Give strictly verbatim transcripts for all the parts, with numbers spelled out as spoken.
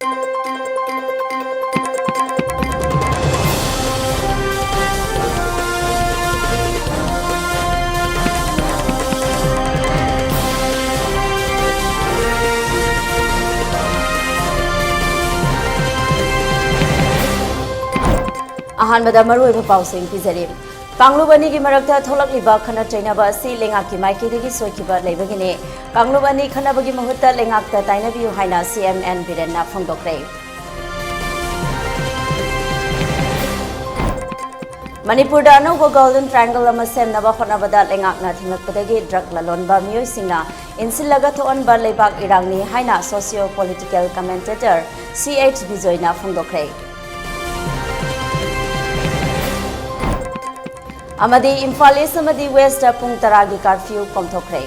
ꯑꯍꯥꯟꯕꯗ ꯃꯔꯨꯑꯣꯏꯕ ꯄꯥꯎꯁꯤꯡ ꯄꯤꯖꯔꯤ꯫ ꯀꯥꯡꯂꯨꯞ ꯑꯅꯤꯒꯤ ꯃꯔꯛꯇ ꯊꯣꯛꯂꯛꯂꯤꯕ ꯈꯠꯅ ꯆꯩꯅꯕ ꯑꯁꯤ ꯂꯩꯉꯥꯛꯀꯤ ꯃꯥꯏꯀꯩꯗꯒꯤ ꯁꯣꯏꯈꯤꯕ ꯂꯩꯕꯒꯤꯅꯤ꯫ ꯀꯥꯡꯂꯨꯞ ꯑꯅꯤ ꯈꯠꯅꯕꯒꯤ ꯃꯍꯨꯠꯇ ꯂꯩꯉꯥꯛꯇ ꯇꯥꯏꯅꯕꯤꯌꯨ ꯍꯥꯏꯅ ꯁꯤ ꯑꯦꯝ ꯑꯦꯟ ꯕꯤꯔꯦꯟꯅ ꯐꯣꯡꯗꯣꯛꯈ꯭ꯔꯦ꯫ ꯃꯅꯤꯄꯨꯔꯗ ꯑꯅꯧꯕ Golden Triangle ꯑꯃ ꯁꯦꯝꯅꯕ ꯍꯣꯠꯅꯕꯗ ꯂꯩꯉꯥꯛꯅ ꯊꯤꯡꯂꯛꯄꯗꯒꯤ drug ꯂꯂꯣꯟꯕ ꯃꯤꯑꯣꯏꯁꯤꯡꯅ ꯏꯟꯁꯤꯜꯂꯒ ꯊꯣꯛꯍꯟꯕ ꯂꯩꯕꯥꯛ ꯏꯔꯥꯡꯅꯤ ꯍꯥꯏꯅ socio political commentator ꯁꯤ ꯑꯩꯆ ꯕꯤꯖꯣꯏꯅ ꯐꯣꯡꯗꯣꯛꯈ꯭ꯔꯦ꯫ ꯑꯃꯗꯤ ꯏꯝꯐꯥꯜ ꯏꯁ ꯑꯃꯗꯤ ꯋꯦꯁꯇ ꯄꯨꯡ ꯇꯔꯥꯒꯤ curfew ꯀꯣꯝꯊꯣꯛꯈ꯭ꯔꯦ꯫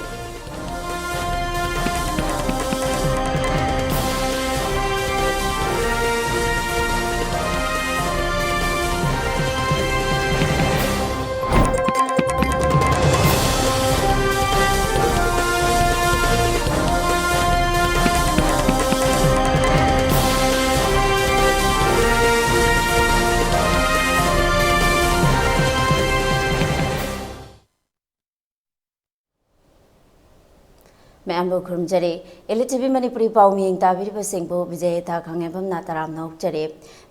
ꯃꯌꯥꯝꯕꯨ ꯈꯨꯔꯨꯝꯖꯔꯤ꯫ Elite ꯇꯤ ꯚꯤ ꯃꯅꯤꯄꯨꯔꯤ ꯄꯥꯎ ꯃꯤꯌꯦꯡ ꯇꯥꯕꯤꯔꯤꯕꯁꯤꯡꯕꯨ ꯕꯤꯖꯌꯦꯊꯥ ꯈꯥꯉꯦꯝꯕꯝꯅ ꯇꯔꯥꯝꯅ ꯑꯣꯛꯆꯔꯤ꯫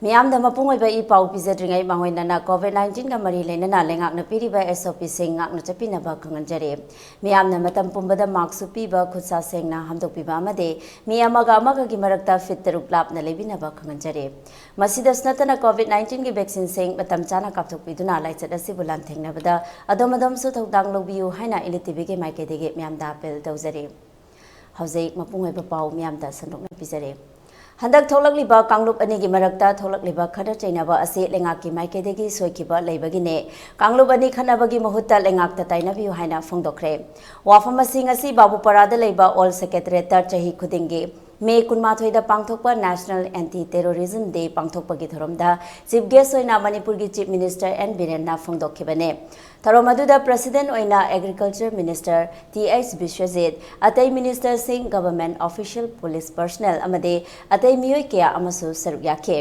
ꯃꯤꯌꯥꯝꯗ ꯃꯄꯨꯡ ꯑꯣꯏꯕ ꯏ ꯄꯥꯎ ꯄꯤꯖꯗ꯭ꯔꯤꯉꯩ ꯃꯥꯡꯑꯣꯏꯅꯅ COVID nineteen ꯒ ꯃꯔꯤ ꯂꯩꯅꯅ ꯂꯩꯉꯥꯛꯅ ꯄꯤꯔꯤꯕ S O P ꯁꯤꯡ ꯉꯥꯛꯅ ꯆꯠꯄꯤꯅꯕ ꯈꯪꯍꯟꯖꯔꯤ꯫ ꯃꯤꯌꯥꯝꯅ ꯃꯇꯝ ꯄꯨꯝꯕꯗ mask ꯎꯞꯄꯤꯕ, ꯈꯨꯠ ꯁꯥ ꯁꯦꯡꯅ ꯍꯥꯝꯗꯣꯛꯄꯤꯕ ꯑꯃꯗꯤ ꯃꯤ ꯑꯃꯒ ꯑꯃꯒꯒꯤ ꯃꯔꯛꯇ feet ꯇꯔꯨꯛ ꯂꯥꯞꯅ ꯂꯩꯕꯤꯅꯕ ꯈꯪꯍꯟꯖꯔꯤ꯫ ꯃꯁꯤꯗꯁꯨ ꯅꯠꯇꯅ COVID nineteen ꯒꯤ vaccine ꯁꯤꯡ ꯃꯇꯝ ꯆꯥꯅ ꯀꯥꯞꯊꯣꯛꯄꯤꯗꯨꯅ ꯂꯥꯏꯆꯠ ꯑꯁꯤꯕꯨ ꯂꯥꯟꯊꯦꯡꯅꯕꯗ ꯑꯗꯣꯝ ꯑꯗꯣꯝꯁꯨ ꯊꯧꯗꯥꯡ ꯂꯧꯕꯤꯌꯨ ꯍꯥꯏꯅ Elite ꯇꯤ ꯚꯤ ꯒꯤ ꯃꯥꯏꯀꯩꯗꯒꯤ ꯃꯤꯌꯥꯝꯗ appeal ꯇꯧꯖꯔꯤ꯫ ꯍꯧꯖꯤꯛ ꯃꯄꯨꯡ ꯑꯣꯏꯕ ꯄꯥꯎ ꯃꯤꯌꯥꯝꯗ ꯁꯟꯗꯣꯛꯅ ꯄꯤꯖꯔꯤ꯫ ꯍꯟꯗꯛ ꯊꯣꯛꯂꯛꯂꯤꯕ ꯀꯥꯡꯂꯨꯞ ꯑꯅꯤꯒꯤ ꯃꯔꯛꯇ ꯊꯣꯛꯂꯛꯂꯤꯕ ꯈꯠꯅ ꯆꯩꯅꯕ ꯑꯁꯤ ꯂꯩꯉꯥꯛꯀꯤ ꯃꯥꯏꯀꯩꯗꯒꯤ ꯁꯣꯏꯈꯤꯕ ꯂꯩꯕꯒꯤꯅꯤ꯫ ꯀꯥꯡꯂꯨꯞ ꯑꯅꯤ ꯈꯠꯅꯕꯒꯤ ꯃꯍꯨꯠꯇ ꯂꯩꯉꯥꯛꯇ ꯇꯥꯏꯅꯕꯤꯌꯨ ꯍꯥꯏꯅ ꯐꯣꯡꯗꯣꯛꯈ꯭ꯔꯦ꯫ ꯋꯥꯐꯝ ꯑꯁꯤ ꯉꯁꯤ ꯕꯥꯕꯨꯄꯥꯔꯥꯗ ꯂꯩꯕ All Secretariat ꯇ ꯆꯍꯤ ꯈꯨꯗꯤꯡꯒꯤ ꯃꯦ ꯀꯨꯟꯃꯥꯊꯣꯏꯗ ꯄꯥꯡꯊꯣꯛꯄ National Anti Terrorism Day ꯄꯥꯡꯊꯣꯛꯄꯒꯤ ꯊꯧꯔꯝꯗ Chief Guest ꯑꯣꯏꯅ ꯃꯅꯤꯄꯨꯔꯒꯤ Chief Minister ꯑꯦꯟ ꯕꯤꯔꯦꯟꯅ ꯐꯣꯡꯗꯣꯛꯈꯤꯕꯅꯤ꯫ ꯊꯧꯔꯝ ꯑꯗꯨꯗ President ꯑꯣꯏꯅ Agriculture Minister T H Biswajit, ꯑꯇꯩ Ministerꯁꯤꯡ, Government Official, Police Personnel ꯑꯃꯗꯤ ꯑꯇꯩ ꯃꯤꯑꯣꯏ ꯀꯌꯥ ꯑꯃꯁꯨ ꯁꯔꯨꯛ ꯌꯥꯈꯤ꯫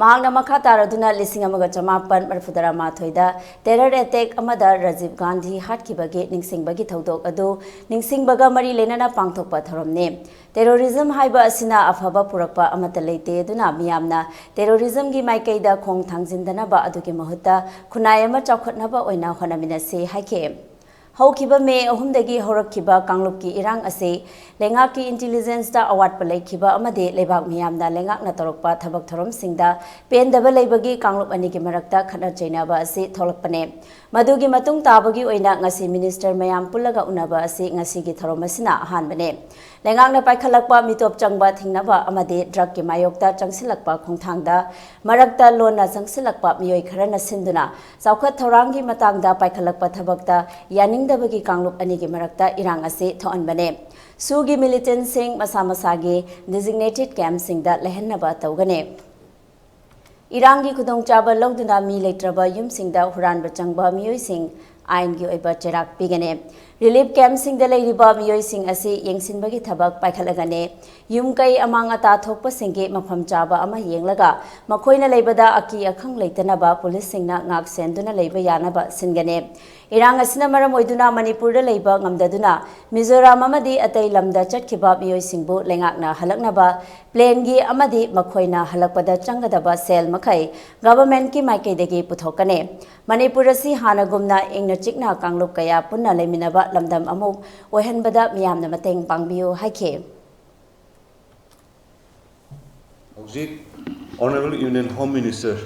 ꯃꯍꯥꯛꯅ ꯃꯈꯥ ꯇꯥꯔꯗꯨꯅ ꯂꯤꯁꯤꯡ ꯑꯃꯒ ꯆꯃꯥꯄꯟ ꯃꯔꯤꯐꯨꯇꯔꯥ ꯃꯥꯊꯣꯏꯗ terror attack ꯑꯃꯗ ꯔꯥꯖꯤꯕ ꯒꯥꯟꯙꯤ ꯍꯥꯠꯈꯤꯕꯒꯤ ꯅꯤꯡꯁꯤꯡꯕꯒꯤ ꯊꯧꯗꯣꯛ ꯑꯗꯨ ꯅꯤꯡꯁꯤꯡꯕꯒ ꯃꯔꯤ ꯂꯩꯅꯅ ꯄꯥꯡꯊꯣꯛꯄ ꯊꯧꯔꯝꯅꯤ꯫ Terrorism ꯍꯥꯏꯕ ꯑꯁꯤꯅ ꯑꯐꯕ ꯄꯨꯔꯛꯄ ꯑꯃꯠꯇ ꯂꯩꯇꯦ, ꯑꯗꯨꯅ ꯃꯤꯌꯥꯝꯅ terrorismꯒꯤ ꯃꯥꯏꯀꯩꯗ ꯈꯣꯡ ꯊꯥꯡꯖꯤꯟꯗꯅꯕ, ꯑꯗꯨꯒꯤ ꯃꯍꯨꯠꯇ ꯈꯨꯟꯅꯥꯏ ꯑꯃ ꯆꯥꯎꯈꯠꯅꯕ ꯑꯣꯏꯅ ꯍꯣꯠꯅꯃꯤꯟꯅꯁꯤ ꯍꯥꯏꯈꯤ꯫ ꯍꯧꯈꯤꯕ ꯃꯦ ꯑꯍꯨꯝꯗꯒꯤ ꯍꯧꯔꯛꯈꯤꯕ ꯀꯥꯡꯂꯨꯞꯀꯤ ꯏꯔꯥꯡ ꯑꯁꯤ ꯂꯩꯉꯥꯛꯀꯤ intelligenceꯇ ꯑꯋꯥꯠꯄ ꯂꯩꯈꯤꯕ ꯑꯃꯗꯤ ꯂꯩꯕꯥꯛ ꯃꯤꯌꯥꯝꯅ ꯂꯩꯉꯥꯛꯅ ꯇꯧꯔꯛꯄ ꯊꯕꯛ ꯊꯧꯔꯝꯁꯤꯡꯗ ꯄꯦꯟꯗꯕ ꯂꯩꯕꯒꯤ ꯀꯥꯡꯂꯨꯞ ꯑꯅꯤꯒꯤ ꯃꯔꯛꯇ ꯈꯠꯅ ꯆꯩꯅꯕ ꯑꯁꯤ ꯊꯣꯛꯂꯛꯄꯅꯤ꯫ ꯃꯗꯨꯒꯤ ꯃꯇꯨꯡ ꯇꯥꯕꯒꯤ ꯑꯣꯏꯅ ꯉꯁꯤ Minister ꯃꯌꯥꯝ ꯄꯨꯜꯂꯒ ꯎꯅꯕ ꯑꯁꯤ ꯉꯁꯤꯒꯤ ꯊꯧꯔꯝ ꯑꯁꯤꯅ ꯑꯍꯥꯟꯕꯅꯤ꯫ ꯂꯩꯉꯥꯛꯅ ꯄꯥꯏꯈꯠꯂꯛꯄ ꯃꯤꯇꯣꯞ ꯆꯪꯕ ꯊꯤꯡꯅꯕ ꯑꯃꯗꯤ drugꯀꯤ ꯃꯥꯌꯣꯛꯇ ꯆꯪꯁꯤꯜꯂꯛꯄ ꯈꯣꯡꯊꯥꯡꯗ ꯃꯔꯛꯇ ꯂꯣꯟꯅ ꯆꯪꯁꯤꯜꯂꯛꯄ ꯃꯤꯑꯣꯏ ꯈꯔꯅ ꯁꯤꯟꯗꯨꯅ ꯆꯥꯎꯈꯠ ꯊꯧꯔꯥꯡꯒꯤ ꯃꯇꯥꯡꯗ ꯄꯥꯏꯈꯠꯂꯛꯄ ꯊꯕꯛꯇ ꯌꯥꯅꯤꯡꯗꯕꯒꯤ ꯀꯥꯡꯂꯨꯞ ꯑꯅꯤꯒꯤ ꯃꯔꯛꯇ ꯏꯔꯥꯡ ꯑꯁꯤ ꯊꯣꯛꯍꯟꯕꯅꯤ꯫ ꯁꯨꯒꯤ militantꯁꯤꯡ ꯃꯁꯥ ꯃꯁꯥꯒꯤ designated campꯁꯤꯡꯗ ꯂꯩꯍꯟꯅꯕ ꯇꯧꯒꯅꯤ꯫ ꯏꯔꯥꯡꯒꯤ ꯈꯨꯗꯣꯡꯆꯥꯕ ꯂꯧꯗꯨꯅ ꯃꯤ ꯂꯩꯇ꯭ꯔꯕ ꯌꯨꯝꯁꯤꯡꯗ ꯍꯨꯔꯥꯟꯕ ꯆꯪꯕ ꯃꯤꯑꯣꯏꯁꯤꯡ ꯑꯥꯏꯟꯒꯤ ꯑꯣꯏꯕ ꯆꯩꯔꯥꯛ ꯄꯤꯒꯅꯤ꯫ Relief campꯁꯤꯡꯗ ꯂꯩꯔꯤꯕ ꯃꯤꯑꯣꯏꯁꯤꯡ ꯑꯁꯤ ꯌꯦꯡꯁꯤꯟꯕꯒꯤ ꯊꯕꯛ ꯄꯥꯏꯈꯠꯂꯒꯅꯤ꯫ ꯌꯨꯝ ꯀꯩ ꯑꯃꯥꯡ ꯑꯇꯥ ꯊꯣꯛꯄꯁꯤꯡꯒꯤ ꯃꯐꯝ ꯆꯥꯕ ꯑꯃ ꯌꯦꯡꯂꯒ ꯃꯈꯣꯏꯅ ꯂꯩꯕꯗ ꯑꯀꯤ ꯑꯈꯪ ꯂꯩꯇꯅꯕ policeꯁꯤꯡꯅ ꯉꯥꯛ ꯁꯦꯟꯗꯨꯅ ꯂꯩꯕ ꯌꯥꯅꯕ ꯁꯤꯟꯒꯅꯤ꯫ ꯏꯔꯥꯡ ꯑꯁꯤꯅ ꯃꯔꯝ ꯑꯣꯏꯗꯨꯅ ꯃꯅꯤꯄꯨꯔꯗ ꯂꯩꯕ ꯉꯝꯗꯗꯨꯅ ꯃꯤꯖꯣꯔꯥꯝ ꯑꯃꯗꯤ ꯑꯇꯩ ꯂꯝꯗ ꯆꯠꯈꯤꯕ ꯃꯤꯑꯣꯏꯁꯤꯡꯕꯨ ꯂꯩꯉꯥꯛꯅ ꯍꯜꯂꯛꯅꯕ planeꯒꯤ ꯑꯃꯗꯤ ꯃꯈꯣꯏꯅ ꯍꯜꯂꯛꯄꯗ ꯆꯪꯒꯗꯕ ꯁꯦꯜ ꯃꯈꯩ governmentꯀꯤ ꯃꯥꯏꯀꯩꯗꯒꯤ ꯄꯨꯊꯣꯛꯀꯅꯤ꯫ ꯃꯅꯤꯄꯨꯔ ꯑꯁꯤ ꯍꯥꯟꯅꯒꯨꯝꯅ ꯏꯪꯅ ꯆꯤꯛꯅ ꯀꯥꯡꯂꯨꯞ ꯀꯌꯥ ꯄꯨꯟꯅ ꯂꯩꯃꯤꯟꯅꯕ ꯂꯝꯗꯝ ꯑꯃꯨꯛ ꯑꯣꯏꯍꯟꯕꯗ ꯃꯤꯌꯥꯝꯅ ꯃꯇꯦꯡ ꯄꯥꯡꯕꯤꯌꯨ ꯍꯥꯏꯈꯤ꯫ ꯍꯧꯖꯤꯛ Honourable Union Home Minister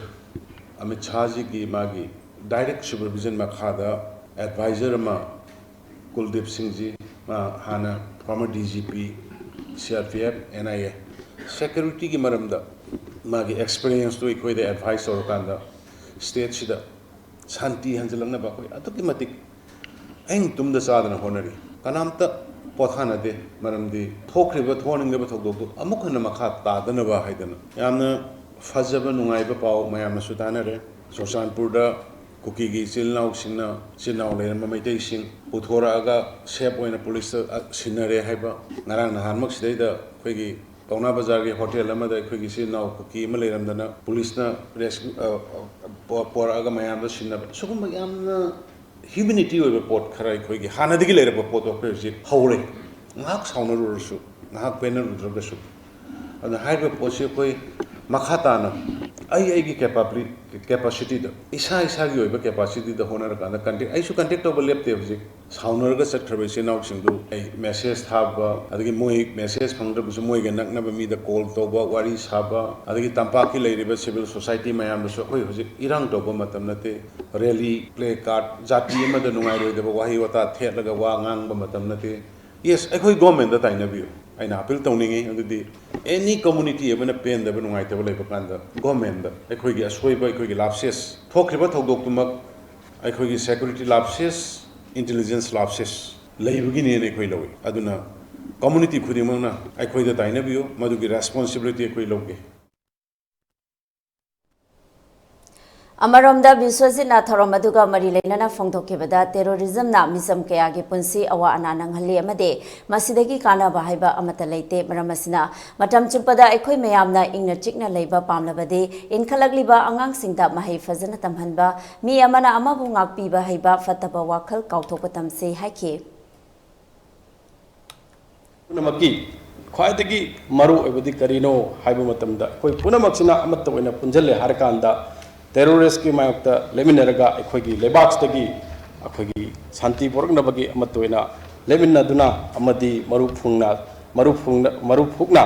Amit ꯁꯥꯍꯖꯤꯒꯤ ꯃꯥꯒꯤ direct supervision ꯃꯈꯥꯗ advisor ꯑꯃ ꯀꯨꯜꯗꯤꯞ ꯁꯤꯡꯖꯤ, ꯃꯥ ꯍꯥꯟꯅ former D G P, C R P F, N I A, securityꯒꯤ ꯃꯔꯝꯗ ꯃꯥꯒꯤ experienceꯇꯨ ꯑꯩꯈꯣꯏꯗ advise ꯇꯧꯔꯀꯥꯟꯗ stateꯁꯤꯗ ꯁꯥꯟꯇꯤ ꯍꯟꯖꯤꯜꯂꯛꯅꯕ ꯑꯩꯈꯣꯏ ꯑꯗꯨꯛꯀꯤ ꯃꯇꯤꯛ ꯑꯍꯤꯡ ꯇꯨꯝꯗ ꯆꯥꯗꯅ ꯍꯣꯠꯅꯔꯤ꯫ ꯀꯅꯥꯝꯇ ꯄꯣꯊꯥꯅꯗꯦ꯫ ꯃꯔꯝꯗꯤ ꯊꯣꯛꯈ꯭ꯔꯤꯕ ꯊꯣꯛꯍꯟꯅꯤꯡꯗꯕ ꯊꯧꯗꯣꯛꯇꯨ ꯑꯃꯨꯛ ꯍꯟꯅ ꯃꯈꯥ ꯇꯥꯗꯅꯕ ꯍꯥꯏꯗꯅ꯫ ꯌꯥꯝꯅ ꯐꯖꯕ ꯅꯨꯡꯉꯥꯏꯕ ꯄꯥꯎ ꯃꯌꯥꯝꯅꯁꯨ ꯇꯥꯅꯔꯦ꯫ ꯆꯨꯔꯆꯥꯟꯄꯨꯔꯗ ꯀꯨꯀꯤꯒꯤ ꯏꯆꯤꯜ ꯏꯅꯥꯎꯁꯤꯡꯅ, ꯏꯆꯤꯜ ꯏꯅꯥꯎ ꯂꯩꯔꯝꯕ ꯃꯩꯇꯩꯁꯤꯡ ꯄꯨꯊꯣꯔꯛꯑꯒ ꯁꯦꯐ ꯑꯣꯏꯅ ꯄꯨꯂꯤꯁꯇ, ꯑ, ꯁꯤꯟꯅꯔꯦ ꯍꯥꯏꯕ꯫ ꯉꯔꯥꯡ ꯅꯍꯥꯟꯃꯛ ꯁꯤꯗꯩꯗ ꯑꯩꯈꯣꯏꯒꯤ ꯄꯥꯎꯅꯥ ꯕꯖꯥꯔꯒꯤ ꯍꯣꯇꯦꯜ ꯑꯃꯗ ꯑꯩꯈꯣꯏꯒꯤ ꯏꯆꯤꯜ ꯏꯅꯥꯎ ꯀꯨꯀꯤ ꯑꯃ ꯂꯩꯔꯝꯗꯅ ꯄꯨꯂꯤꯁꯅ ꯔꯦꯁꯀ꯭ꯌꯨ, ꯑ, ꯑ, ꯄꯣ-, ꯄꯣꯔꯛꯑꯒ ꯃꯌꯥꯝꯗ ꯁꯤꯟꯅꯕ꯫ ꯁꯤꯒꯨꯝꯕ ꯌꯥꯝꯅ ꯍ꯭ꯌꯨꯃꯤꯅꯤꯇꯤ ꯑꯣꯏꯕ ꯄꯣꯠ ꯈꯔ, ꯑꯩꯈꯣꯏꯒꯤ ꯍꯥꯟꯅꯗꯒꯤ ꯂꯩꯔꯛꯄ ꯄꯣꯠꯇꯣ ꯑꯩꯈꯣꯏ ꯍꯧꯖꯤꯛ ꯍꯧꯔꯦ꯫ ꯉꯥꯏꯍꯥꯛ ꯁꯥꯎꯅꯔꯨꯔꯁꯨ, ꯉꯥꯏꯍꯥꯛ ꯄꯦꯟꯅꯔꯨꯗ꯭ꯔꯒꯁꯨ꯫ ꯑꯗꯨꯅ ꯍꯥꯏꯔꯤꯕ ꯄꯣꯠꯁꯤ ꯑꯩꯈꯣꯏ ꯃꯈꯥ ꯇꯥꯅ ꯑꯩ ꯑꯩꯒꯤ ꯀꯦꯄꯥꯕꯤꯂꯤ-, ꯀꯦꯄꯥꯁꯤꯇꯤꯗ, ꯏꯁꯥ ꯏꯁꯥꯒꯤ ꯑꯣꯏꯕ ꯀꯦꯄꯥꯁꯤꯇꯤꯗ ꯍꯣꯠꯅꯔꯀꯥꯟꯗ ꯀꯟꯇꯦꯛ, ꯑꯩꯁꯨ ꯀꯟꯇꯦꯛ ꯇꯧꯕ ꯂꯦꯞꯇꯦ ꯍꯧꯖꯤꯛ꯫ ꯁꯥꯎꯅꯔꯒ ꯆꯠꯈ꯭ꯔꯕ ꯏꯆꯤꯜ ꯏꯅꯥꯎꯁꯤꯡꯗꯨ ꯑꯩ ꯃꯦꯁꯦꯖ ꯊꯥꯕ, ꯑꯗꯒꯤ ꯃꯣꯏ ꯃꯦꯁꯦꯖ ꯐꯪꯗ꯭ꯔꯕꯁꯨ ꯃꯣꯏꯒ ꯅꯛꯅꯕ ꯃꯤꯗ ꯀꯣꯜ ꯇꯧꯕ, ꯋꯥꯔꯤ ꯁꯥꯕ, ꯑꯗꯒꯤ ꯇꯝꯄꯥꯛꯀꯤ ꯂꯩꯔꯤꯕ ꯁꯤꯚꯤꯜ ꯁꯣꯁꯥꯏꯇꯤ ꯃꯌꯥꯝꯗꯁꯨ꯫ ꯑꯩꯈꯣꯏ ꯍꯧꯖꯤꯛ ꯏꯔꯥꯡ ꯇꯧꯕ ꯃꯇꯝ ꯅꯠꯇꯦ, ꯔꯦꯂꯤ, ꯄ꯭ꯂꯦ ꯀꯥꯔꯠ, ꯖꯥꯇꯤ ꯑꯃꯗ ꯅꯨꯡꯉꯥꯏꯔꯣꯏꯗꯕ ꯋꯥꯍꯩ ꯋꯥꯇꯥ ꯊꯦꯠꯂꯒ ꯋꯥ ꯉꯥꯡꯕ ꯃꯇꯝ ꯅꯠꯇꯦ꯫ ꯌꯦꯁ, ꯑꯩꯈꯣꯏ ꯒꯣꯔꯃꯦꯟꯗ ꯇꯥꯏꯅꯕꯤꯌꯨ꯫ ꯑꯩꯅ ꯑꯄꯤꯜ ꯇꯧꯅꯤꯡꯉꯤ꯫ ꯑꯗꯨꯗꯤ ꯑꯦꯅꯤ ꯀꯝꯃꯨꯅꯤꯇꯤ ꯑꯃꯅ ꯄꯦꯟꯗꯕ, ꯅꯨꯡꯉꯥꯏꯇꯕ ꯂꯩꯕ ꯀꯥꯟꯗ ꯒꯣꯔꯃꯦꯟꯗ ꯑꯩꯈꯣꯏꯒꯤ ꯑꯁꯣꯏꯕ, ꯑꯩꯈꯣꯏꯒꯤ ꯂꯥꯞꯁꯦꯁ, ꯊꯣꯛꯈ꯭ꯔꯤꯕ ꯊꯧꯗꯣꯛꯇꯨꯃꯛ ꯑꯩꯈꯣꯏꯒꯤ ꯁꯦꯀ꯭ꯌꯨꯔꯤꯇꯤ ꯂꯥꯞꯁꯦꯁ, ꯏꯟꯇꯦꯂꯤꯖꯦꯟꯁ ꯂꯥꯞꯁꯦꯁ ꯂꯩꯕꯒꯤꯅꯦꯅ ꯑꯩꯈꯣꯏ ꯂꯧꯏ꯫ ꯑꯗꯨꯅ ꯀꯝꯃꯨꯅꯤꯇꯤ ꯈꯨꯗꯤꯡꯃꯛꯅ ꯑꯩꯈꯣꯏꯗ ꯇꯥꯏꯅꯕꯤꯌꯨ, ꯃꯗꯨꯒꯤ ꯔꯦꯁꯄꯣꯟꯁꯤꯕꯤꯂꯤꯇꯤ ꯑꯩꯈꯣꯏ ꯂꯧꯒꯦ꯫ ꯑꯃꯔꯣꯝꯗ, ꯕꯤꯁ꯭ꯋꯖꯤꯠꯅ ꯊꯧꯔꯝ ꯑꯗꯨꯒ ꯃꯔꯤ ꯂꯩꯅꯅ ꯐꯣꯡꯗꯣꯛꯈꯤꯕꯗ, ꯇꯦꯔꯣꯔꯤꯖꯝꯅ ꯃꯤꯆꯝ ꯀꯌꯥꯒꯤ ꯄꯨꯟꯁꯤ ꯑꯋꯥ ꯑꯅꯥ ꯅꯪꯍꯜꯂꯤ ꯑꯃꯗꯤ ꯃꯁꯤꯗꯒꯤ ꯀꯥꯟꯅꯕ ꯍꯥꯏꯕ ꯑꯃꯠꯇ ꯂꯩꯇꯦ꯫ ꯃꯔꯝ ꯑꯁꯤꯅ, ꯃꯇꯝ ꯆꯨꯞꯄꯗ ꯑꯩꯈꯣꯏ ꯃꯌꯥꯝꯅ ꯏꯪꯅ ꯆꯤꯛꯅ ꯂꯩꯕ ꯄꯥꯝꯂꯕꯗꯤ, ꯏꯟꯈꯠꯂꯛꯂꯤꯕ ꯑꯉꯥꯡꯁꯤꯡꯗ ꯃꯍꯩ ꯐꯖꯅ ꯇꯝꯍꯟꯕ, ꯃꯤ ꯑꯃꯅ ꯑꯃꯕꯨ ꯉꯥꯛꯄꯤꯕ ꯍꯩꯕ ꯐꯠꯇꯕ ꯋꯥꯈꯜ ꯀꯥꯎꯊꯣꯛꯄ ꯇꯝꯁꯤ ꯍꯥꯏꯈꯤ꯫ ꯄꯨꯝꯅꯃꯛꯀꯤ ꯈ꯭ꯋꯥꯏꯗꯒꯤ ꯃꯔꯨ ꯑꯣꯏꯕꯗꯤ ꯀꯔꯤꯅꯣ ꯍꯥꯏꯕ ꯃꯇꯝꯗ, ꯑꯩꯈꯣꯏ ꯄꯨꯝꯅꯃꯛꯁꯤꯅ ꯑꯃꯠꯇ ꯑꯣꯏꯅ ꯄꯨꯟꯁꯤꯜꯂꯦ ꯍꯥꯏꯔꯀꯥꯟꯗ, ꯇꯦꯔꯣꯔꯤꯁꯀꯤ ꯃꯥꯌꯣꯛꯇ ꯂꯦꯞꯃꯤꯟꯅꯔꯒ ꯑꯩꯈꯣꯏꯒꯤ ꯂꯩꯕꯥꯛꯁꯤꯗꯒꯤ ꯑꯩꯈꯣꯏꯒꯤ ꯁꯥꯟꯇꯤ ꯄꯨꯔꯛꯅꯕꯒꯤ ꯑꯃꯠꯇ ꯑꯣꯏꯅ ꯂꯦꯞꯃꯤꯟꯅꯗꯨꯅ ꯑꯃꯗꯤ ꯃꯔꯨꯞ ꯐꯨꯡꯅ, ꯃꯔꯨꯞ ꯐꯨꯡꯅ, ꯃꯔꯨꯞ ꯍꯨꯛꯅ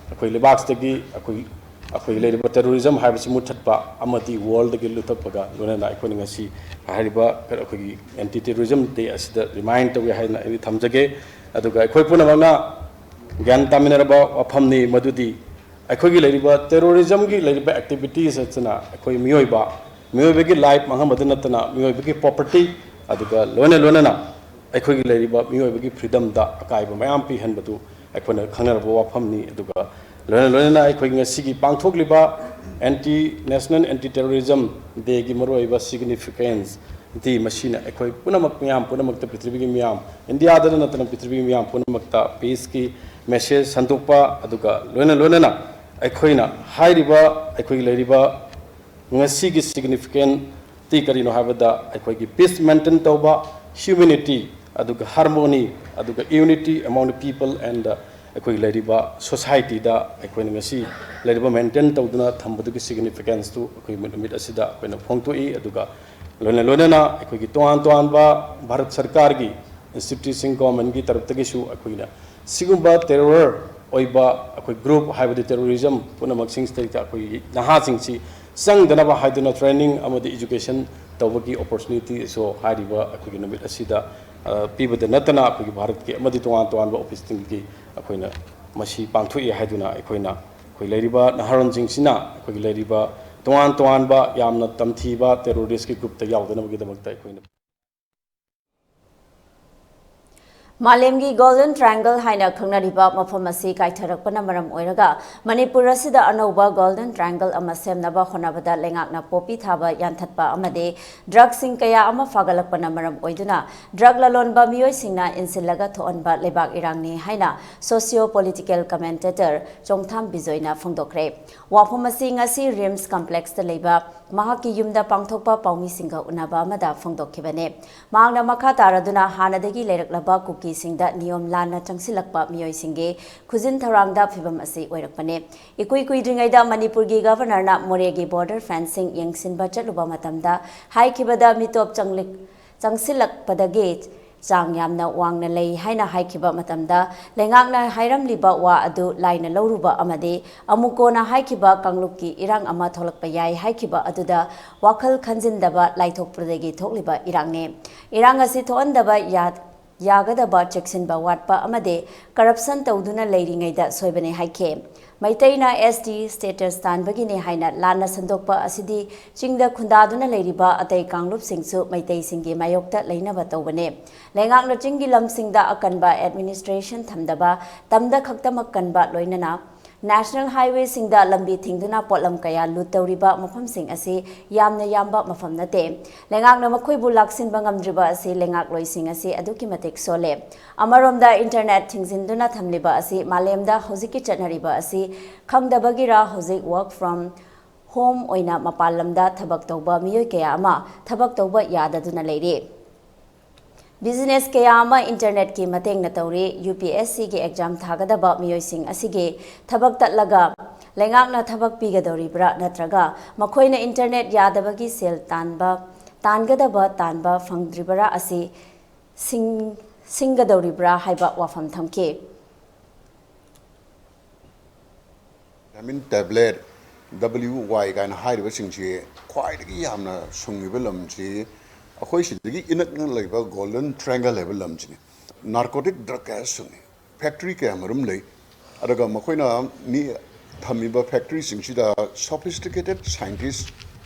ꯑꯩꯈꯣꯏ ꯂꯩꯕꯥꯛꯁꯤꯗꯒꯤ ꯑꯩꯈꯣꯏ, ꯑꯩꯈꯣꯏ ꯂꯩꯔꯤꯕ ꯇꯦꯔꯣꯔꯤꯖꯝ ꯍꯥꯏꯕꯁꯤ ꯃꯨꯠꯊꯠꯄ ꯑꯃꯗꯤ ꯋꯥꯔꯜꯗꯒꯤ ꯂꯨꯞꯊꯠꯄꯒ ꯂꯣꯏꯅꯅ ꯑꯩꯈꯣꯏꯅ ꯉꯁꯤ ꯍꯥꯏꯔꯤꯕ ꯑꯩꯈꯣꯏꯒꯤ ꯑꯦꯟꯇꯤ ꯇꯦꯔꯣꯔꯤꯖꯝ ꯗꯦ ꯑꯁꯤꯗ ꯔꯤꯃꯥꯏꯟ ꯇꯧꯏ ꯍꯥꯏꯅ ꯑꯩꯗꯤ ꯊꯝꯖꯒꯦ꯫ ꯑꯗꯨꯒ ꯑꯩꯈꯣꯏ ꯄꯨꯝꯅꯃꯛꯅ ꯒ꯭ꯌꯥꯟ ꯇꯥꯃꯤꯟꯅꯔꯕ ꯋꯥꯐꯝꯅꯤ ꯃꯗꯨꯗꯤ ꯑꯩꯈꯣꯏꯒꯤ ꯂꯩꯔꯤꯕ ꯇꯦꯔꯣꯔꯤꯖꯝꯒꯤ ꯂꯩꯔꯤꯕ ꯑꯦꯛꯇꯤꯚꯤꯇꯤꯁ ꯑꯁꯤꯅ ꯑꯩꯈꯣꯏ ꯃꯤꯑꯣꯏꯕ, ꯃꯤꯑꯣꯏꯕꯒꯤ ꯂꯥꯏꯐ ꯃꯥꯡꯍꯟꯕꯗ ꯅꯠꯇꯅ ꯃꯤꯑꯣꯏꯕꯒꯤ ꯄ꯭ꯔꯣꯄꯔꯇꯤ, ꯑꯗꯨꯒ ꯂꯣꯏꯅ ꯂꯣꯏꯅꯅ ꯑꯩꯈꯣꯏꯒꯤ ꯂꯩꯔꯤꯕ ꯃꯤꯑꯣꯏꯕꯒꯤ ꯐ꯭ꯔꯤꯗꯝꯗ ꯑꯀꯥꯏꯕ ꯃꯌꯥꯝ ꯄꯤꯍꯟꯕꯗꯨ ꯑꯩꯈꯣꯏꯅ ꯈꯪꯅꯔꯕ ꯋꯥꯐꯝꯅꯤ꯫ ꯑꯗꯨꯒ ꯂꯣꯏꯅ ꯂꯣꯏꯅꯅ ꯑꯩꯈꯣꯏꯒꯤ ꯉꯁꯤꯒꯤ ꯄꯥꯡꯊꯣꯛꯂꯤꯕ ꯑꯦꯟꯇꯤ ꯅꯦꯁꯅꯦꯜ ꯑꯦꯟꯇꯤ ꯇꯦꯔꯣꯔꯤꯖꯝ ꯗꯦꯒꯤ ꯃꯔꯨꯑꯣꯏꯕ ꯁꯤꯒꯅꯤꯐꯤꯀꯦꯟꯁꯇꯤ ꯃꯁꯤꯅ ꯑꯩꯈꯣꯏ ꯄꯨꯝꯅꯃꯛ, ꯃꯤꯌꯥꯝ ꯄꯨꯝꯅꯃꯛꯇ, ꯄ꯭ꯔꯤꯊꯤꯕꯤꯒꯤ ꯃꯤꯌꯥꯝ, ꯏꯟꯗꯤꯌꯥꯗ ꯅꯠꯇꯅ ꯄ꯭ꯔꯤꯊꯤꯕꯤꯒꯤ ꯃꯤꯌꯥꯝ ꯄꯨꯝꯅꯃꯛꯇ ꯄꯤꯁꯀꯤ ꯃꯦꯁꯦꯖ ꯁꯟꯗꯣꯛꯄ, ꯑꯗꯨꯒ ꯂꯣꯏꯅ ꯂꯣꯏꯅꯅ ꯑꯩꯈꯣꯏꯅ ꯍꯥꯏꯔꯤꯕ, ꯑꯩꯈꯣꯏꯒꯤ ꯂꯩꯔꯤꯕ ꯉꯁꯤꯒꯤ ꯁꯤꯒꯅꯤꯐꯤꯀꯦꯟꯇꯤ ꯀꯔꯤꯅꯣ ꯍꯥꯏꯕꯗ, ꯑꯩꯈꯣꯏꯒꯤ ꯄꯤꯁ ꯃꯦꯟꯇꯦꯟ ꯇꯧꯕ, ꯍ꯭ꯌꯨꯃꯤꯅꯤꯇꯤ, ꯑꯗꯨꯒ ꯍꯥꯔꯃꯣꯅꯤ, ꯑꯗꯨꯒ unity among the people and ꯑꯩꯈꯣꯏꯒꯤ ꯂꯩꯔꯤꯕ ꯁꯣꯁꯥꯏꯇꯤꯗ ꯑꯩꯈꯣꯏꯅ ꯉꯁꯤ ꯂꯩꯔꯤꯕ ꯃꯦꯟꯇꯦꯟ ꯇꯧꯗꯨꯅ ꯊꯝꯕꯗꯨꯒꯤ ꯁꯤꯒꯅꯤꯐꯤꯀꯦꯟꯁꯇꯨ ꯑꯩꯈꯣꯏ ꯅꯨꯃꯤꯠ ꯑꯁꯤꯗ ꯑꯩꯈꯣꯏꯅ ꯐꯣꯡꯗꯣꯛꯏ꯫ ꯑꯗꯨꯒ ꯂꯣꯏꯅ ꯂꯣꯏꯅꯅ ꯑꯩꯈꯣꯏꯒꯤ ꯇꯣꯉꯥꯟ ꯇꯣꯉꯥꯟꯕ ꯚꯥꯔꯠ ꯁꯔꯀꯥꯔꯒꯤ ꯏꯟꯁꯇꯤꯇ꯭ꯌꯨꯠꯁꯤꯡ, ꯒꯣꯔꯃꯦꯟꯒꯤ ꯇꯔꯞꯇꯒꯤꯁꯨ ꯑꯩꯈꯣꯏꯅ ꯁꯤꯒꯨꯝꯕ ꯇꯦꯔꯣꯔ ꯑꯣꯏꯕ ꯑꯩꯈꯣꯏ ꯒ꯭ꯔꯨꯞ, ꯍꯥꯏꯕꯗꯤ ꯇꯦꯔꯣꯔꯤꯖꯝ ꯄꯨꯝꯅꯃꯛꯁꯤꯡꯁꯤꯗꯩꯗ ꯑꯩꯈꯣꯏꯒꯤ ꯅꯍꯥꯁꯤꯡꯁꯤ ꯆꯪꯗꯅꯕ ꯍꯥꯏꯗꯨꯅ ꯇ꯭ꯔꯦꯅꯤꯡ ꯑꯃꯗꯤ ꯏꯖꯨꯀꯦꯁꯟ ꯇꯧꯕꯒꯤ ꯑꯣꯄꯣꯔꯆꯨꯅꯤꯇꯤꯁꯨ ꯍꯥꯏꯔꯤꯕ ꯑꯩꯈꯣꯏꯒꯤ ꯅꯨꯃꯤꯠ ꯑꯁꯤꯗ, ꯑ, ꯄꯤꯕꯗ ꯅꯠꯇꯅ, ꯑꯩꯈꯣꯏꯒꯤ ꯚꯥꯔꯠꯀꯤ ꯑꯃꯗꯤ ꯇꯣꯉꯥꯟ ꯇꯣꯉꯥꯟꯕ ꯑꯣꯐꯤꯁꯁꯤꯡꯒꯤ ꯑꯩꯈꯣꯏꯅ ꯃꯁꯤ ꯄꯥꯡꯊꯣꯛꯏ ꯍꯥꯏꯗꯨꯅ ꯑꯩꯈꯣꯏꯅ, ꯑꯩꯈꯣꯏ ꯂꯩꯔꯤꯕ ꯅꯍꯥꯔꯣꯟꯁꯤꯡꯁꯤꯅ ꯑꯩꯈꯣꯏꯒꯤ ꯂꯩꯔꯤꯕ ꯇꯣꯉꯥꯟ ꯇꯣꯉꯥꯟꯕ ꯌꯥꯝꯅ ꯇꯝꯊꯤꯕ ꯇꯦꯔꯣꯔꯤꯁ꯭ꯠꯀꯤ ꯒ꯭ꯔꯨꯞꯇ ꯌꯥꯎꯗꯅꯕꯒꯤꯗꯃꯛꯇ ꯑꯩꯈꯣꯏꯅ ꯃꯥꯂꯦꯝꯒꯤ ꯒꯣꯜꯗꯟ ꯇ꯭ꯔꯥꯏꯡꯒꯜ ꯍꯥꯏꯅ ꯈꯪꯅꯔꯤꯕ ꯃꯐꯝ ꯑꯁꯤ ꯀꯥꯏꯊꯔꯛꯄꯅ ꯃꯔꯝ ꯑꯣꯏꯔꯒ, ꯃꯅꯤꯄꯨꯔ ꯑꯁꯤꯗ ꯑꯅꯧꯕ ꯒꯣꯜꯗꯟ ꯇ꯭ꯔꯥꯏꯡꯒꯜ ꯑꯃ ꯁꯦꯝꯅꯕ ꯍꯣꯠꯅꯕꯗ ꯂꯩꯉꯥꯛꯅ ꯄꯣꯄꯤ ꯊꯥꯕ ꯌꯥꯟꯊꯠꯄ ꯑꯃꯗꯤ ꯗ꯭ꯔꯒꯁꯤꯡ ꯀꯌꯥ ꯑꯃ ꯐꯥꯒꯠꯂꯛꯄꯅ ꯃꯔꯝ ꯑꯣꯏꯗꯨꯅ, ꯗ꯭ꯔꯒ ꯂꯂꯣꯟꯕ ꯃꯤꯑꯣꯏꯁꯤꯡꯅ ꯏꯟꯁꯤꯜꯂꯒ ꯊꯣꯛꯍꯟꯕ ꯂꯩꯕꯥꯛ ꯏꯔꯥꯡꯅꯤ ꯍꯥꯏꯅ ꯁꯣꯁꯤꯌꯣ ꯄꯣꯂꯤꯇꯤꯀꯦꯜ ꯀꯃꯦꯟꯇꯦꯇꯔ ꯆꯣꯡꯊꯥꯝ ꯕꯤꯖꯣꯏꯅ ꯐꯣꯡꯗꯣꯛꯈ꯭ꯔꯦ꯫ ꯋꯥꯐꯝ ꯑꯁꯤ ꯉꯁꯤ ꯔꯤꯝꯁ ꯀꯝꯄ꯭ꯂꯦꯛꯁꯇ ꯂꯩꯕ ꯃꯍꯥꯛꯀꯤ ꯌꯨꯝꯗ ꯄꯥꯡꯊꯣꯛꯄ ꯄꯥꯎꯃꯤꯁꯤꯡꯒ ꯎꯅꯕ ꯑꯃꯗ ꯐꯣꯡꯗꯣꯛꯈꯤꯕꯅꯤ꯫ ꯃꯍꯥꯛꯅ ꯃꯈꯥ ꯇꯥꯔꯗꯨꯅ ꯍꯥꯟꯅꯗꯒꯤ ꯂꯩꯔꯛꯂꯕ ꯀꯨꯀꯤꯁꯤꯡꯗ ꯅꯤꯌꯣꯝ ꯂꯥꯟꯅ ꯆꯪꯁꯤꯜꯂꯛꯄ ꯃꯤꯑꯣꯏꯁꯤꯡꯒꯤ ꯈꯨꯖꯤꯟ ꯊꯧꯔꯥꯡꯗ ꯐꯤꯚꯝ ꯑꯁꯤ ꯑꯣꯏꯔꯛꯄꯅꯤ꯫ ꯏꯀꯨꯏ ꯀꯨꯏꯗ꯭ꯔꯤꯉꯩꯗ ꯃꯅꯤꯄꯨꯔꯒꯤ ꯒꯚꯔꯅꯔꯅ ꯃꯣꯔꯦꯒꯤ ꯕꯣꯔꯗꯔ ꯐꯦꯟꯁꯤꯡ ꯌꯦꯡꯁꯤꯟꯕ ꯆꯠꯂꯨꯕ ꯃꯇꯝꯗ ꯍꯥꯏꯈꯤꯕꯗ ꯃꯤꯇꯣꯞ ꯆꯪꯂꯛ-, ꯆꯪꯁꯤꯜꯂꯛꯄꯗꯒꯤ ꯆꯥꯡ ꯌꯥꯝꯅ ꯋꯥꯡꯅ ꯂꯩ ꯍꯥꯏꯅ ꯍꯥꯏꯈꯤꯕ ꯃꯇꯝꯗ, ꯂꯩꯉꯥꯛꯅ ꯍꯥꯏꯔꯝꯂꯤꯕ ꯋꯥ ꯑꯗꯨ ꯂꯥꯏꯅ ꯂꯧꯔꯨꯕ ꯑꯃꯗꯤ ꯑꯃꯨꯛ ꯀꯣꯟꯅ ꯍꯥꯏꯈꯤꯕ ꯀꯥꯡꯂꯨꯞꯀꯤ ꯏꯔꯥꯡ ꯑꯃ ꯊꯣꯛꯂꯛꯄ ꯌꯥꯏ ꯍꯥꯏꯈꯤꯕ ꯑꯗꯨꯗ ꯋꯥꯈꯜ ꯈꯟꯖꯤꯟꯗꯕ ꯂꯥꯏꯊꯣꯛꯄꯗꯒꯤ ꯊꯣꯛꯂꯤꯕ ꯏꯔꯥꯡꯅꯤ꯫ ꯏꯔꯥꯡ ꯑꯁꯤ ꯊꯣꯛꯍꯟꯗꯕ ꯌꯥ-, ꯌꯥꯒꯗꯕ ꯆꯦꯛꯁꯤꯟꯕ ꯋꯥꯠꯄ ꯑꯃꯗꯤ ꯀꯔꯞꯁꯟ ꯇꯧꯗꯨꯅ ꯂꯩꯔꯤꯉꯩꯗ ꯁꯣꯏꯕꯅꯦ ꯍꯥꯏꯈꯤ꯫ ꯃꯩꯇꯩꯅ ꯑꯦꯁ ꯇꯤ ꯁ꯭ꯇꯦꯇꯁ ꯇꯥꯟꯕꯒꯤꯅꯦ ꯍꯥꯏꯅ ꯂꯥꯟꯅ ꯁꯟꯗꯣꯛꯄ ꯑꯁꯤꯗꯤ ꯆꯤꯡꯗ ꯈꯨꯟꯗꯥꯗꯨꯅ ꯂꯩꯔꯤꯕ ꯑꯇꯩ ꯀꯥꯡꯂꯨꯞꯁꯤꯡꯁꯨ ꯃꯩꯇꯩꯁꯤꯡꯒꯤ ꯃꯥꯌꯣꯛꯇ ꯂꯩꯅꯕ ꯇꯧꯕꯅꯦ꯫ ꯂꯩꯉꯥꯛꯅ ꯆꯤꯡꯒꯤ ꯂꯝꯁꯤꯡꯗ ꯑꯀꯟꯕ ꯑꯦꯗꯃꯤꯅꯤꯁꯇ꯭ꯔꯦꯁꯟ ꯊꯝꯗꯕ, ꯇꯝꯗ ꯈꯛꯇꯃꯛ ꯀꯟꯕ ꯂꯣꯏꯅꯅ ꯅꯦꯁꯅꯦꯜ ꯍꯥꯏꯋꯦꯁꯤꯡꯗ ꯂꯝꯕꯤ ꯊꯤꯡꯗꯨꯅ ꯄꯣꯠꯂꯝ ꯀꯌꯥ ꯂꯨꯠ ꯇꯧꯔꯤꯕ ꯃꯐꯝꯁꯤꯡ ꯑꯁꯤ ꯌꯥꯝꯅ ꯌꯥꯝꯕ ꯃꯐꯝ ꯅꯠꯇꯦ꯫ ꯂꯩꯉꯥꯛꯅ ꯃꯈꯣꯏꯕꯨ ꯂꯥꯛꯁꯤꯟꯕ ꯉꯝꯗ꯭ꯔꯤꯕ ꯑꯁꯤ ꯂꯩꯉꯥꯛꯂꯣꯏꯁꯤꯡ ꯑꯁꯤ ꯑꯗꯨꯛꯀꯤ ꯃꯇꯤꯛ ꯁꯣꯜꯂꯦ꯫ ꯑꯃꯔꯣꯝꯗ ꯏꯟꯇꯔꯅꯦꯠ ꯊꯤꯡꯖꯤꯟꯗꯨꯅ ꯊꯝꯂꯤꯕ ꯑꯁꯤ ꯃꯥꯂꯦꯝꯗ ꯍꯧꯖꯤꯛꯀꯤ ꯆꯠꯅꯔꯤꯕ ꯑꯁꯤ ꯈꯪꯗꯕꯒꯤꯔ ꯍꯧꯖꯤꯛ work from home ꯑꯣꯏꯅ ꯃꯄꯥꯟ ꯂꯝꯗ ꯊꯕꯛ ꯇꯧꯕ ꯃꯤꯑꯣꯏ ꯀꯌꯥ ꯑꯃ ꯊꯕꯛ ꯇꯧꯕ ꯌꯥꯗꯗꯨꯅ ꯂꯩꯔꯤ꯫ ꯕꯤꯖꯤꯅꯦꯁ ꯀꯌꯥ ꯑꯃ ꯏꯟꯇꯔꯅꯦꯠꯀꯤ ꯃꯇꯦꯡꯅ ꯇꯧꯔꯤ꯫ ꯌꯨ ꯄꯤ ꯑꯦꯁ ꯁꯤꯒꯤ ꯑꯦꯛꯖꯥꯝ ꯊꯥꯒꯗꯕ ꯃꯤꯑꯣꯏꯁꯤꯡ ꯑꯁꯤꯒꯤ ꯊꯕꯛ ꯇꯠꯂꯒ ꯂꯩꯉꯥꯛꯅ ꯊꯕꯛ ꯄꯤꯒꯗꯧꯔꯤꯕ꯭ꯔꯥ ꯅꯠꯇ꯭ꯔꯒ ꯃꯈꯣꯏꯅ ꯏꯟꯇꯔꯅꯦꯠ ꯌꯥꯗꯕꯒꯤ ꯁꯦꯜ ꯇꯥꯟꯕ, ꯇꯥꯟꯒꯗꯕ ꯇꯥꯟꯕ ꯐꯪꯗ꯭ꯔꯤꯕꯔꯥ ꯑꯁꯤ ꯁꯤꯡ-, ꯁꯤꯡꯒꯗꯧꯔꯤꯕ꯭ꯔꯥ ꯍꯥꯏꯕ ꯋꯥꯐꯝ ꯊꯝꯈꯤ꯫ ꯚꯤꯇꯥꯃꯤꯟ ꯇꯦꯕ꯭ꯂꯦꯠ, ꯗꯕ꯭ꯂꯤꯌꯨ ꯋꯥꯏ ꯀꯥꯏꯅ ꯍꯥꯏꯔꯤꯕꯁꯤꯡꯁꯤ ꯈ꯭ꯋꯥꯏꯗꯒꯤ ꯌꯥꯝꯅ ꯁꯨꯡꯉꯤꯕ ꯂꯝꯁꯤ ꯑꯩꯈꯣꯏ ꯁꯤꯗꯒꯤ ꯏꯅꯛꯅ ꯂꯩꯕ ꯒꯣꯜꯗꯟ ꯇ꯭ꯔꯥꯏꯡꯒꯜ ꯍꯥꯏꯕ ꯂꯝꯁꯤꯅꯤ꯫ ꯅꯥꯔꯀꯣꯇꯤꯛ ꯗ꯭ꯔꯒ ꯀꯌꯥ ꯁꯨꯡꯉꯤ, ꯐꯦꯛꯇ꯭ꯔꯤ ꯀꯌꯥ ꯃꯔꯨꯝ ꯂꯩ꯫ ꯑꯗꯨꯒ ꯃꯈꯣꯏꯅ ꯃꯤ ꯊꯝꯃꯤꯕ ꯐꯦꯛꯇ꯭ꯔꯤꯁꯤꯡꯁꯤꯗ ꯁꯣꯐꯤꯁꯇꯤꯀꯦꯇꯦꯠ ꯁꯥꯏꯟꯇꯤꯁ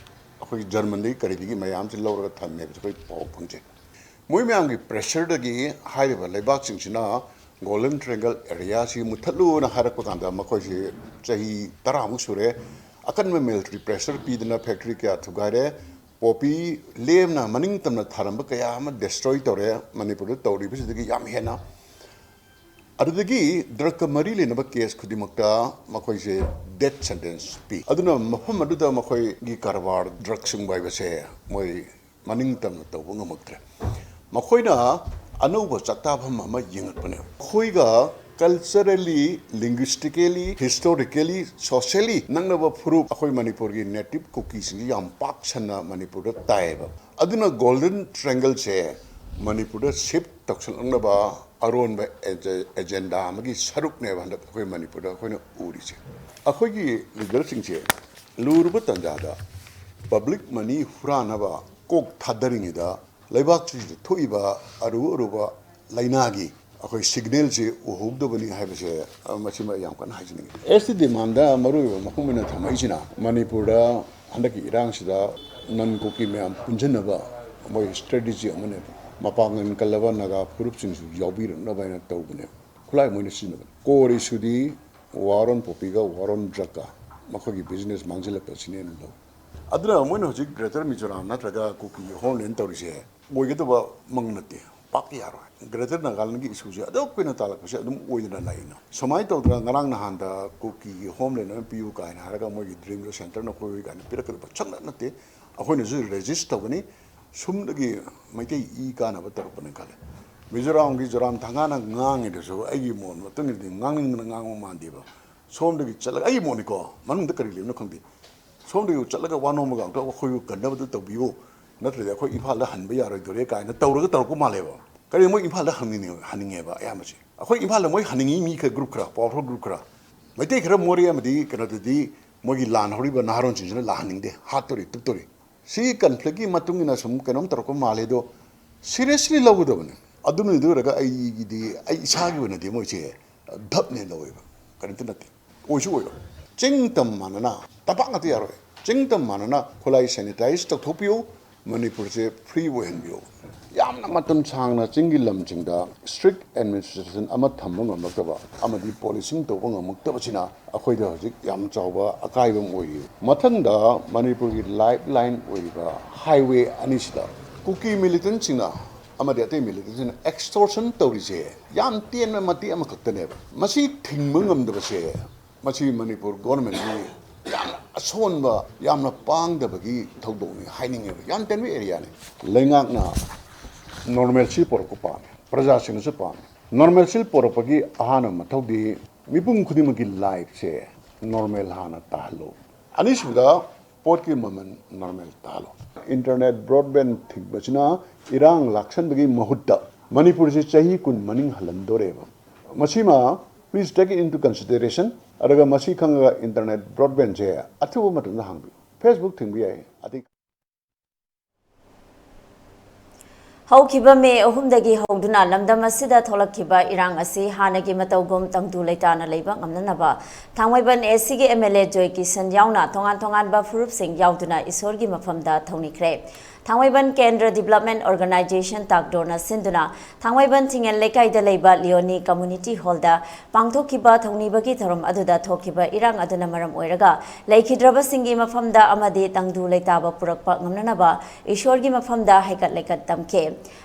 ꯑꯩꯈꯣꯏ ꯖꯔꯃꯟꯗꯒꯤ ꯀꯔꯤꯗꯒꯤ ꯃꯌꯥꯝꯁꯤ ꯂꯧꯔꯒ ꯊꯝꯃꯦ ꯍꯥꯏꯕꯁꯤ ꯑꯩꯈꯣꯏ ꯄꯥꯎ ꯐꯪꯖꯩ꯫ ꯃꯣꯏ ꯃꯌꯥꯝꯒꯤ ꯄ꯭ꯔꯦꯁꯔꯗꯒꯤ ꯍꯥꯏꯔꯤꯕ ꯂꯩꯕꯥꯛꯁꯤꯡꯁꯤꯅ ꯒꯣꯜꯗꯟ ꯇ꯭ꯔꯥꯏꯡꯒꯜ ꯑꯦꯔꯤꯌꯥꯁꯤ ꯃꯨꯠꯊꯠꯂꯨꯅ ꯍꯥꯏꯔꯛꯄ ꯀꯥꯟꯗ ꯃꯈꯣꯏꯁꯤ ꯆꯍꯤ ꯇꯔꯥꯃꯨꯛ ꯁꯨꯔꯦ꯫ ꯑꯀꯟꯕ ꯃꯤꯂꯤꯇꯔꯤ ꯄ꯭ꯔꯦꯁꯔ ꯄꯤꯗꯨꯅ ꯐꯦꯛꯇ꯭ꯔꯤ ꯀꯌꯥ ꯊꯨꯒꯥꯏꯔꯦ꯫ ꯄꯣꯄꯤ ꯂꯦꯝꯅ ꯃꯅꯤꯡ ꯇꯝꯅ ꯊꯥꯔꯝꯕ ꯀꯌꯥ ꯑꯃ ꯗꯦꯁꯇ꯭ꯔꯣꯏ ꯇꯧꯔꯦ꯫ ꯃꯅꯤꯄꯨꯔꯗ ꯇꯧꯔꯤꯕꯁꯤꯗꯒꯤ ꯌꯥꯝ ꯍꯦꯟꯅ꯫ ꯑꯗꯨꯗꯒꯤ ꯗ꯭ꯔꯒꯀ ꯃꯔꯤ ꯂꯩꯅꯕ ꯀꯦꯁ ꯈꯨꯗꯤꯡꯃꯛꯇ ꯃꯈꯣꯏꯁꯦ ꯗꯦꯠ ꯁꯦꯟꯇꯦꯟꯁ ꯄꯤ꯫ ꯑꯗꯨꯅ ꯃꯐꯝ ꯑꯗꯨꯗ ꯃꯈꯣꯏꯒꯤ ꯀꯔꯕꯥꯔ ꯗ꯭ꯔꯒ ꯁꯨꯡꯕ ꯍꯥꯏꯕꯁꯦ ꯃꯣꯏ ꯃꯅꯤꯡ ꯇꯝꯅ ꯇꯧꯕ ꯉꯝꯃꯛꯇ꯭ꯔꯦ꯫ ꯃꯈꯣꯏꯅ ꯑꯅꯧꯕ ꯆꯥꯛꯇꯥꯐꯝ ꯑꯃ ꯌꯦꯡꯉꯛꯄꯅꯦ꯫ ꯑꯩꯈꯣꯏꯒ ꯀꯜꯆꯔꯦꯂꯤ, ꯂꯤꯡꯒ꯭ꯋꯤꯁꯇꯤꯀꯦꯂꯤ, ꯍꯤꯁꯇꯣꯔꯤꯀꯦꯂꯤ, ꯁꯣꯁꯤꯌꯦꯂꯤ ꯅꯛꯅꯕ ꯐꯨꯔꯨꯞ ꯑꯩꯈꯣꯏ ꯃꯅꯤꯄꯨꯔꯒꯤ ꯅꯦꯇꯤꯚ ꯀꯨꯀꯤꯁꯤꯡꯁꯤ ꯌꯥꯝ ꯄꯥꯛ ꯁꯟꯅ ꯃꯅꯤꯄꯨꯔꯗ ꯇꯥꯏꯌꯦꯕ꯫ ꯑꯗꯨꯅ ꯒꯣꯜꯗꯟ ꯇ꯭ꯔꯥꯏꯡꯒꯜꯁꯦ ꯃꯅꯤꯄꯨꯔꯗ ꯁꯤꯐ ꯇꯧꯁꯜꯂꯛꯅꯕ ꯑꯔꯣꯟꯕ ꯑꯦꯖꯦ-, ꯑꯦꯖꯦꯟꯗꯥ ꯑꯃꯒꯤ ꯁꯔꯨꯛꯅꯦꯕ ꯍꯟꯗꯛ ꯑꯩꯈꯣꯏ ꯃꯅꯤꯄꯨꯔꯗ ꯑꯩꯈꯣꯏꯅ ꯎꯔꯤꯁꯦ꯫ ꯑꯩꯈꯣꯏꯒꯤ ꯂꯤꯗꯔꯁꯤꯡꯁꯦ ꯂꯨꯔꯕ ꯇꯥꯟꯖꯥꯗ ꯄꯕ꯭ꯂꯤꯛ ꯃꯅꯤ ꯍꯨꯔꯥꯟꯅꯕ ꯀꯣꯛ ꯊꯥꯗꯔꯤꯉꯩꯗ ꯂꯩꯕꯥꯛꯁꯤꯗ ꯊꯣꯛꯏꯕ ꯑꯔꯨ ꯑꯔꯨꯕ ꯂꯥꯏꯅꯥꯒꯤ ꯑꯩꯈꯣꯏ ꯁꯤꯒꯅꯦꯜꯁꯤ ꯎꯍꯧꯗꯕꯅꯤ ꯍꯥꯏꯕꯁꯦ, ꯑ, ꯃꯁꯤꯃ ꯌꯥꯝ ꯀꯟꯅ ꯍꯥꯏꯖꯅꯤꯡꯉꯤ꯫ ꯑꯦꯁ ꯇꯤ ꯗꯤꯃꯥꯟꯗ ꯃꯔꯨꯑꯣꯏꯕ ꯃꯐꯝ ꯑꯣꯏꯅ ꯊꯝꯃꯛꯏꯁꯤꯅ ꯃꯅꯤꯄꯨꯔꯗ ꯍꯟꯗꯛꯀꯤ ꯏꯔꯥꯡꯁꯤꯗ ꯅꯟ ꯀꯨꯀꯤ ꯃꯌꯥꯝ ꯄꯨꯟꯁꯤꯟꯅꯕ ꯃꯣꯏ ꯁ꯭ꯇ꯭ꯔꯦꯇꯦꯖꯤ ꯑꯃꯅꯦꯕ꯫ ꯃꯄꯥꯡꯒꯜ ꯀꯜꯂꯕ ꯅꯥꯒꯥ ꯐꯨꯔꯨꯞꯁꯤꯡꯁꯨ ꯌꯥꯎꯕꯤꯔꯛꯅꯕ ꯍꯥꯏꯅ ꯇꯧꯕꯅꯦꯕ꯫ ꯈꯨꯠꯂꯥꯏ ꯃꯣꯏꯅ ꯁꯤꯖꯤꯟꯅꯕꯅꯦ꯫ ꯀꯣꯔ ꯏꯁꯨꯗꯤ ꯋꯥꯔ ꯑꯣꯟ ꯄꯣꯄꯤꯒ ꯋꯥꯔ ꯑꯣꯟ ꯗ꯭ꯔꯒꯀ ꯃꯈꯣꯏꯒꯤ ꯕꯤꯖꯤꯅꯦꯁ ꯃꯥꯡꯁꯤꯜꯂꯛꯄꯁꯤꯅꯦꯅ ꯂꯧ꯫ ꯑꯗꯨꯅ ꯃꯣꯏꯅ ꯍꯧꯖꯤꯛ ꯒ꯭ꯔꯦꯇꯔ ꯃꯤꯖꯣꯔꯥꯝ ꯅꯠꯇ꯭ꯔꯒ ꯀꯨꯀꯤꯒꯤ ꯍꯣꯝꯂꯦꯟ ꯇꯧꯔꯤꯁꯦ ꯑꯣꯏꯒꯗꯕ ꯃꯪ ꯅꯠꯇꯦ, ꯄꯥꯛ ꯌꯥꯔꯣꯏ꯫ ꯒ꯭ꯔꯦꯇꯔ ꯅꯥꯒꯥꯂꯦꯟꯒꯤ ꯏꯁꯨꯁꯦ ꯑꯗꯨꯛ ꯀꯨꯏꯅ ꯇꯥꯜꯂꯛꯄꯁꯦ ꯑꯗꯨꯝ ꯑꯣꯏꯗꯅ ꯂꯥꯛꯏꯅ꯫ ꯁꯨꯃꯥꯏꯅ ꯇꯧꯗꯅ ꯉꯔꯥꯡ ꯅꯍꯥꯟꯗ ꯀꯨꯀꯤꯒꯤ ꯍꯣꯝꯂꯦꯟ ꯑꯃ ꯄꯤꯌꯨ ꯀꯥꯏꯅ ꯍꯥꯏꯔꯒ ꯃꯣꯏꯒꯤ ꯗ꯭ꯔꯤꯝꯗꯣ ꯁꯦꯟꯇꯔꯅ ꯑꯩꯈꯣꯏ ꯀꯥꯏꯅ ꯄꯤꯔꯛꯀꯗꯕ ꯁꯨꯡꯅꯠ ꯅꯠꯇꯦ꯫ ꯑꯩꯈꯣꯏꯅꯁꯨ ꯔꯦꯖꯤꯁ ꯇꯧꯒꯅꯤ꯫ ꯁꯨꯝꯗꯒꯤ ꯃꯩꯇꯩ ꯏ ꯀꯥꯟꯅꯕ ꯇꯧꯔꯛꯄꯅꯦ ꯈꯜꯂꯦ꯫ ꯃꯤꯖꯣꯔꯥꯝꯒꯤ ꯖꯣꯔꯥꯝ ꯊꯪꯒꯥꯅ ꯉꯥꯡꯉꯤꯗꯨꯁꯨ ꯑꯩꯒꯤ ꯃꯣꯠ ꯃꯇꯨꯡ ꯏꯟꯅꯗꯤ ꯉꯥꯡꯅꯤꯡꯗꯅ ꯉꯥꯡꯕ ꯃꯥꯟꯗꯦꯕ꯫ ꯁꯣꯝꯗꯒꯤ ꯆꯠꯂꯒ, ꯑꯩꯒꯤ ꯃꯣꯠꯅꯤꯀꯣ, ꯃꯅꯨꯡꯗ ꯀꯔꯤ ꯂꯩꯕꯅꯣ ꯈꯪꯗꯦ, ꯁꯣꯝꯗꯒꯤ ꯆꯠꯂꯒ ꯋꯥ ꯅꯣꯝꯃꯒ ꯑꯝꯇ ꯑꯩꯈꯣꯏꯕꯨ ꯀꯟꯅꯕꯗꯨ ꯇꯧꯕꯤꯌꯨ, ꯅꯠꯇ꯭ꯔꯗꯤ ꯑꯩꯈꯣꯏ ꯏꯝꯐꯥꯜꯗ ꯍꯟꯕ ꯌꯥꯔꯣꯏꯗꯣꯔꯦ ꯀꯥꯏꯅ ꯇꯧꯔꯒ ꯇꯧꯔꯛꯄ ꯃꯥꯜꯂꯦꯕ꯫ ꯀꯔꯤ ꯃꯣꯏ ꯏꯝꯐꯥꯜꯗ ꯍꯟꯅꯤꯡꯉꯦ-, ꯍꯟꯅꯤꯡꯉꯦꯕ ꯑꯌꯥꯝꯕꯁꯦ꯫ ꯑꯩꯈꯣꯏ ꯏꯝꯐꯥꯜꯗ ꯃꯣꯏ ꯍꯟꯅꯤꯡꯉꯤ ꯃꯤ ꯈꯔ, ꯒ꯭ꯔꯨꯞ ꯈꯔ, ꯄꯥꯋꯔꯐꯨꯜ ꯒ꯭ꯔꯨꯞ ꯈꯔ꯫ ꯃꯩꯇꯩ ꯈꯔ ꯃꯣꯔꯦ ꯑꯃꯗꯤ ꯀꯩꯅꯣꯗꯗꯤ ꯃꯣꯏꯒꯤ ꯂꯥꯟ ꯍꯧꯔꯤꯕ ꯅꯍꯥꯔꯣꯟꯁꯤꯡꯁꯤꯅ ꯂꯥꯛꯍꯟꯅꯤꯡꯗꯦ, ꯍꯥꯠꯇꯣꯔꯤ, ꯇꯨꯞꯇꯣꯔꯤ꯫ ꯁꯤ ꯀꯟꯐ꯭ꯂꯤꯛꯀꯤ ꯃꯇꯨꯡ ꯏꯟꯅ ꯁꯨꯝ ꯀꯩꯅꯣꯝ ꯇꯧꯔꯛꯄ ꯃꯥꯜꯂꯦ, ꯑꯗꯣ ꯁꯤꯔꯤꯌꯁꯂꯤ ꯂꯧꯒꯗꯕꯅꯤ꯫ ꯑꯗꯨꯅ ꯑꯗꯨ ꯑꯣꯏꯔꯒ ꯑꯩꯒꯤꯗꯤ, ꯑꯩ ꯏꯁꯥꯒꯤ ꯑꯣꯏꯅꯗꯤ ꯃꯣꯏꯁꯦ ꯙꯞꯅꯦ ꯂꯧꯋꯦꯕ, ꯀꯔꯤꯝꯇ ꯅꯠꯇꯦ, ꯑꯣꯏꯁꯨ ꯑꯣꯏꯔꯣꯏ꯫ ꯆꯤꯡ ꯇꯝ ꯃꯥꯟꯅꯅ, ꯇꯝꯄꯥꯛ ꯉꯥꯛꯇ ꯌꯥꯔꯣꯏ, ꯆꯤꯡ ꯇꯝ ꯃꯥꯟꯅꯅ ꯈꯨꯠꯂꯥꯏ ꯁꯦꯅꯤꯇꯥꯏꯁ ꯇꯧꯊꯣꯛꯄꯤꯌꯨ, ꯃꯅꯤꯄꯨꯔꯁꯦ ꯐ꯭ꯔꯤ ꯑꯣꯏꯍꯟꯕꯤꯌꯨ꯫ ꯌꯥꯝꯅ ꯃꯇꯝ ꯁꯥꯡꯅ ꯆꯤꯡꯒꯤ ꯂꯝꯁꯤꯡꯗ ꯏꯁꯇ꯭ꯔꯤꯛ ꯑꯦꯗꯃꯤꯅꯤꯁꯇ꯭ꯔꯦꯁꯟ ꯑꯃ ꯊꯝꯕ ꯉꯝꯂꯛꯇꯕ ꯑꯃꯗꯤ ꯄꯣꯂꯤꯁꯤꯡ ꯇꯧꯕ ꯉꯝꯂꯛꯇꯕꯁꯤꯅ ꯑꯩꯈꯣꯏꯗ ꯍꯧꯖꯤꯛ ꯌꯥꯝ ꯆꯥꯎꯕ ꯑꯀꯥꯏꯕ ꯑꯃ ꯑꯣꯏꯔꯤ꯫ ꯃꯊꯪꯗ ꯃꯅꯤꯄꯨꯔꯒꯤ ꯂꯥꯏꯐ ꯂꯥꯏꯟ ꯑꯣꯏꯔꯤꯕ ꯍꯥꯏꯋꯦ ꯑꯅꯤꯁꯤꯗ ꯀꯨꯀꯤ ꯃꯤꯂꯤꯇꯦꯟꯁꯤꯡꯅ ꯑꯃꯗꯤ ꯑꯇꯩ ꯃꯤꯂꯤꯇꯦꯟꯁꯤꯡꯅ ꯑꯦꯛꯁꯇꯣꯔꯁꯟ ꯇꯧꯔꯤꯁꯦ ꯌꯥꯝ ꯇꯦꯟꯕ ꯃꯇꯦꯛ ꯑꯃꯈꯛꯇꯅꯦꯕ꯫ ꯃꯁꯤ ꯊꯤꯡꯕ ꯉꯝꯗꯕꯁꯦ ꯃꯁꯤ ꯃꯅꯤꯄꯨꯔ ꯒꯣꯔꯃꯦꯟꯒꯤ ꯌꯥꯝꯅ ꯑꯁꯣꯟꯕ, ꯌꯥꯝꯅ ꯄꯥꯡꯗꯕꯒꯤ ꯊꯧꯗꯣꯛꯅꯤ ꯍꯥꯏꯅꯤꯡꯉꯦꯕ꯫ ꯌꯥꯝ ꯇꯦꯟꯕ ꯑꯦꯔꯤꯌꯥꯅꯤ꯫ ꯂꯩꯉꯥꯛꯅ ꯅꯣꯔꯃꯦꯜꯁꯤ ꯄꯣꯔꯛꯄ ꯄꯥꯝꯃꯤ, ꯄ꯭ꯔꯖꯥꯁꯤꯡꯅꯁꯨ ꯄꯥꯝꯃꯤ꯫ ꯅꯣꯔꯃꯦꯜꯁꯤ ꯄꯣꯔꯛꯄꯒꯤ ꯑꯍꯥꯟꯕ ꯃꯊꯧꯗꯤ ꯃꯤꯄꯨꯝ ꯈꯨꯗꯤꯡꯃꯛꯀꯤ ꯂꯥꯏꯐꯁꯦ ꯅꯣꯔꯃꯦꯜ ꯍꯥꯟꯅ ꯇꯥꯍꯜꯂꯨ꯫ ꯑꯅꯤꯁꯨꯕꯗ, ꯄꯣꯠꯀꯤ ꯃꯃꯜ ꯅꯣꯔꯃꯦꯜ ꯇꯥꯍꯜꯂꯨ꯫ ꯏꯟꯇꯔꯅꯦꯠ ꯕ꯭ꯔꯣꯗꯕꯦꯟ ꯊꯤꯡꯕꯁꯤꯅ ꯏꯔꯥꯡ ꯂꯥꯛꯁꯟꯕꯒꯤ ꯃꯍꯨꯠꯇ ꯃꯅꯤꯄꯨꯔꯁꯤ ꯆꯍꯤ ꯀꯨꯟ ꯃꯅꯤꯡ ꯍꯜꯍꯟꯗꯣꯔꯦꯕ꯫ ꯃꯁꯤꯃ please take it into consideration꯫ ꯑꯗꯨꯒ ꯃꯁꯤ ꯈꯪꯉꯒ ꯏꯟꯇꯔꯅꯦꯠ ꯕ꯭ꯔꯣꯗꯕꯦꯟꯁꯦ ꯑꯊꯨꯕ ꯃꯇꯝꯗ ꯍꯥꯡꯕꯤꯌꯨ꯫ ꯐꯦꯁꯕꯨꯛ ꯊꯤꯡꯕ ꯌꯥꯏ, ꯑꯇꯩ ꯍꯧꯈꯤꯕ ꯃꯦ ꯑꯍꯨꯝꯗꯒꯤ ꯍꯧꯗꯨꯅ ꯂꯝꯗꯝ ꯑꯁꯤꯗ ꯊꯣꯛꯂꯛꯈꯤꯕ ꯏꯔꯥꯡ ꯑꯁꯤ ꯍꯥꯟꯅꯒꯤ ꯃꯇꯧꯒꯨꯝ ꯇꯪꯗꯨ ꯂꯩꯇꯥꯅ ꯂꯩꯕ ꯉꯝꯅꯅꯕ ꯊꯥꯡꯃꯩꯕꯟ ꯑꯦ ꯁꯤꯒꯤ ꯑꯦꯝ ꯑꯦꯜ ꯑꯦ ꯖꯣꯏ ꯀꯤꯁꯟ ꯌꯥꯎꯅ ꯇꯣꯉꯥꯟ ꯇꯣꯉꯥꯟꯕ ꯐꯨꯔꯨꯞꯁꯤꯡ ꯌꯥꯎꯗꯨꯅ ꯏꯁꯣꯔꯒꯤ ꯃꯐꯝꯗ ꯊꯧꯅꯤꯈ꯭ꯔꯦ꯫ ꯊꯥꯡꯃꯩꯕꯟ ꯀꯦꯟꯗ꯭ꯔ ꯗꯤꯕꯂꯞꯃꯦꯟ ꯑꯣꯔꯒꯅꯥꯏꯖꯦꯁꯟ ꯇꯥꯛꯗꯣꯅ ꯁꯤꯟꯗꯨꯅ ꯊꯥꯡꯃꯩꯕꯟ ꯊꯤꯡꯉꯦꯜ ꯂꯩꯀꯥꯏꯗ ꯂꯩꯕ ꯂꯤꯑꯣꯅꯤ ꯀꯝꯃꯨꯅꯤꯇꯤ ꯍꯣꯜꯗ ꯄꯥꯡꯊꯣꯛꯈꯤꯕ ꯊꯧꯅꯤꯕꯒꯤ ꯊꯧꯔꯝ ꯑꯗꯨꯗ ꯊꯣꯛꯈꯤꯕ ꯏꯔꯥꯡ ꯑꯗꯨꯅ ꯃꯔꯝ ꯑꯣꯏꯔꯒ ꯂꯩꯈꯤꯗ꯭ꯔꯕꯁꯤꯡꯒꯤ ꯃꯐꯝꯗ ꯑꯃꯗꯤ ꯇꯪꯗꯨ ꯂꯩꯇꯥꯕ ꯄꯨꯔꯛꯄ ꯉꯝꯅꯅꯕ ꯏꯁꯣꯔꯒꯤ ꯃꯐꯝꯗ ꯍꯩꯀꯠ ꯂꯩꯀꯠ ꯇꯝꯈꯤ꯫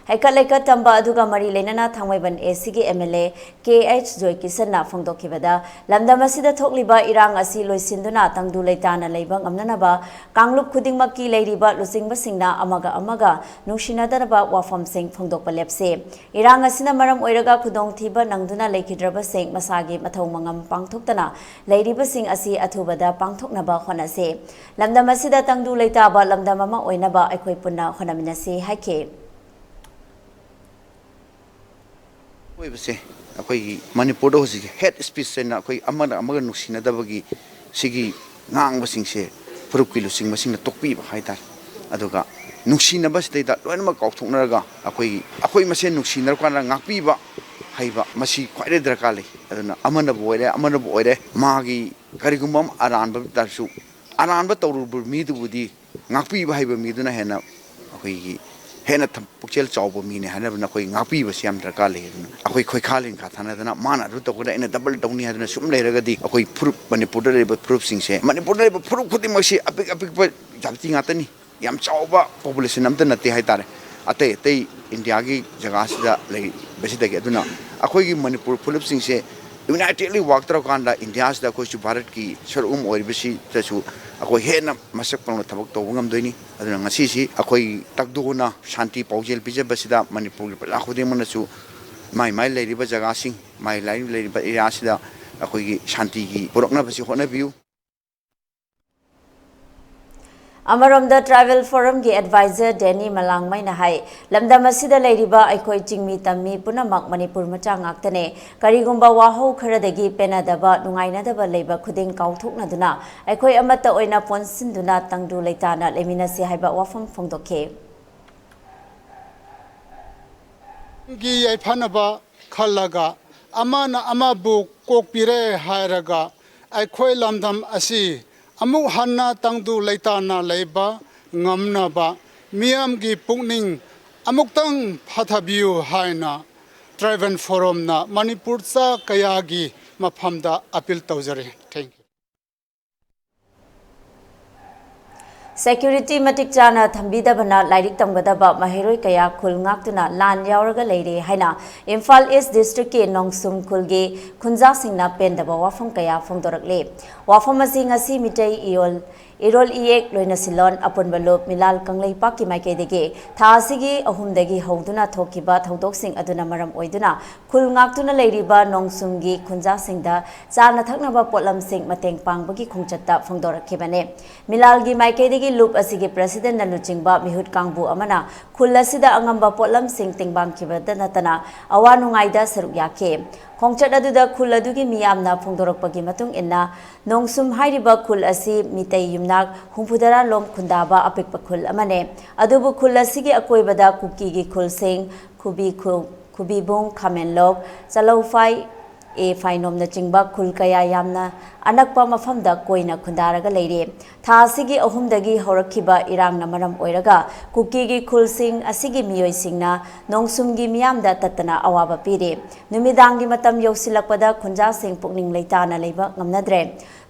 ꯍꯩꯀꯠ ꯂꯩꯀꯠ ꯇꯝꯕ ꯑꯗꯨꯒ ꯃꯔꯤ ꯂꯩꯅꯅ ꯊꯥꯡꯃꯩꯕꯟ ꯑꯦ ꯁꯤꯒꯤ M L A K H Joy ꯀꯤꯁꯟꯅ ꯐꯣꯡꯗꯣꯛꯈꯤꯕꯗ, ꯂꯝꯗꯝ ꯑꯁꯤꯗ ꯊꯣꯛꯂꯤꯕ ꯏꯔꯥꯡ ꯑꯁꯤ ꯂꯣꯏꯁꯤꯟꯗꯨꯅ ꯇꯪꯗꯨ ꯂꯩꯇꯥꯅ ꯂꯩꯕ ꯉꯝꯅꯅꯕ ꯀꯥꯡꯂꯨꯞ ꯈꯨꯗꯤꯡꯃꯛꯀꯤ ꯂꯩꯔꯤꯕ ꯂꯨꯆꯤꯡꯕꯁꯤꯡꯅ ꯑꯃꯒ ꯑꯃꯒ ꯅꯨꯡꯁꯤꯅꯗꯅꯕ ꯋꯥꯐꯝꯁꯤꯡ ꯐꯣꯡꯗꯣꯛꯄ ꯂꯦꯞꯁꯤ꯫ ꯏꯔꯥꯡ ꯑꯁꯤꯅ ꯃꯔꯝ ꯑꯣꯏꯔꯒ ꯈꯨꯗꯣꯡꯊꯤꯕ ꯅꯪꯗꯨꯅ ꯂꯩꯈꯤꯗ꯭ꯔꯕꯁꯤꯡ ꯃꯁꯥꯒꯤ ꯃꯊꯧ ꯃꯉꯝ ꯄꯥꯡꯊꯣꯛꯇꯅ ꯂꯩꯔꯤꯕꯁꯤꯡ ꯑꯁꯤ ꯑꯊꯨꯕꯗ ꯄꯥꯡꯊꯣꯛꯅꯕ ꯍꯣꯠꯅꯁꯤ꯫ ꯂꯝꯗꯝ ꯑꯁꯤꯗ ꯇꯪꯗꯨ ꯂꯩꯇꯥꯕ ꯂꯝꯗꯝ ꯑꯃ ꯑꯣꯏꯅꯕ ꯑꯩꯈꯣꯏ ꯄꯨꯟꯅ ꯍꯣꯠꯅꯃꯤꯟꯅꯁꯤ ꯍꯥꯏꯈꯤ꯫ ꯑꯣꯏꯕꯁꯦ, ꯑꯩꯈꯣꯏꯒꯤ ꯃꯅꯤꯄꯨꯔꯗ ꯍꯧꯖꯤꯛ ꯍꯦꯠ ꯁ꯭ꯄꯤꯆ ꯍꯥꯏꯅ ꯑꯩꯈꯣꯏ ꯑꯃꯅ ꯑꯃꯒ ꯅꯨꯡꯁꯤꯅꯗꯕꯒꯤ ꯁꯤꯒꯤ ꯉꯥꯡꯕꯁꯤꯡꯁꯦ ꯐꯨꯔꯨꯞꯀꯤ ꯂꯨꯆꯤꯡꯕꯁꯤꯡꯅ ꯇꯣꯛꯄꯤꯕ ꯍꯥꯏꯇꯥꯔꯦ꯫ ꯑꯗꯨꯒ ꯅꯨꯡꯁꯤꯅꯕꯁꯤꯗꯩꯗ ꯂꯣꯏꯅꯃꯛ ꯀꯥꯎꯊꯣꯛꯅꯔꯒ ꯑꯩꯈꯣꯏꯒꯤ, ꯑꯩꯈꯣꯏ ꯃꯁꯦꯟ ꯅꯨꯡꯁꯤꯅꯔꯀꯥꯟꯗ ꯉꯥꯛꯄꯤꯕ ꯍꯩꯕ, ꯃꯁꯤ ꯈ꯭ꯋꯥꯏꯗꯒꯤ ꯗꯔꯀꯥꯔ ꯂꯩ꯫ ꯑꯗꯨꯅ ꯑꯃꯅꯕꯨ ꯑꯣꯏꯔꯦ, ꯑꯃꯅꯕꯨ ꯑꯣꯏꯔꯦ, ꯃꯥꯒꯤ ꯀꯔꯤꯒꯨꯝꯕ ꯑꯃ ꯑꯔꯥꯟꯕ ꯇꯥꯔꯁꯨ, ꯑꯔꯥꯟꯕ ꯇꯧꯔꯨꯕ ꯃꯤꯗꯨꯕꯨꯗꯤ ꯉꯥꯛꯄꯤꯕ ꯍꯩꯕ ꯃꯤꯗꯨꯅ ꯍꯦꯟꯅ ꯑꯩꯈꯣꯏꯒꯤ ꯍꯦꯟꯅ ꯊ-, ꯄꯨꯛꯆꯦꯜ ꯆꯥꯎꯕ ꯃꯤꯅꯦ ꯍꯥꯏꯅꯕꯅ ꯑꯩꯈꯣꯏ ꯉꯥꯛꯄꯤꯕꯁꯤ ꯌꯥꯝ ꯗꯔꯀꯥꯔ ꯂꯩ꯫ ꯑꯗꯨꯅ ꯑꯩꯈꯣꯏ ꯈꯣꯏꯈꯥ ꯂꯤꯡꯈꯥ ꯊꯥꯅꯗꯅ ꯃꯥꯅ ꯑꯗꯨ ꯇꯧꯒꯅꯤ, ꯑꯩꯅ ꯗꯕꯜ ꯇꯧꯅꯤ ꯍꯥꯏꯗꯅ ꯁꯨꯝ ꯂꯩꯔꯒꯗꯤ ꯑꯩꯈꯣꯏ ꯐꯨꯔꯨꯞ, ꯃꯅꯤꯄꯨꯔꯗ ꯂꯩꯔꯤꯕ ꯐꯨꯔꯨꯞꯁꯤꯡꯁꯦ, ꯃꯅꯤꯄꯨꯔꯗ ꯂꯩꯔꯤꯕ ꯐꯨꯔꯨꯞ ꯈꯨꯗꯤꯡꯃꯛꯁꯤ ꯑꯄꯤꯛ ꯑꯄꯤꯛꯄ ꯖꯥꯇꯤ ꯉꯥꯛꯇꯅꯤ, ꯌꯥꯝ ꯆꯥꯎꯕ ꯄꯣꯄꯨꯂꯦꯁꯟ ꯑꯝꯇ ꯅꯠꯇꯦ ꯍꯥꯏꯇꯥꯔꯦ, ꯑꯇꯩ ꯑꯇꯩ ꯏꯟꯗꯤꯌꯥꯒꯤ ꯖꯒꯥꯁꯤꯗ ꯂꯩꯕꯁꯤꯗꯒꯤ꯫ ꯑꯗꯨꯅ ꯑꯩꯈꯣꯏꯒꯤ ꯃꯅꯤꯄꯨꯔ ꯐꯨꯔꯨꯞꯁꯤꯡꯁꯦ ꯌꯨꯅꯥꯏꯇꯦꯗꯂꯤ ꯋꯥꯔꯛ ꯇꯧꯔꯀꯥꯟꯗ ꯏꯟꯗꯤꯌꯥꯁꯤꯗ ꯑꯩꯈꯣꯏꯁꯨ ꯚꯥꯔꯠꯀꯤ ꯁꯔꯨꯛ ꯑꯃ ꯑꯣꯏꯔꯤꯕꯁꯤꯗꯁꯨ ꯑꯩꯈꯣꯏ ꯍꯦꯟꯅ ꯃꯁꯛ ꯐꯪꯅ ꯊꯕꯛ ꯇꯧꯕ ꯉꯝꯗꯣꯏꯅꯤ꯫ ꯑꯗꯨꯅ ꯉꯁꯤꯁꯤ ꯑꯩꯈꯣꯏ ꯇꯛꯗꯣꯅ ꯁꯥꯟꯇꯤ ꯄꯥꯎꯖꯦꯜ ꯄꯤꯖꯕꯁꯤꯗ ꯃꯅꯤꯄꯨꯔꯒꯤ ꯄ꯭ꯔꯖꯥ ꯈꯨꯗꯤꯡꯃꯛꯅꯁꯨ ꯃꯥꯏ ꯃꯥꯏ ꯂꯩꯔꯤꯕ ꯖꯒꯥꯁꯤꯡ, ꯃꯥꯏ ꯃꯥꯏ ꯂꯩꯔꯤꯕ ꯑꯦꯔꯤꯌꯥꯁꯤꯗ ꯑꯩꯈꯣꯏꯒꯤ ꯁꯥꯟꯇꯤꯒꯤ ꯄꯨꯔꯛꯅꯕꯁꯤ ꯍꯣꯠꯅꯕꯤꯌꯨ꯫ ꯑꯃꯔꯣꯝꯗ ꯇ꯭ꯔꯥꯏꯕꯦꯜ ꯐꯣꯔꯝꯒꯤ ꯑꯦꯗꯚꯥꯏꯖꯔ ꯗꯦꯅꯤ ꯃꯂꯥꯡꯃꯩꯅ ꯍꯥꯏ, ꯂꯝꯗꯝ ꯑꯁꯤꯗ ꯂꯩꯔꯤꯕ ꯑꯩꯈꯣꯏ ꯆꯤꯡꯃꯤ ꯇꯝꯃꯤ ꯄꯨꯝꯅꯃꯛ ꯃꯅꯤꯄꯨꯔ ꯃꯆꯥ ꯉꯥꯛꯇꯅꯦ꯫ ꯀꯔꯤꯒꯨꯝꯕ ꯋꯥꯍꯧ ꯈꯔꯗꯒꯤ ꯄꯦꯟꯅꯗꯕ, ꯅꯨꯡꯉꯥꯏꯅꯗꯕ ꯂꯩꯕ ꯈꯨꯗꯤꯡ ꯀꯥꯎꯊꯣꯛꯅꯗꯨꯅ ꯑꯩꯈꯣꯏ ꯑꯃꯠꯇ ꯑꯣꯏꯅ ꯄꯨꯟꯁꯤꯟꯗꯨꯅ ꯇꯪꯗꯨ ꯂꯩꯇꯥꯅ ꯂꯩꯃꯤꯟꯅꯁꯤ ꯍꯥꯏꯕ ꯋꯥꯐꯝ ꯐꯣꯡꯗꯣꯛꯈꯤ꯫ ꯒꯤ ꯌꯥꯏꯐꯅꯕ ꯈꯜꯂꯒ ꯑꯃꯅ ꯑꯃꯕꯨ ꯀꯣꯛꯄꯤꯔꯦ ꯍꯥꯏꯔꯒ ꯑꯩꯈꯣꯏ ꯂꯝꯗꯝ ꯑꯁꯤ ꯑꯃꯨꯛ ꯍꯟꯅ ꯇꯪꯗꯨ ꯂꯩꯇꯥꯅ ꯂꯩꯕ ꯉꯝꯅꯕ ꯃꯤꯌꯥꯝꯒꯤ ꯄꯨꯛꯅꯤꯡ ꯑꯃꯨꯛꯇꯪ ꯐꯊꯕꯤꯌꯨ ꯍꯥꯏꯅ ꯇ꯭ꯔꯥꯏꯕꯦꯜ ꯐꯣꯔꯝꯅ ꯃꯅꯤꯄꯨꯔ ꯆꯥ ꯀꯌꯥꯒꯤ ꯃꯐꯝꯗ ꯑꯄꯤꯜ ꯇꯧꯖꯔꯤ꯫ Thank you. ꯁꯦꯀ꯭ꯌꯨꯔꯤꯇꯤ ꯃꯇꯤꯛ ꯆꯥꯅ ꯊꯝꯕꯤꯗꯕꯅ ꯂꯥꯏꯔꯤꯛ ꯇꯝꯒꯗꯕ ꯃꯍꯩꯔꯣꯏ ꯀꯌꯥ ꯈꯨꯜ ꯉꯥꯛꯇꯨꯅ ꯂꯥꯟ ꯌꯥꯎꯔꯒ ꯂꯩꯔꯦ ꯍꯥꯏꯅ ꯏꯝꯐꯥꯜ ꯏꯁ ꯗꯤꯁꯇ꯭ꯔꯤꯛꯀꯤ ꯅꯣꯡꯁꯨꯝ ꯈꯨꯜꯒꯤ ꯈꯨꯟꯖꯥꯁꯤꯡꯅ ꯄꯦꯟꯗꯕ ꯋꯥꯐꯝ ꯀꯌꯥ ꯐꯣꯡꯗꯣꯔꯛꯂꯤ꯫ ꯋꯥꯐꯝ ꯑꯁꯤ ꯉꯁꯤ ꯃꯤꯇꯩ ꯏꯌꯣꯜ ꯏꯔꯣꯜ ꯏꯌꯦꯛ ꯂꯣꯏꯅꯁꯤꯜꯂꯣꯟ ꯑꯄꯨꯟꯕ ꯂꯨꯞ ꯃꯤꯂꯥꯜ ꯀꯪꯂꯩꯄꯥꯛꯀꯤ ꯃꯥꯏꯀꯩꯗꯒꯤ ꯊꯥ ꯑꯁꯤꯒꯤ ꯑꯍꯨꯝꯗꯒꯤ ꯍꯧꯗꯨꯅ ꯊꯣꯛꯈꯤꯕ ꯊꯧꯗꯣꯛꯁꯤꯡ ꯑꯗꯨꯅ ꯃꯔꯝ ꯑꯣꯏꯗꯨꯅ ꯈꯨꯜ ꯉꯥꯛꯇꯨꯅ ꯂꯩꯔꯤꯕ ꯅꯣꯡꯁꯨꯝꯒꯤ ꯈꯨꯟꯖꯥꯁꯤꯡꯗ ꯆꯥꯅ ꯊꯛꯅꯕ ꯄꯣꯠꯂꯝꯁꯤꯡ ꯃꯇꯦꯡ ꯄꯥꯡꯕꯒꯤ ꯈꯣꯡꯆꯠꯇ ꯐꯣꯡꯗꯣꯔꯛꯈꯤꯕꯅꯤ꯫ ꯃꯤꯂꯥꯜꯒꯤ ꯃꯥꯏꯀꯩꯗꯒꯤ ꯂꯨꯞ ꯑꯁꯤꯒꯤ ꯄ꯭ꯔꯁꯤꯗꯦꯟꯅ ꯂꯨꯆꯤꯡꯕ ꯃꯤꯍꯨꯠ ꯀꯥꯡꯕꯨ ꯑꯃꯅ ꯈꯨꯜ ꯑꯁꯤꯗ ꯑꯉꯝꯕ ꯄꯣꯠꯂꯝꯁꯤꯡ ꯇꯦꯡꯕꯥꯡꯈꯤꯕꯗ ꯅꯠꯇꯅ ꯑꯋꯥ ꯅꯨꯡꯉꯥꯏꯗ ꯁꯔꯨꯛ ꯌꯥꯈꯤ꯫ ꯈꯣꯡꯆꯠ ꯑꯗꯨꯗ ꯈꯨꯜ ꯑꯗꯨꯒꯤ ꯃꯤꯌꯥꯝꯅ ꯐꯣꯡꯗꯣꯔꯛꯄꯒꯤ ꯃꯇꯨꯡ ꯏꯟꯅ, ꯅꯣꯡꯁꯨꯝ ꯍꯥꯏꯔꯤꯕ ꯈꯨꯜ ꯑꯁꯤ ꯃꯤꯇꯩ ꯌꯨꯝꯅꯥꯛ ꯍꯨꯝꯐꯨꯇꯔꯥ ꯂꯣꯝ ꯈꯨꯟꯗꯥꯕ ꯑꯄꯤꯛꯄ ꯈꯨꯜ ꯑꯃꯅꯤ꯫ ꯑꯗꯨꯕꯨ ꯈꯨꯜ ꯑꯁꯤꯒꯤ ꯑꯀꯣꯏꯕꯗ ꯀꯨꯀꯤꯒꯤ ꯈꯨꯜꯁꯤꯡ ꯈꯨꯕꯤ ꯈꯨ-, ꯈꯨꯕꯤꯕꯨꯡ, ꯈꯥꯃꯦꯟꯂꯣꯛ, ꯆꯂꯧꯐꯥꯏ, ꯑꯦ ꯐꯥꯏꯅꯣꯝꯅꯆꯤꯡꯕ ꯈꯨꯜ ꯀꯌꯥ ꯌꯥꯝꯅ ꯑꯅꯛꯄ ꯃꯐꯝꯗ ꯀꯣꯏꯅ ꯈꯨꯟꯗꯥꯔꯒ ꯂꯩꯔꯤ꯫ ꯊꯥ ꯑꯁꯤꯒꯤ ꯑꯍꯨꯝꯗꯒꯤ ꯍꯧꯔꯛꯈꯤꯕ ꯏꯔꯥꯡꯅ ꯃꯔꯝ ꯑꯣꯏꯔꯒ ꯀꯨꯀꯤꯒꯤ ꯈꯨꯜꯁꯤꯡ ꯑꯁꯤꯒꯤ ꯃꯤꯑꯣꯏꯁꯤꯡꯅ ꯅꯣꯡꯁꯨꯝꯒꯤ ꯃꯤꯌꯥꯝꯗ ꯇꯠꯇꯅ ꯑꯋꯥꯕ ꯄꯤꯔꯤ꯫ ꯅꯨꯃꯤꯗꯥꯡꯒꯤ ꯃꯇꯝ ꯌꯧꯁꯤꯜꯂꯛꯄꯗ ꯈꯨꯟꯖꯥꯁꯤꯡ ꯄꯨꯛꯅꯤꯡ ꯂꯩꯇꯥꯅ ꯂꯩꯕ ꯉꯝꯅꯗ꯭ꯔꯦ꯫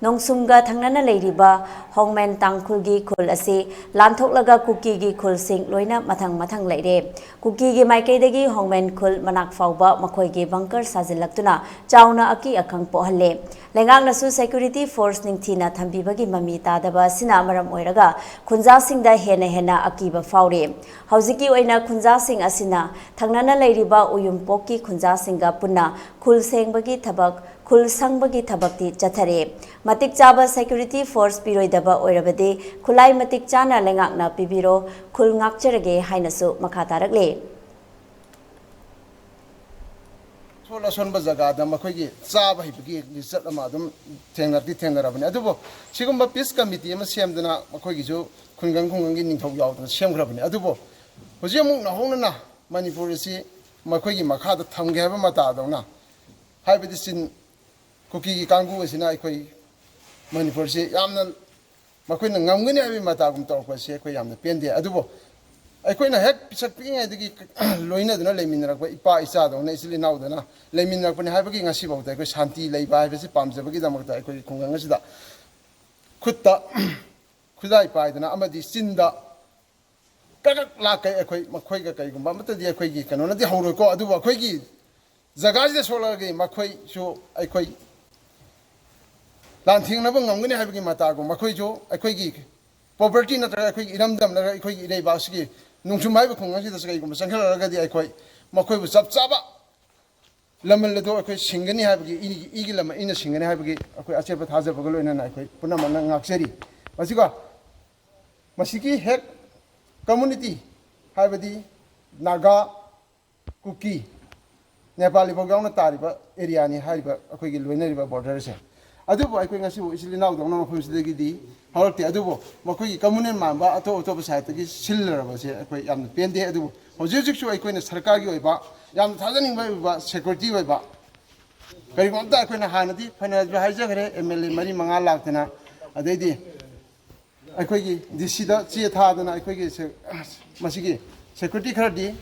ꯅꯣꯡꯁꯨꯝꯒ ꯊꯪꯅꯅ ꯂꯩꯔꯤꯕ ꯍꯣꯡꯃꯦꯟ ꯇꯥꯡꯈꯨꯜꯒꯤ ꯈꯨꯜ ꯑꯁꯤ ꯂꯥꯟꯊꯣꯛꯂꯒ ꯀꯨꯀꯤꯒꯤ ꯈꯨꯜꯁꯤꯡ ꯂꯣꯏꯅ ꯃꯊꯪ ꯃꯊꯪ ꯂꯩꯔꯦ꯫ ꯀꯨꯀꯤꯒꯤ ꯃꯥꯏꯀꯩꯗꯒꯤ ꯍꯣꯡꯃꯦꯟ ꯈꯨꯜ ꯃꯅꯥꯛ ꯐꯥꯎꯕ ꯃꯈꯣꯏꯒꯤ ꯕꯪꯀꯔ ꯁꯥꯖꯤꯜꯂꯛꯇꯨꯅ ꯆꯥꯎꯅ ꯑꯀꯤ ꯑꯈꯪ ꯄꯣꯛꯍꯜꯂꯦ꯫ ꯂꯩꯉꯥꯛꯅꯁꯨ ꯁꯦꯀ꯭ꯌꯨꯔꯤꯇꯤ ꯐꯣꯔꯁ ꯅꯤꯡꯊꯤꯅ ꯊꯝꯕꯤꯕꯒꯤ ꯃꯃꯤ ꯇꯥꯗꯕ ꯑꯁꯤꯅ ꯃꯔꯝ ꯑꯣꯏꯔꯒ ꯈꯨꯟꯖꯥꯁꯤꯡꯗ ꯍꯦꯟꯅ ꯍꯦꯟꯅ ꯑꯀꯤꯕ ꯐꯥꯎꯔꯤ꯫ ꯍꯧꯖꯤꯛꯀꯤ ꯑꯣꯏꯅ ꯈꯨꯟꯖꯥꯁꯤꯡ ꯑꯁꯤꯅ ꯊꯪꯅꯅ ꯂꯩꯔꯤꯕ ꯎꯌꯨꯝꯄꯣꯛꯀꯤ ꯈꯨꯟꯖꯥꯁꯤꯡꯒ ꯄꯨꯟꯅ ꯈꯨꯜ ꯁꯦꯡꯕꯒꯤ ꯊꯕꯛ, ꯈꯨꯜ ꯁꯪꯕꯒꯤ ꯊꯕꯛꯇꯤ ꯆꯠꯊꯔꯤ꯫ ꯃꯇꯤꯛ ꯆꯥꯕ ꯁꯦꯀ꯭ꯌꯨꯔꯤꯇꯤ ꯐꯣꯔꯁ ꯄꯤꯔꯣꯏꯗꯕ ꯑꯣꯏꯔꯕꯗꯤ ꯈꯨꯠꯂꯥꯏ ꯃꯇꯤꯛ ꯆꯥꯅ ꯂꯩꯉꯥꯛꯅ ꯄꯤꯕꯤꯔꯣ, ꯈꯨꯜ ꯉꯥꯛꯆꯔꯒꯦ ꯍꯥꯏꯅꯁꯨ ꯃꯈꯥ ꯇꯥꯔꯛꯂꯤ꯫ ꯑꯁꯣꯟ ꯑꯁꯣꯟꯕ ꯖꯒꯥꯗ ꯃꯈꯣꯏꯒꯤ ꯆꯥꯕ ꯍꯩꯕꯒꯤ ꯂꯤꯆꯠ ꯑꯃ ꯑꯗꯨꯝ ꯊꯦꯡꯅꯗꯤ ꯊꯦꯡꯅꯔꯕꯅꯤ꯫ ꯑꯗꯨꯕꯨ ꯁꯤꯒꯨꯝꯕ ꯄꯤꯁ ꯀꯃꯤꯇꯤ ꯑꯃ ꯁꯦꯝꯗꯅ ꯃꯈꯣꯏꯒꯤꯁꯨ ꯈꯨꯡꯒꯪ ꯈꯨꯡꯒꯪꯒꯤ ꯅꯤꯡꯊꯧ ꯌꯥꯎꯗꯅ ꯁꯦꯝꯈ꯭ꯔꯕꯅꯤ꯫ ꯑꯗꯨꯕꯨ ꯍꯧꯖꯤꯛ ꯑꯃꯨꯛ ꯅꯧꯍꯧꯅꯅ ꯃꯅꯤꯄꯨꯔ ꯑꯁꯤ ꯃꯈꯣꯏꯒꯤ ꯃꯈꯥꯗ ꯊꯝꯒꯦ ꯍꯥꯏꯕ ꯃꯇꯥꯗꯧꯅ, ꯍꯥꯏꯕꯗꯤ ꯆꯤꯟ ꯀꯨꯀꯤꯒꯤ ꯀꯥꯡꯕꯨ ꯑꯁꯤꯅ ꯑꯩꯈꯣꯏ ꯃꯅꯤꯄꯨꯔꯁꯤ ꯌꯥꯝꯅ ꯃꯈꯣꯏꯅ ꯉꯝꯒꯅꯤ ꯍꯥꯏꯕꯒꯤ ꯃꯇꯥꯒꯨꯝ ꯇꯧꯔꯛꯄꯁꯤ ꯑꯩꯈꯣꯏ ꯌꯥꯝꯅ ꯄꯦꯟꯗꯦ꯫ ꯑꯗꯨꯕꯨ ꯑꯩꯈꯣꯏꯅ ꯍꯦꯛ ꯄꯤꯁꯛ ꯄꯤꯛꯏꯉꯩꯗꯒꯤ ꯂꯣꯏꯅꯗꯨꯅ ꯂꯩꯃꯤꯟꯅꯔꯛꯄ ꯏꯄꯥ ꯏꯆꯥꯗꯧꯅ, ꯏꯆꯤꯜ ꯏꯅꯥꯎꯗꯧꯅ ꯂꯩꯃꯤꯟꯅꯔꯛꯄꯅꯤ ꯍꯥꯏꯕꯒꯤ ꯉꯁꯤꯐꯥꯎꯗ ꯑꯩꯈꯣꯏ ꯁꯥꯟꯇꯤ ꯂꯩꯕ ꯍꯥꯏꯕꯁꯤ ꯄꯥꯝꯖꯕꯒꯤꯗꯃꯛꯇ ꯑꯩꯈꯣꯏꯒꯤ ꯈꯨꯡꯒꯪ ꯑꯁꯤꯗ ꯈꯨꯠꯇ ꯈꯨꯠꯂꯥꯏ ꯄꯥꯏꯗꯅ ꯑꯃꯗꯤ ꯆꯤꯟꯗ ꯀꯛ ꯀꯛ ꯂꯥꯛꯀꯩ ꯑꯩꯈꯣꯏ ꯃꯈꯣꯏꯒ ꯀꯩꯒꯨꯝꯕ ꯑꯃꯠꯇꯗꯤ ꯑꯩꯈꯣꯏꯒꯤ ꯀꯩꯅꯣꯅꯗꯤ ꯍꯧꯔꯣꯏꯀꯣ, ꯑꯗꯨꯕꯨ ꯑꯩꯈꯣꯏꯒꯤ ꯖꯒꯥꯁꯤꯗ ꯁꯣꯛꯂꯛꯑꯒꯗꯤ ꯃꯈꯣꯏꯁꯨ ꯑꯩꯈꯣꯏ ꯂꯥꯟꯊꯦꯡꯅꯕ ꯉꯝꯒꯅꯤ ꯍꯥꯏꯕꯒꯤ ꯃꯇꯥꯒꯨꯝ, ꯃꯈꯣꯏꯁꯨ ꯑꯩꯈꯣꯏꯒꯤ ꯄ꯭ꯔꯣꯄꯔꯇꯤ ꯅꯠꯇ꯭ꯔꯒ ꯑꯩꯈꯣꯏꯒꯤ ꯏꯔꯝꯗꯝ ꯅꯠꯇ꯭ꯔꯒ ꯑꯩꯈꯣꯏꯒꯤ ꯏꯔꯩꯕꯥꯛꯁꯤꯒꯤ ꯅꯣꯡꯆꯨꯝ ꯍꯥꯏꯕ ꯈꯨꯡꯒꯪꯁꯤꯗꯁꯨ ꯀꯩꯒꯨꯝꯕ ꯆꯪꯁꯤꯜꯂꯛꯂꯒꯗꯤ ꯑꯩꯈꯣꯏ ꯃꯈꯣꯏꯕꯨ ꯆꯞ ꯆꯥꯕ ꯂꯃꯟ ꯑꯗꯨ ꯑꯩꯈꯣꯏ ꯁꯤꯡꯒꯅꯤ ꯍꯥꯏꯕꯒꯤ, ꯏ-, ꯏꯒꯤ ꯂꯃꯟ ꯏꯅ ꯁꯤꯡꯒꯅꯤ ꯍꯥꯏꯕꯒꯤ ꯑꯩꯈꯣꯏ ꯑꯆꯦꯠꯄ ꯊꯥꯖꯕꯒ ꯂꯣꯏꯅꯅ ꯑꯩꯈꯣꯏ ꯄꯨꯝꯅꯃꯛꯅ ꯉꯥꯛꯆꯔꯤ꯫ ꯃꯁꯤꯒ ꯃꯁꯤꯒꯤ ꯍꯦꯛ ꯀꯝꯃꯨꯅꯤꯇꯤ, ꯍꯥꯏꯕꯗꯤ ꯅꯥꯒꯥ, ꯀꯨꯀꯤ, ꯅꯦꯄꯥꯂꯤ ꯐꯥꯎ ꯌꯥꯎꯅ ꯇꯥꯔꯤꯕ ꯑꯦꯔꯤꯌꯥꯅꯤ ꯍꯥꯏꯔꯤꯕ ꯑꯩꯈꯣꯏꯒꯤ ꯂꯣꯏꯅꯔꯤꯕ ꯕꯣꯔꯗꯔꯁꯦ꯫ ꯑꯗꯨꯕꯨ ꯑꯩꯈꯣꯏ ꯉꯁꯤꯕꯨ ꯏꯆꯤꯜ ꯏꯅꯥꯎꯗꯧꯅ ꯃꯐꯝꯁꯤꯗꯒꯤꯗꯤ ꯍꯧꯔꯛꯇꯦ꯫ ꯑꯗꯨꯕꯨ ꯃꯈꯣꯏꯒꯤ ꯀꯝꯃꯨꯅꯦꯜ ꯃꯥꯟꯕ ꯑꯇꯣꯞ ꯑꯇꯣꯞꯄ ꯁꯥꯏꯠꯇꯒꯤ ꯁꯤꯜꯂꯔꯕꯁꯦ ꯑꯩꯈꯣꯏ ꯌꯥꯝꯅ ꯄꯦꯟꯗꯦ꯫ ꯑꯗꯨꯕꯨ ꯍꯧꯖꯤꯛ ꯍꯧꯖꯤꯛꯁꯨ ꯑꯩꯈꯣꯏꯅ ꯁꯔꯀꯥꯔꯒꯤ ꯑꯣꯏꯕ ꯌꯥꯝꯅ ꯊꯥꯖꯅꯤꯡꯕ ꯑꯣꯏꯕ ꯁꯦꯀ꯭ꯌꯨꯔꯤꯇꯤ ꯑꯣꯏꯕ ꯀꯔꯤꯒꯨꯝꯕ ꯑꯝꯇ ꯑꯩꯈꯣꯏꯅ ꯍꯥꯟꯅꯗꯤ ꯐꯅꯁꯨ ꯍꯥꯏꯖꯈ꯭ꯔꯦ, ꯑꯦꯝ ꯑꯦꯜ ꯑꯦ ꯃꯔꯤ ꯃꯉꯥ ꯂꯥꯛꯇꯅ, ꯑꯗꯩꯗꯤ ꯑꯩꯈꯣꯏꯒꯤ ꯗꯤ ꯁꯤꯗ ꯆꯦ ꯊꯥꯗꯅ ꯑꯩꯈꯣꯏꯒꯤ ꯁꯦ-, ꯃꯁꯤꯒꯤ ꯁꯦꯀ꯭ꯌꯨꯔꯤꯇꯤ ꯈꯔꯗꯤ,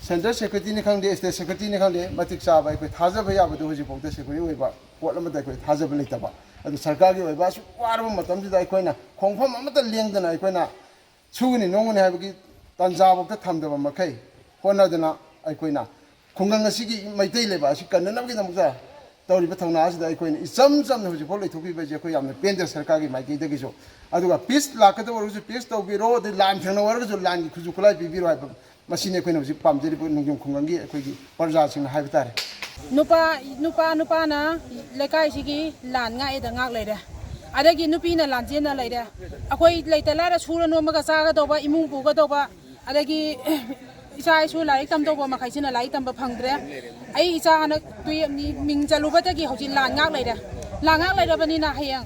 ꯁꯦꯟꯇ꯭ꯔꯦꯜ ꯁꯦꯀ꯭ꯌꯨꯔꯤꯇꯤꯅꯤ ꯈꯪꯗꯦ, ꯁ꯭ꯇꯦꯠ ꯁꯦꯀ꯭ꯌꯨꯔꯤꯇꯤꯅꯤ ꯈꯪꯗꯦ, ꯃꯇꯤꯛ ꯆꯥꯕ ꯑꯩꯈꯣꯏ ꯊꯥꯖꯕ ꯌꯥꯕꯗꯨ ꯍꯧꯖꯤꯛꯐꯥꯎꯗ ꯁꯦꯀ꯭ꯌꯨꯔꯤꯇꯤ ꯑꯣꯏꯕ ꯄꯣꯠ ꯑꯃꯗ ꯑꯩꯈꯣꯏ ꯊꯥꯖꯕ ꯂꯩꯇꯕ꯫ ꯑꯗꯨ ꯁꯔꯀꯥꯔꯒꯤ ꯑꯣꯏꯕ ꯑꯁꯨꯛ ꯋꯥꯔꯕ ꯃꯇꯝꯁꯤꯗ ꯑꯩꯈꯣꯏꯅ ꯈꯣꯡꯐꯝ ꯑꯃꯠꯇ ꯂꯦꯡꯗꯅ ꯑꯩꯈꯣꯏꯅ ꯁꯨꯒꯅꯤ ꯅꯣꯝꯒꯅꯤ ꯍꯥꯏꯕꯒꯤ ꯇꯥꯟꯖꯥꯐꯥꯎꯗ ꯊꯝꯗꯕ ꯃꯈꯩ ꯍꯣꯠꯅꯗꯅ ꯑꯩꯈꯣꯏꯅ ꯈꯨꯡꯒꯪ ꯑꯁꯤꯒꯤ ꯃꯩꯇꯩ ꯂꯩꯕꯥꯛ ꯑꯁꯤ ꯀꯟꯅꯅꯕꯒꯤꯗꯃꯛꯇ ꯇꯧꯔꯤꯕ ꯊꯧꯅꯥ ꯑꯁꯤꯗ ꯑꯩꯈꯣꯏꯅ ꯏꯆꯝ ꯆꯝꯅ ꯍꯧꯖꯤꯛꯐꯥꯎ ꯂꯩꯊꯣꯛꯄꯤꯕ ꯑꯁꯤ ꯑꯩꯈꯣꯏ ꯌꯥꯝꯅ ꯄꯦꯟꯗꯦ ꯁꯔꯀꯥꯔꯒꯤ ꯃꯥꯏꯀꯩꯗꯒꯤꯁꯨ꯫ ꯑꯗꯨꯒ ꯄꯤꯁ ꯂꯥꯛꯀꯗꯕ ꯑꯣꯏꯔꯒꯁꯨ ꯄꯤꯁ ꯇꯧꯕꯤꯔꯣ, ꯑꯗꯩ ꯂꯥꯟ ꯊꯦꯡꯅꯕ ꯑꯣꯏꯔꯒꯁꯨ ꯂꯥꯟꯒꯤ ꯈꯨꯠꯁꯨ ꯈꯨꯠꯂꯥꯏ ꯄꯤꯕꯤꯔꯣ ꯍꯥꯏꯕ ꯃꯁꯤꯅꯤ ꯑꯩꯈꯣꯏꯅ ꯍꯧꯖꯤꯛ ꯄꯥꯝꯖꯔꯤꯕ ꯅꯣꯡꯖꯨꯝ ꯈꯨꯡꯒꯪꯒꯤ ꯑꯩꯈꯣꯏꯒꯤ ꯄ꯭ꯔꯖꯥꯁꯤꯡꯅ ꯍꯥꯏꯕ ꯇꯥꯔꯦ꯫ ꯅꯨꯄꯥ, ꯅꯨꯄꯥ, ꯅꯨꯄꯥꯅ ꯂꯩꯀꯥꯏꯁꯤꯒꯤ ꯂꯥꯟ ꯉꯥꯛꯑꯦꯗ ꯉꯥꯛ ꯂꯩꯔꯦ, ꯑꯗꯒꯤ ꯅꯨꯄꯤꯅ ꯂꯥꯟꯖꯦꯟꯅ ꯂꯩꯔꯦ꯫ ꯑꯩꯈꯣꯏ ꯂꯩꯇ ꯂꯥꯏꯔ ꯁꯨꯔ ꯅꯣꯝꯃꯒ ꯆꯥꯒꯗꯧꯕ, ꯏꯃꯨꯡ ꯄꯨꯒꯗꯧꯕ, ꯑꯗꯒꯤ ꯏꯆꯥ ꯏꯁꯨ ꯂꯥꯏꯔꯤꯛ ꯇꯝꯗꯧꯕ ꯃꯈꯩꯁꯤꯅ ꯂꯥꯏꯔꯤꯛ ꯇꯝꯕ ꯐꯪꯗ꯭ꯔꯦ꯫ ꯑꯩ ꯏꯆꯥ ꯍꯟꯗꯛ ꯇꯨꯌꯦꯞ ꯃꯤꯡ ꯆꯜꯂꯨꯕꯗꯒꯤ ꯍꯧꯖꯤꯛ ꯂꯥꯟ ꯉꯥꯛ ꯂꯩꯔꯦ꯫ ꯂꯥꯟ ꯉꯥꯛ ꯂꯩꯔꯕꯅꯤꯅ ꯍꯌꯦꯡ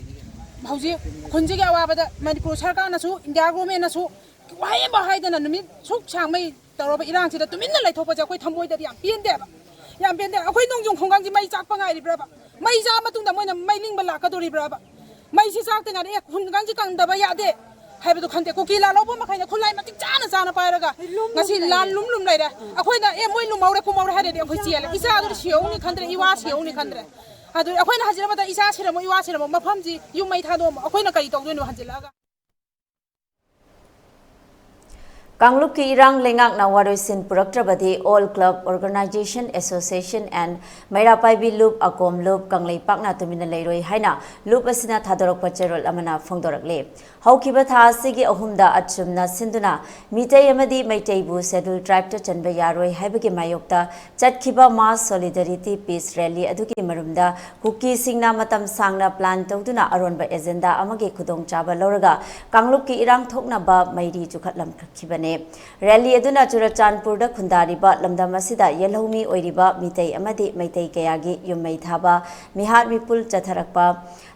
ꯍꯧꯖꯤꯛ ꯈꯨꯟꯁꯤꯒꯤ ꯑꯋꯥꯕꯗ ꯃꯅꯤꯄꯨꯔ ꯁꯔꯀꯥꯔꯅꯁꯨ, ꯏꯟꯗꯤꯌꯥ ꯒꯣꯔꯃꯦꯟꯅꯁꯨ ꯋꯥꯍꯩ ꯑꯃ ꯍꯥꯏꯗꯅ ꯅꯨꯃꯤꯠ ꯁꯨꯛ ꯁꯥꯡꯃꯩ ꯇꯧꯔꯕ ꯏꯔꯥꯡꯁꯤꯗ ꯇꯨꯃꯤꯟꯅ ꯂꯩꯊꯣꯛꯄꯁꯦ ꯑꯩꯈꯣꯏ ꯊꯃꯣꯏꯗꯗꯤ ꯌꯥꯝ ꯄꯦꯟꯗꯦꯕ꯫ ꯌꯥꯝ ꯄꯦꯟꯗꯦ꯫ ꯑꯩꯈꯣꯏ ꯅꯣꯡꯖꯨ ꯈꯣꯡꯒꯪꯁꯤ ꯃꯩ ꯆꯥꯛꯄ ꯉꯥꯏꯔꯤꯕ꯭ꯔꯕ? ꯃꯩ ꯆꯥꯛꯑ ꯃꯇꯨꯡꯗ ꯃꯣꯏꯅ ꯃꯩ ꯅꯤꯡꯕ ꯂꯥꯛꯀꯗꯣꯔꯤꯕ꯭ꯔꯕ? ꯃꯩꯁꯤ ꯆꯥꯛꯇ꯭ꯔꯤꯉꯩꯗ, "ꯑꯦ, ꯈꯨꯟꯒꯪꯁꯤ ꯀꯪꯗꯕ ꯌꯥꯗꯦ" ꯍꯥꯏꯕꯗꯨ ꯈꯪꯗꯦ꯫ ꯀꯨꯀꯤ ꯂꯥꯜꯍꯧꯕ ꯃꯈꯩꯅ ꯈꯨꯠꯂꯥꯏ ꯃꯇꯤꯛ ꯆꯥꯅ ꯆꯥꯅ ꯄꯥꯏꯔꯒ ꯉꯁꯤ ꯂꯥꯟ ꯂꯨꯝ ꯂꯨꯝ ꯂꯩꯔꯦ꯫ ꯑꯩꯈꯣꯏꯅ, "ꯑꯦ, ꯃꯣꯏ ꯂꯨꯝꯍꯧꯔꯦ, ꯀꯨꯝꯍꯧꯔꯦ" ꯍꯥꯏꯔꯗꯤ ꯑꯩꯈꯣꯏ ꯆꯦꯜꯂꯦ꯫ ꯏꯆꯥꯗꯨꯗꯤ ꯁꯤꯍꯧꯅꯤ ꯈꯟꯗ꯭ꯔꯦ, ꯏꯋꯥ ꯁꯤꯍꯧꯅꯤ ꯈꯟꯗ꯭ꯔꯦ꯫ ꯑꯗꯨ ꯑꯩꯈꯣꯏꯅ ꯍꯟꯖꯤꯜꯂꯛꯄꯗ ꯏꯆꯥ ꯁꯤꯔꯝꯃꯣ, ꯏꯋꯥ ꯁꯤꯔꯝꯃꯣ, ꯃꯐꯝꯁꯤ ꯌꯨꯝ ꯃꯩ ꯊꯥꯗꯣꯛꯑꯝꯃꯣ, ꯑꯩꯈꯣꯏꯅ ꯀꯔꯤ ꯇꯧꯗꯣꯏꯅꯣ ꯍꯟꯖꯤꯜꯂꯛꯑꯒ? ꯀꯥꯡꯂꯨꯞꯀꯤ ꯏꯔꯥꯡ ꯂꯩꯉꯥꯛꯅ ꯋꯥꯔꯣꯏꯁꯤꯟ ꯄꯨꯔꯛꯇ꯭ꯔꯕꯗꯤ All Club Organisation Association and ꯃꯩꯔꯥ ꯄꯥꯏꯕꯤ ꯂꯨꯞ, ꯑꯀꯣꯝ ꯂꯨꯞ, ꯀꯪꯂꯩꯄꯥꯛꯅ ꯇꯨꯃꯤꯟꯅ ꯂꯩꯔꯣꯏ ꯍꯥꯏꯅ ꯂꯨꯞ ꯑꯁꯤꯅ ꯊꯥꯗꯣꯔꯛꯄ ꯆꯦꯔꯣꯜ ꯑꯃꯅ ꯐꯣꯡꯗꯣꯔꯛꯂꯤ꯫ ꯍꯧꯈꯤꯕ ꯊꯥ ꯑꯁꯤꯒꯤ ꯑꯍꯨꯝꯗ ꯑꯆꯨꯝꯅ ꯁꯤꯟꯗꯨꯅ ꯃꯤꯇꯩ ꯑꯃꯗꯤ ꯃꯩꯇꯩꯕꯨ Scheduled Tribeꯇ ꯆꯟꯕ ꯌꯥꯔꯣꯏ ꯍꯥꯏꯕꯒꯤ ꯃꯥꯌꯣꯛꯇ ꯆꯠꯈꯤꯕ Mass Solidarity Peace Rally ꯑꯗꯨꯒꯤ ꯃꯔꯨꯝꯗ ꯀꯨꯀꯤꯁꯤꯡꯅ ꯃꯇꯝ ꯁꯥꯡꯅ plan ꯇꯧꯗꯨꯅ ꯑꯔꯣꯟꯕ agenda ꯑꯃꯒꯤ ꯈꯨꯗꯣꯡꯆꯥꯕ ꯂꯧꯔꯒ ꯀꯥꯡꯂꯨꯞꯀꯤ ꯏꯔꯥꯡ ꯊꯣꯛꯅꯕ ꯃꯩꯔꯤ ꯆꯨꯈꯠꯂꯝꯈꯤꯕꯅꯤ꯫ Rally ꯑꯗꯨꯅ ꯆꯨꯔꯆꯥꯟꯄꯨꯔꯗ ꯈꯨꯟꯗꯥꯔꯤꯕ ꯂꯝꯗꯝ ꯑꯁꯤꯗ ꯌꯦꯜꯍꯧꯃꯤ ꯑꯣꯏꯔꯤꯕ ꯃꯤꯇꯩ ꯑꯃꯗꯤ ꯃꯩꯇꯩ ꯀꯌꯥꯒꯤ ꯌꯨꯝ ꯃꯩ ꯊꯥꯕ, ꯃꯤꯍꯥꯠ ꯃꯤꯄꯨꯜ ꯆꯠꯊꯔꯛꯄ,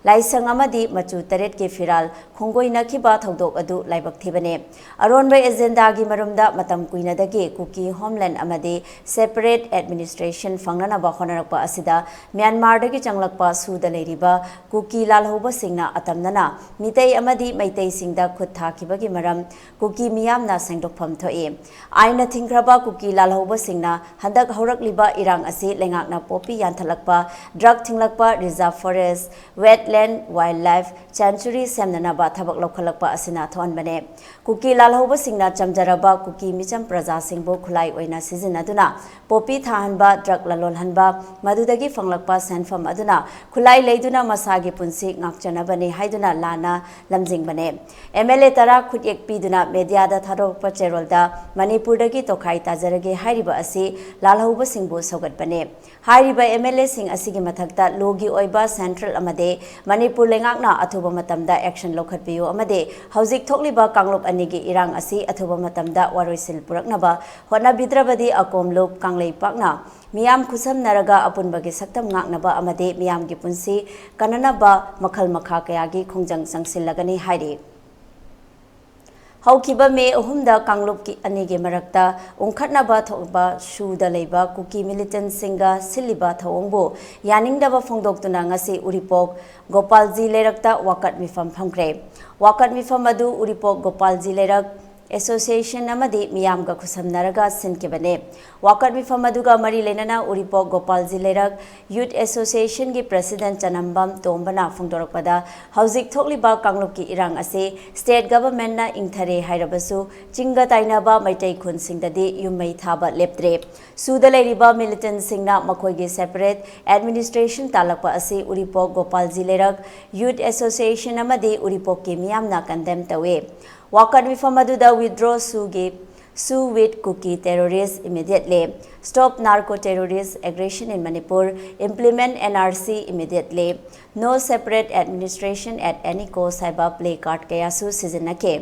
ꯂꯥꯏꯁꯪ ꯑꯃꯗꯤ ꯃꯆꯨ ꯇꯔꯦꯠꯀꯤ ꯐꯤꯔꯥꯜ ꯈꯣꯡꯒꯣꯏꯅꯈꯤꯕ ꯊꯧꯗꯣꯛ ꯑꯗꯨ ꯂꯥꯏꯕꯛ ꯊꯤꯕꯅꯤ꯫ ꯑꯔꯣꯟꯕ agendaꯒꯤ ꯃꯔꯨꯝꯗ ꯃꯇꯝ ꯀꯨꯏꯅꯗꯒꯤ ꯀꯨꯀꯤ homeland ꯑꯃꯗꯤ separate administration ꯐꯪꯅꯅꯕ ꯍꯣꯠꯅꯔꯛꯄ ꯑꯁꯤꯗ ꯃ꯭ꯌꯥꯟꯃꯥꯔꯗꯒꯤ ꯆꯪꯂꯛꯄ ꯁꯨꯗ ꯂꯩꯔꯤꯕ ꯀꯨꯀꯤ ꯂꯥꯜꯍꯧꯕꯁꯤꯡꯅ ꯑꯇꯝꯅꯅ ꯃꯤꯇꯩ ꯑꯃꯗꯤ ꯃꯩꯇꯩꯁꯤꯡꯗ ꯈꯨꯠ ꯊꯥꯈꯤꯕꯒꯤ ꯃꯔꯝ ꯀꯨꯀꯤ ꯃꯤꯌꯥꯝꯅ ꯁꯦꯡꯗꯣꯛꯐꯝ ꯊꯣꯛꯏ꯫ ꯑꯥꯏꯟꯅ ꯊꯤꯡꯈ꯭ꯔꯕ ꯀꯨꯀꯤ ꯂꯥꯜꯍꯧꯕꯁꯤꯡꯅ ꯍꯟꯗꯛ ꯍꯧꯔꯛꯂꯤꯕ ꯏꯔꯥꯡ ꯑꯁꯤ ꯂꯩꯉꯥꯛꯅ poppy ꯌꯥꯟꯊꯠꯂꯛꯄ, drug ꯊꯤꯡꯂꯛꯄ, reserve forest, wetland, wildlife sanctuary ꯁꯦꯝꯅꯅꯕ ꯊꯕꯛ ꯂꯧꯈꯠꯂꯛꯄ ꯑꯁꯤꯅ ꯊꯣꯛꯍꯟꯕꯅꯤ꯫ ꯀꯨꯀꯤ ꯂꯥꯜꯍꯧꯕꯁꯤꯡꯅ ꯆꯝꯖꯔꯕ ꯀꯨꯀꯤ ꯃꯤꯆꯝ ꯄ꯭ꯔꯖꯥꯁꯤꯡꯕꯨ ꯈꯨꯠꯂꯥꯏ ꯑꯣꯏꯅ ꯁꯤꯖꯤꯟꯅꯗꯨꯅ poppy ꯊꯥꯍꯟꯕ, drug ꯂꯂꯣꯜꯍꯟꯕ, ꯃꯗꯨꯗꯒꯤ ꯐꯪꯂꯛꯄ ꯁꯦꯟꯐꯝ ꯑꯗꯨꯅ ꯈꯨꯠꯂꯥꯏ ꯂꯩꯗꯨꯅ ꯃꯁꯥꯒꯤ ꯄꯨꯟꯁꯤ ꯉꯥꯛꯆꯅꯕꯅꯤ ꯍꯥꯏꯗꯨꯅ ꯂꯥꯟꯅ ꯂꯝꯖꯤꯡꯕꯅꯤ꯫ MLA ꯇꯔꯥ ꯈꯨꯠꯌꯦꯛ ꯄꯤꯗꯨꯅ mediaꯗ ꯊꯥꯗꯣꯔꯛꯄ ꯆꯦꯔꯣꯜꯗ ꯃꯅꯤꯄꯨꯔꯗꯒꯤ ꯇꯣꯈꯥꯏ ꯇꯥꯖꯔꯒꯦ ꯍꯥꯏꯔꯤꯕ ꯑꯁꯤ ꯂꯥꯜꯍꯧꯕꯁꯤꯡꯕꯨ ꯁꯧꯒꯠꯄꯅꯤ꯫ ꯍꯥꯏꯔꯤꯕ MLAꯁꯤꯡ ꯑꯁꯤꯒꯤ ꯃꯊꯛꯇ ꯂꯣꯒꯤ ꯑꯣꯏꯕ central ꯑꯃꯗꯤ ꯃꯅꯤꯄꯨꯔ ꯂꯩꯉꯥꯛꯅ ꯑꯊꯨꯕ ꯃꯇꯝꯗ action ꯂꯧꯈꯠꯄꯤꯌꯨ ꯑꯃꯗꯤ ꯍꯧꯖꯤꯛ ꯊꯣꯛꯂꯤꯕ ꯀꯥꯡꯂꯨꯞ ꯑꯅꯤꯒꯤ ꯏꯔꯥꯡ ꯑꯁꯤ ꯑꯊꯨꯕ ꯃꯇꯝꯗ ꯋꯥꯔꯣꯏꯁꯤꯜ ꯄꯨꯔꯛꯅꯕ ꯍꯣꯠꯅꯕꯤꯗ꯭ꯔꯕꯗꯤ ꯑꯀꯣꯝ ꯂꯨꯞ ꯀꯪꯂꯩꯄꯥꯛꯅ ꯃꯤꯌꯥꯝ ꯈꯨꯠꯁꯝꯅꯔꯒ ꯑꯄꯨꯟꯕꯒꯤ ꯁꯛꯇꯝ ꯉꯥꯛꯅꯕ ꯑꯃꯗꯤ ꯃꯤꯌꯥꯝꯒꯤ ꯄꯨꯟꯁꯤ ꯀꯟꯅꯅꯕ ꯃꯈꯜ ꯃꯈꯥ ꯀꯌꯥꯒꯤ ꯈꯣꯡꯖꯪ ꯆꯪꯁꯤꯜꯂꯒꯅꯤ ꯍꯥꯏꯔꯤ꯫ ꯍꯧꯈꯤꯕ ꯃꯦ ꯑꯍꯨꯝꯗ ꯀꯥꯡꯂꯨꯞꯀꯤ ꯑꯅꯤꯒꯤ ꯃꯔꯛꯇ ꯎꯪꯈꯠꯅꯕ ꯊꯣꯛꯄ ꯁꯨꯗ ꯂꯩꯕ ꯀꯨꯀꯤ ꯃꯤꯂꯤꯇꯦꯟꯠꯁꯤꯡꯒ ꯁꯤꯜꯂꯤꯕ ꯊꯧꯑꯣꯡꯕꯨ ꯌꯥꯅꯤꯡꯗꯕ ꯐꯣꯡꯗꯣꯛꯇꯨꯅ ꯉꯁꯤ ꯎꯔꯤꯄꯣꯛ ꯒꯣꯄꯥꯜꯖꯤ ꯂꯩꯔꯛꯇ ꯋꯥꯀꯠ ꯃꯤꯐꯝ ꯐꯝꯈ꯭ꯔꯦ꯫ ꯋꯥꯀꯠ ꯃꯤꯐꯝ ꯑꯗꯨ ꯎꯔꯤꯄꯣꯛ ꯒꯣꯄꯥꯜꯖꯤ ꯂꯩꯔꯛ ꯑꯦꯁꯣꯁꯤꯌꯦꯁꯟ ꯑꯃꯗꯤ ꯃꯤꯌꯥꯝꯒ ꯈꯨꯠꯁꯝꯅꯔꯒ ꯁꯤꯟꯈꯤꯕꯅꯤ꯫ ꯋꯥꯀꯠ ꯃꯤꯐꯝ ꯑꯗꯨꯒ ꯃꯔꯤ ꯂꯩꯅꯅ ꯎꯔꯤꯄꯣꯛ ꯒꯣꯄꯥꯜꯖꯤ ꯂꯩꯔꯛ ꯌꯨꯠ ꯑꯦꯁꯣꯁꯤꯌꯦꯁꯟꯒꯤ ꯄ꯭ꯔꯦꯁꯤꯗꯦꯟꯠ ꯆꯅꯝꯕꯝ ꯇꯣꯝꯕꯅ ꯐꯣꯡꯗꯣꯔꯛꯄꯗ, ꯍꯧꯖꯤꯛ ꯊꯣꯛꯂꯤꯕ ꯀꯥꯡꯂꯨꯞꯀꯤ ꯏꯔꯥꯡ ꯑꯁꯤ ꯁ꯭ꯇꯦꯠ ꯒꯚꯔꯟꯃꯦꯟꯠꯅ ꯏꯪꯊꯔꯦ ꯍꯥꯏꯔꯕꯁꯨ, ꯆꯤꯡꯒ ꯇꯥꯏꯅꯕ ꯃꯩꯇꯩ ꯈꯨꯟꯁꯤꯡꯗꯗꯤ ꯌꯨꯝ ꯃꯩ ꯊꯥꯕ ꯂꯦꯞꯇ꯭ꯔꯦ꯫ ꯁꯨꯗ ꯂꯩꯔꯤꯕ ꯃꯤꯂꯤꯇꯦꯟꯠꯁꯤꯡꯅ ꯃꯈꯣꯏꯒꯤ ꯁꯦꯄꯔꯦꯠ ꯑꯦꯗꯃꯤꯅꯤꯁꯇ꯭ꯔꯦꯁꯟ ꯇꯥꯜꯂꯛꯄ ꯑꯁꯤ ꯎꯔꯤꯄꯣꯛ ꯒꯣꯄꯥꯜꯖꯤ ꯂꯩꯔꯛ ꯌꯨꯠ ꯑꯦꯁꯣꯁꯤꯌꯦꯁꯟ ꯑꯃꯗꯤ ꯎꯔꯤꯄꯣꯛꯀꯤ ꯃꯤꯌꯥꯝꯅ ꯀꯟꯗꯦꯝ ꯇꯧꯏ꯫ ꯋꯥꯀꯠ ꯃꯤꯐꯝ ꯑꯗꯨꯗ withdraw ꯁꯨꯒꯤ Sue with Kuki terrorist immediately, stop narco terrorist aggression in Manipur, implement N R C immediately, no separate administration at any cost ꯍꯥꯏꯕ ꯄ꯭ꯂꯦ ꯀꯥꯔꯗ ꯀꯌꯥꯁꯨ ꯁꯤꯖꯤꯟꯅꯈꯤ꯫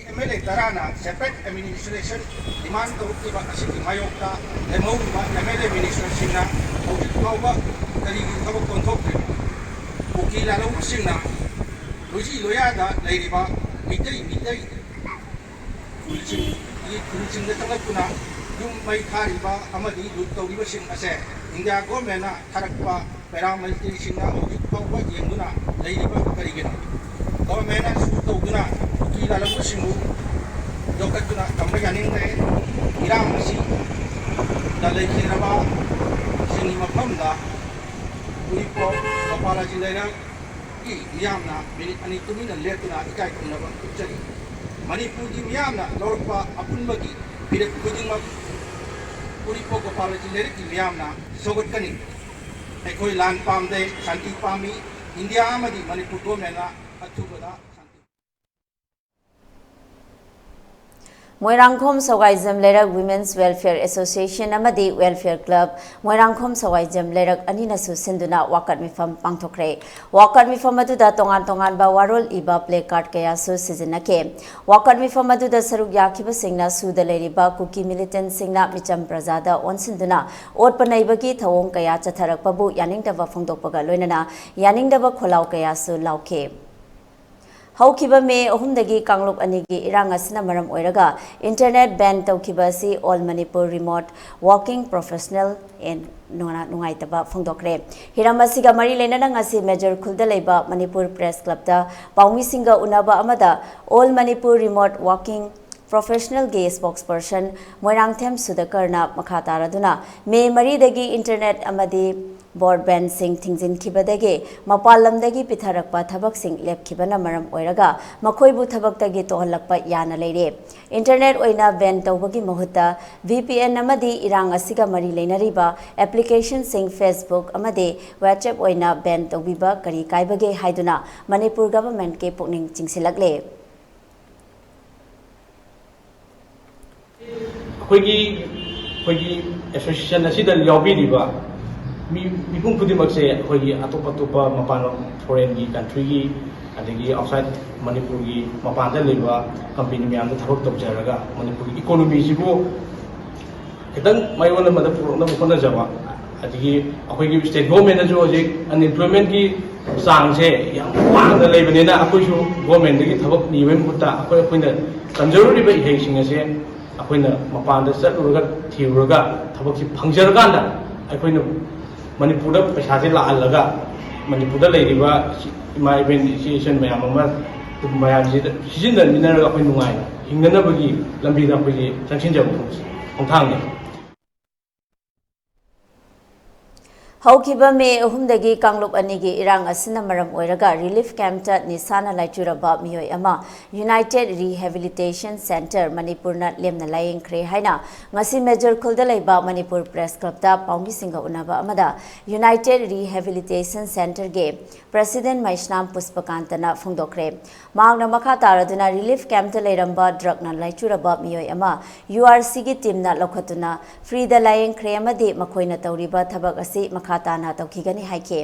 ꯑꯦꯝ ꯑꯦꯜ ꯑꯦ ꯇꯔꯥꯅ ꯁꯦꯄꯔꯦꯠ ꯑꯦꯗꯃꯤꯅꯤꯁꯇ꯭ꯔꯦꯁꯟ ꯗꯤꯃꯥꯟ ꯇꯧꯔꯛꯂꯤꯕ ꯑꯁꯤꯒꯤ ꯃꯥꯌꯣꯛꯇ ꯂꯦꯝꯍꯧꯔꯤꯕ M L ꯑꯦ ꯃꯤꯅꯤꯁꯇꯔꯁꯤꯡꯅ ꯍꯧꯖꯤꯛ ꯐꯥꯎꯕ ꯀꯔꯤꯒꯤ ꯊꯕꯛ ꯑꯣꯟꯊꯣꯛꯇ꯭ꯔꯤꯕ? ꯀꯨꯀꯤ ꯂꯥꯂꯧꯕꯁꯤꯡꯅ ꯂꯣꯏꯖꯤ ꯂꯣꯌꯥꯗ ꯂꯩꯔꯤꯕ ꯃꯤꯇꯩ ꯃꯤꯇꯩ ꯈꯨꯜꯁꯤꯡꯒꯤ ꯈꯨꯜꯁꯤꯡꯗ ꯆꯪꯂꯛꯇꯨꯅ ꯌꯨꯝ ꯃꯩ ꯊꯥꯔꯤꯕ ꯑꯃꯗꯤ ꯂꯨꯠ ꯇꯧꯔꯤꯕꯁꯤꯡ ꯑꯁꯦ ꯏꯟꯗꯤꯌꯥ ꯒꯣꯔꯃꯦꯟꯅ ꯊꯥꯔꯛꯄ ꯄꯦꯔꯥꯃꯤꯂꯤꯇꯔꯤꯁꯤꯡꯅ ꯍꯧꯖꯤꯛ ꯐꯥꯎꯕ ꯌꯦꯡꯗꯨꯅ ꯂꯩꯔꯤꯕ ꯀꯔꯤꯒꯤꯅꯣ? ꯒꯣꯔꯃꯦꯟꯅ ꯁꯨ ꯇꯧꯗꯨꯅ ꯀꯨꯀꯤ ꯂꯥꯂꯧꯕꯁꯤꯡꯕꯨ ꯌꯣꯛꯈꯠꯇꯨꯅ ꯊꯝꯕ ꯌꯥꯅꯤꯡꯗ꯭ꯔꯦ꯫ ꯏꯔꯥꯡ ꯑꯁꯤꯗ ꯂꯩꯈꯤꯗ꯭ꯔꯕꯁꯤꯡꯒꯤ ꯃꯐꯝꯗ ꯎꯔꯤꯄꯣꯛ ꯒꯣꯄꯥꯂꯖꯤ ꯂꯩꯔꯛꯀꯤ ꯃꯤꯌꯥꯝꯅ ꯃꯤꯅꯤꯠ ꯑꯅꯤ ꯇꯨꯃꯤꯟꯅ ꯂꯦꯞꯇꯨꯅ ꯏꯀꯥꯏ ꯈꯨꯝꯅꯕ ꯎꯠꯆꯔꯤ꯫ ꯃꯅꯤꯄꯨꯔꯒꯤ ꯃꯤꯌꯥꯝꯅ ꯂꯧꯔꯛꯄ ꯑꯄꯨꯟꯕꯒꯤ ꯐꯤꯔꯦꯞ ꯈꯨꯗꯤꯡꯃꯛ ꯎꯔꯤꯄꯣꯛ ꯒꯣꯄꯥꯂꯖꯤ ꯂꯩꯔꯛꯀꯤ ꯃꯤꯌꯥꯝꯅ ꯁꯧꯒꯠꯀꯅꯤ꯫ ꯑꯩꯈꯣꯏ ꯂꯥꯟ ꯄꯥꯝꯗꯦ, ꯁꯥꯟꯇꯤ ꯄꯥꯝꯃꯤ꯫ ꯏꯟꯗꯤꯌꯥ ꯑꯃꯗꯤ ꯃꯅꯤꯄꯨꯔ ꯒꯣꯔꯃꯦꯟꯅ ꯑꯊꯨꯕꯗ ꯁꯥꯟꯇꯤ ꯃꯣꯏꯔꯥꯡꯈꯣꯝ ꯁꯋꯥꯏꯖꯝ ꯂꯩꯔꯛ Women's Welfare Association ꯑꯃꯗꯤ Welfare Club ꯃꯣꯏꯔꯥꯡꯈꯣꯝ ꯁꯋꯥꯏꯖꯝ ꯂꯩꯔꯛ ꯑꯅꯤꯅꯁꯨ ꯁꯤꯟꯗꯨꯅ ꯋꯥꯀꯠ ꯃꯤꯐꯝ ꯄꯥꯡꯊꯣꯛꯈ꯭ꯔꯦ꯫ ꯋꯥꯀꯠ ꯃꯤꯐꯝ ꯑꯗꯨꯗ ꯇꯣꯉꯥꯟ ꯇꯣꯉꯥꯟꯕ ꯋꯥꯔꯣꯜ ꯏꯕ ꯄ꯭ꯂꯦ ꯀꯥꯔꯗ ꯀꯌꯥꯁꯨ ꯁꯤꯖꯤꯟꯅꯈꯤ꯫ ꯋꯥꯀꯠ ꯃꯤꯐꯝ ꯑꯗꯨꯗ ꯁꯔꯨꯛ ꯌꯥꯈꯤꯕꯁꯤꯡꯅ ꯁꯨꯗ ꯂꯩꯔꯤꯕ ꯀꯨꯀꯤ ꯃꯤꯂꯤꯇꯦꯟꯠꯁꯤꯡꯅ ꯃꯤꯆꯝ ꯄ꯭ꯔꯖꯥꯗ ꯑꯣꯟꯁꯤꯟꯗꯨꯅ ꯑꯣꯠꯄ ꯅꯩꯕꯒꯤ ꯊꯧꯑꯣꯡ ꯀꯌꯥ ꯆꯠꯊꯔꯛꯄꯕꯨ ꯌꯥꯅꯤꯡꯗꯕ ꯐꯣꯡꯗꯣꯛꯄꯒ ꯂꯣꯏꯅꯅ ꯌꯥꯅꯤꯡꯗꯕ ꯈꯣꯜꯂꯥꯎ ꯀꯌꯥꯁꯨ ꯂꯥꯎꯈꯤ꯫ ꯍꯧꯈꯤꯕ ꯃꯦ ꯑꯍꯨꯝꯗꯒꯤ ꯀꯥꯡꯂꯨꯞ ꯑꯅꯤꯒꯤ ꯏꯔꯥꯡ ꯑꯁꯤꯅ ꯃꯔꯝ ꯑꯣꯏꯔꯒ internet ban ꯇꯧꯈꯤꯕ ꯑꯁꯤ All Manipur Remote Working Professional ꯑꯦꯟ ꯅꯨꯡꯉꯥꯏꯇꯕ ꯐꯣꯡꯗꯣꯛꯈ꯭ꯔꯦ꯫ ꯍꯤꯔꯝ ꯑꯁꯤꯒ ꯃꯔꯤ ꯂꯩꯅꯅ ꯉꯁꯤ ꯃꯦꯖꯔ ꯈꯨꯜꯗ ꯂꯩꯕ ꯃꯅꯤꯄꯨꯔ ꯄ꯭ꯔꯦꯁ ꯀ꯭ꯂꯕꯇ ꯄꯥꯎꯃꯤꯁꯤꯡꯒ ꯎꯅꯕ ꯑꯃꯗ All Manipur Remote Working Professionalꯒꯤ spokesperson Moirangthem ꯁꯨꯗꯀꯔꯅ ꯃꯈꯥ ꯇꯥꯔꯗꯨꯅ ꯃꯦ ꯃꯔꯤꯗꯒꯤ internet ꯑꯃꯗꯤ broadbandꯁꯤꯡ ꯊꯤꯡꯖꯤꯟꯈꯤꯕꯗꯒꯤ ꯃꯄꯥꯟ ꯂꯝꯗꯒꯤ ꯄꯤꯊꯔꯛꯄ ꯊꯕꯛꯁꯤꯡ ꯂꯦꯞꯈꯤꯕꯅ ꯃꯔꯝ ꯑꯣꯏꯔꯒ ꯃꯈꯣꯏꯕꯨ ꯊꯕꯛꯇꯒꯤ ꯇꯣꯛꯍꯜꯂꯛꯄ ꯌꯥꯅ ꯂꯩꯔꯦ꯫ Internet ꯑꯣꯏꯅ ban ꯇꯧꯕꯒꯤ ꯃꯍꯨꯠꯇ V P N ꯑꯃꯗꯤ ꯏꯔꯥꯡ ꯑꯁꯤꯒ ꯃꯔꯤ ꯂꯩꯅꯔꯤꯕ applicationꯁꯤꯡ Facebook ꯑꯃꯗꯤ WhatsApp ꯑꯣꯏꯅ ban ꯇꯧꯕꯤꯕ ꯀꯔꯤ ꯀꯥꯏꯕꯒꯦ ꯍꯥꯏꯗꯨꯅ ꯃꯅꯤꯄꯨꯔ governmentꯀꯤ ꯄꯨꯛꯅꯤꯡ ꯆꯤꯡꯁꯤꯜꯂꯛꯂꯦ꯫ ꯑꯩꯈꯣꯏꯒꯤ ꯑꯩꯈꯣꯏꯒꯤ association ꯑꯁꯤꯗ ꯌꯥꯎꯕꯤꯔꯤꯕ ꯃꯤ ꯃꯤꯄꯨꯝ ꯈꯨꯗꯤꯡꯃꯛꯁꯦ ꯑꯩꯈꯣꯏꯒꯤ ꯑꯇꯣꯞ ꯑꯇꯣꯞꯄ ꯃꯄꯥꯟ ꯂꯝ foreignꯒꯤ countryꯒꯤ ꯑꯗꯒꯤ outside ꯃꯅꯤꯄꯨꯔꯒꯤ ꯃꯄꯥꯟꯗ ꯂꯩꯕ company ꯃꯌꯥꯝꯗ ꯊꯕꯛ ꯇꯧꯖꯔꯒ ꯃꯅꯤꯄꯨꯔꯒꯤ economyꯁꯤꯕꯨ ꯈꯤꯇꯪ ꯃꯌꯣꯟ ꯑꯃꯗ ꯄꯨꯔꯛꯅꯕ ꯍꯣꯠꯅꯖꯕ, ꯑꯗꯒꯤ ꯑꯩꯈꯣꯏꯒꯤ state governmentꯅꯁꯨ ꯍꯧꯖꯤꯛ unemploymentꯀꯤ ꯆꯥꯡꯁꯦ ꯌꯥꯝ ꯋꯥꯡꯅ ꯂꯩꯕꯅꯤꯅ ꯑꯩꯈꯣꯏꯁꯨ governmentꯗꯒꯤ ꯊꯕꯛ ꯅꯤꯕꯒꯤ ꯃꯍꯨꯠꯇ ꯑꯩꯈꯣꯏ ꯑꯩꯈꯣꯏꯅ ꯇꯝꯖꯔꯨꯔꯤꯕ ꯏꯍꯩꯁꯤꯡ ꯑꯁꯦ ꯑꯩꯈꯣꯏꯅ ꯃꯄꯥꯟꯗ ꯆꯠꯂꯨꯔꯒ ꯊꯤꯔꯨꯔꯒ ꯊꯕꯛꯁꯤ ꯐꯪꯖꯔꯀꯥꯟꯗ ꯑꯩꯈꯣꯏꯅ ꯃꯅꯤꯄꯨꯔꯗ ꯄꯩꯁꯥꯁꯦ ꯂꯥꯛꯍꯜꯂꯒ ꯃꯅꯤꯄꯨꯔꯗ ꯂꯩꯔꯤꯕ ꯏꯃꯥ ꯏꯕꯦꯟ ꯏꯆꯦ ꯏꯆꯟ ꯃꯌꯥꯝ ꯑꯃ ꯃꯌꯥꯝꯁꯤꯗ ꯁꯤꯖꯤꯟꯅꯃꯤꯟꯅꯔꯒ ꯑꯩꯈꯣꯏ ꯅꯨꯡꯉꯥꯏꯅ ꯍꯤꯡꯅꯅꯕꯒꯤ ꯂꯝꯕꯤꯗ ꯑꯩꯈꯣꯏꯁꯦ ꯆꯪꯁꯤꯟꯖꯕ ꯈꯣꯡꯊꯥꯡꯅꯤ꯫ ꯍꯧꯈꯤꯕ ꯃꯦ ꯑꯍꯨꯝꯗꯒꯤ ꯀꯥꯡꯂꯨꯞ ꯑꯅꯤꯒꯤ ꯏꯔꯥꯡ ꯑꯁꯤꯅ ꯃꯔꯝ ꯑꯣꯏꯔꯒ relief campꯇ ꯅꯤꯁꯥꯅ ꯂꯥꯏꯆꯨꯔꯕ ꯃꯤꯑꯣꯏ ꯑꯃ United Rehabilitation Centre ꯃꯅꯤꯄꯨꯔꯅ ꯂꯦꯝꯅ ꯂꯥꯌꯦꯡꯈ꯭ꯔꯦ ꯍꯥꯏꯅ ꯉꯁꯤ ꯃꯦꯖꯔ ꯈꯨꯜꯗ ꯂꯩꯕ ꯃꯅꯤꯄꯨꯔ ꯄ꯭ꯔꯦꯁ ꯀ꯭ꯂꯕꯇ ꯄꯥꯎꯃꯤꯁꯤꯡꯒ ꯎꯅꯕ ꯑꯃꯗ United Rehabilitation Centreꯒꯤ President ꯃꯩꯁꯅꯥꯝ ꯄꯨꯁꯄꯀꯥꯟꯇꯅ ꯐꯣꯡꯗꯣꯛꯈ꯭ꯔꯦ꯫ ꯃꯍꯥꯛꯅ ꯃꯈꯥ ꯇꯥꯔꯗꯨꯅ relief campꯇ ꯂꯩꯔꯝꯕ drugꯅ ꯂꯥꯏꯆꯨꯔꯕ ꯃꯤꯑꯣꯏ ꯑꯃ URCꯒꯤ teamꯅ ꯂꯧꯈꯠꯇꯨꯅ freeꯗ ꯂꯥꯌꯦꯡꯈ꯭ꯔꯦ ꯑꯃꯗꯤ ꯃꯈꯣꯏꯅ ꯇꯧꯔꯤꯕ ꯊꯕꯛ ꯑꯁꯤ ꯃꯈꯥ ꯇꯥꯅ ꯇꯧꯈꯤꯒꯅꯤ ꯍꯥꯏꯈꯤ꯫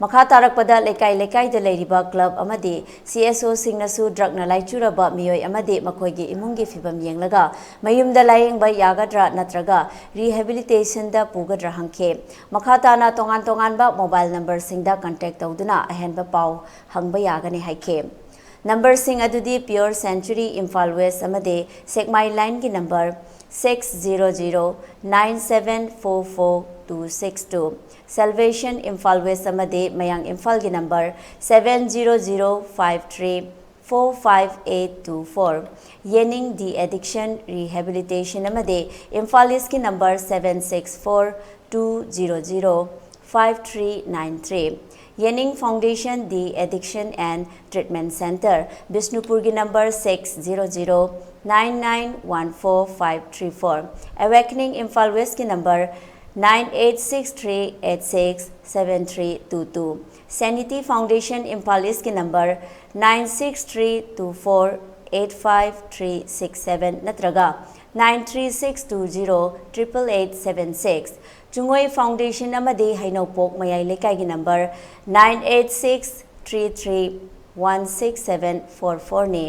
ꯃꯈꯥ ꯇꯥꯔꯛꯄꯗ ꯂꯩꯀꯥꯏ ꯂꯩꯀꯥꯏꯗ ꯂꯩꯔꯤꯕ club ꯑꯃꯗꯤ CSOꯁꯤꯡꯅꯁꯨ drugꯅ ꯂꯥꯏꯆꯨꯔꯕ ꯃꯤꯑꯣꯏ ꯑꯃꯗꯤ ꯃꯈꯣꯏꯒꯤ ꯏꯃꯨꯡꯒꯤ ꯐꯤꯕꯝ ꯌꯦꯡꯂꯒ ꯃꯌꯨꯝꯗ ꯂꯥꯌꯦꯡꯕ ꯌꯥꯒꯗ꯭ꯔꯥ ꯅꯠꯇ꯭ꯔꯒ rehabilitationꯗ ꯄꯨꯒꯗ꯭ꯔꯥ ꯍꯪꯈꯤ꯫ ꯃꯈꯥ ꯇꯥꯅ ꯇꯣꯉꯥꯟ ꯇꯣꯉꯥꯟꯕ mobile numberꯁꯤꯡꯗ contact ꯇꯧꯗꯨꯅ ꯑꯍꯦꯟꯕ ꯄꯥꯎ ꯍꯪꯕ ꯌꯥꯒꯅꯤ ꯍꯥꯏꯈꯤ꯫ ꯅꯝꯕꯔꯁꯤꯡ ꯑꯗꯨꯗꯤ Pure Century Imphal West ꯑꯃꯗꯤ ꯁꯦꯛꯃꯥꯏ ꯂꯥꯏꯟꯒꯤ number six zero zero nine seven four four two six two, Salvation Imphal West ꯑꯃꯗꯤ ꯃꯌꯥꯡ ꯏꯝꯐꯥꯜꯒꯤ number seven zero zero five three four five eight two four, Yening De-Addiction Rehabilitation ꯑꯃꯗꯤ ꯏꯝꯐꯥꯜ ꯏꯁꯀꯤ number seven six four two zero zero five three nine three, Yening Foundation De-Addiction and Treatment Center, ꯕꯤꯁꯅꯨꯄꯨꯔꯒꯤ number six zero zero nine nine one four five three four, Awakening Imphal Westꯀꯤ number nine eight six three eight six seven three two two, Sanity Foundation Imphal Eastꯀꯤ number nine six three two four eight five three six seven ꯅꯠꯇ꯭ꯔꯒ nine three six two zero triple eight seven six, ꯆꯨꯡꯉꯣꯏ foundation ꯑꯃꯗꯤ ꯍꯩꯅꯧꯄꯣꯛ ꯃꯌꯥꯏ ꯂꯩꯀꯥꯏꯒꯤ number nine eight six three three one six seven four four ꯅꯤ꯫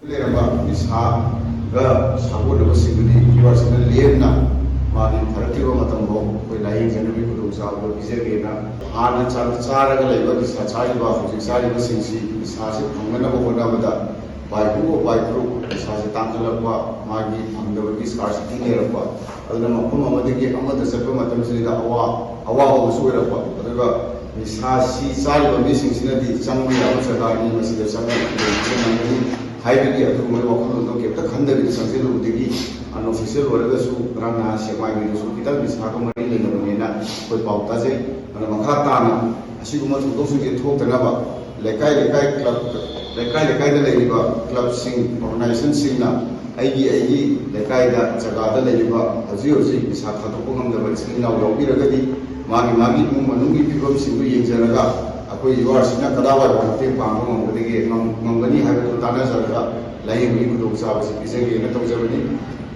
ꯂꯩꯔꯝꯕ ꯅꯤꯁꯥꯒ ꯁꯥꯒꯣꯟꯅꯕꯁꯤꯡꯗꯨꯗꯤ U R ꯁꯤꯅ ꯂꯦꯝꯅ ꯃꯥꯒꯤ ꯐꯔꯛꯇ꯭ꯔꯤꯕ ꯃꯇꯝꯐꯥꯎ ꯑꯩꯈꯣꯏ ꯂꯥꯏꯌꯦꯡꯖꯅꯕꯒꯤ ꯈꯨꯗꯣꯡꯆꯥꯕꯗꯨ ꯄꯤꯖꯒꯦꯅ꯫ ꯍꯥꯟꯅ ꯆꯥ-, ꯆꯥꯔꯒ ꯂꯩꯕ ꯅꯤꯁꯥ ꯆꯥꯔꯤꯕ ꯍꯧꯖꯤꯛ ꯆꯥꯔꯤꯕꯁꯤꯡꯁꯤ ꯅꯤꯁꯥꯁꯤ ꯐꯪꯅꯅꯕ ꯍꯣꯠꯅꯕꯗ by hook or by crook ꯄꯩꯁꯥꯁꯦ ꯇꯥꯡꯈꯠꯂꯛꯄ, ꯃꯥꯒꯤ ꯐꯪꯗꯕꯒꯤ scarcity ꯂꯩꯔꯛꯄ, ꯑꯗꯨꯅ ꯃꯐꯝ ꯑꯃꯗꯒꯤ ꯑꯃꯗ ꯆꯠꯄ ꯃꯇꯝꯁꯤꯗ ꯑꯋꯥ-, ꯑꯋꯥꯕ ꯑꯃꯁꯨ ꯑꯣꯏꯔꯛꯄ꯫ ꯑꯗꯨꯒ ꯅꯤꯁꯥꯁꯤ ꯆꯥꯔꯤꯕ ꯃꯤꯁꯤꯡꯁꯤꯅꯗꯤ ꯆꯪꯕ ꯌꯥꯕ ꯖꯒꯥꯅꯤ, ꯃꯁꯤꯗ ꯆꯪꯉꯒ ꯂꯩꯕ ꯉꯝꯒꯅꯤ ꯍꯥꯏꯕꯒꯤ ꯑꯗꯨꯒꯨꯝꯕꯒꯤ ꯋꯥꯈꯜꯂꯣꯟꯗꯣ ꯀꯩꯝꯇ ꯈꯟꯗꯕꯤꯗ ꯆꯪꯁꯤꯜꯂꯨꯕꯗꯒꯤ unofficial ꯑꯣꯏꯔꯒꯁꯨ ꯉꯔꯥꯡ ꯅꯍꯥꯟ ꯁꯦꯛꯃꯥꯏꯒꯤꯗꯁꯨ ꯈꯤꯇꯪ ꯅꯤꯁꯥꯒ ꯃꯔꯤ ꯂꯩꯅꯕꯅꯦꯅ ꯑꯩꯈꯣꯏ ꯄꯥꯎ ꯇꯥꯖꯩ꯫ ꯑꯗꯨꯅ ꯃꯈꯥ ꯇꯥꯅ ꯑꯁꯤꯒꯨꯝꯕ ꯊꯧꯗꯣꯛꯁꯤꯡꯁꯦ ꯊꯣꯛꯇꯅꯕ ꯂꯩꯀꯥꯏ ꯂꯩꯀꯥꯏ club, ꯂꯩꯀꯥꯏ ꯂꯩꯀꯥꯏꯗ ꯂꯩꯔꯤꯕ clubꯁꯤꯡ, organizationꯁꯤꯡꯅ ꯑꯩꯒꯤ, ꯑꯩꯒꯤ ꯂꯩꯀꯥꯏꯗ, ꯖꯒꯥꯗ ꯂꯩꯔꯤꯕ ꯍꯧꯖꯤꯛ ꯍꯧꯖꯤꯛ ꯅꯤꯁꯥ ꯊꯥꯗꯣꯛꯄ ꯉꯝꯗꯕ ꯏꯆꯤꯜ ꯏꯅꯥꯎ ꯌꯥꯎꯕꯤꯔꯒꯗꯤ ꯃꯥꯒꯤ, ꯃꯥꯒꯤ ꯏꯃꯨꯡ ꯃꯅꯨꯡꯒꯤ ꯐꯤꯕꯝꯁꯤꯡꯗꯨ ꯌꯦꯡꯖꯔꯒ ꯑꯩꯈꯣꯏ ꯌꯨ ꯑꯥꯔ ꯁꯤꯅ ꯀꯗꯥꯏꯋꯥꯏꯗ ꯃꯇꯦꯡ ꯄꯥꯡꯕ ꯉꯝꯒꯗꯒꯦ, ꯉꯝ-, ꯉꯝꯒꯅꯤ ꯍꯥꯏꯕꯗꯨ ꯇꯥꯟꯅꯖꯔꯒ ꯂꯥꯏꯌꯦꯡꯕꯒꯤ ꯈꯨꯗꯣꯡꯆꯥꯕꯁꯤ ꯄꯤꯖꯒꯦꯅ ꯇꯧꯖꯕꯅꯤ꯫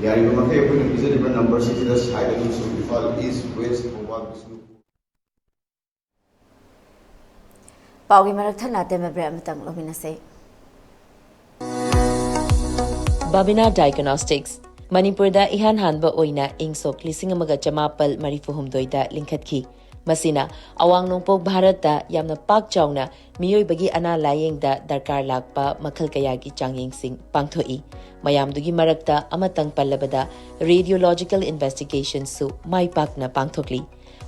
ꯌꯥꯔꯤꯕ ꯃꯈꯩ ꯑꯩꯈꯣꯏꯅ ꯄꯤꯖꯔꯤꯕ numberꯁꯤꯡꯁꯤꯗ site ꯑꯗꯨꯝꯁꯨ ꯏꯝꯐꯥꯜ ꯏꯁ, ꯋꯦꯁ, ꯊꯧꯕꯥꯜ, ꯕꯤꯁꯅꯨꯄꯨꯔ꯫ ꯄꯥꯎꯒꯤ ꯃꯔꯛ ꯊꯠꯅ ꯑꯇꯦꯟꯕ break ꯑꯃꯇꯪ ꯂꯧꯃꯤꯟꯅꯁꯦ꯫ ꯕꯥꯕꯤꯅꯥ ꯗꯥꯏꯒꯅꯣꯁꯇꯤꯛꯁ ꯃꯅꯤꯄꯨꯔꯗ ꯏꯍꯥꯟ ꯍꯥꯟꯕ ꯑꯣꯏꯅ ꯏꯪ ꯁꯣꯛ ꯂꯤꯁꯤꯡ ꯑꯃꯒ ꯆꯃꯥꯄꯜ ꯃꯔꯤꯐꯨ ꯍꯨꯝꯗꯣꯏꯗ ꯂꯤꯡꯈꯠꯈꯤ꯫ ꯃꯁꯤꯅ ꯑꯋꯥꯡ ꯅꯣꯡꯄꯣꯛ ꯚꯥꯔꯠꯇ ꯌꯥꯝꯅ ꯄꯥꯛ ꯆꯥꯎꯅ ꯃꯤꯑꯣꯏꯕꯒꯤ ꯑꯅꯥ ꯂꯥꯌꯦꯡꯗ ꯗꯔꯀꯥꯔ ꯂꯥꯛꯄ ꯃꯈꯜ ꯀꯌꯥꯒꯤ ꯆꯥꯡꯌꯦꯡꯁꯤꯡ ꯄꯥꯡꯊꯣꯛꯏ꯫ ꯃꯌꯥꯝꯗꯨꯒꯤ ꯃꯔꯛꯇ ꯑꯃꯇꯪ ꯄꯜꯂꯕꯗ, radiological investigationꯁꯨ ꯃꯥꯏ ꯄꯥꯛꯅ ꯄꯥꯡꯊꯣꯛꯂꯤ꯫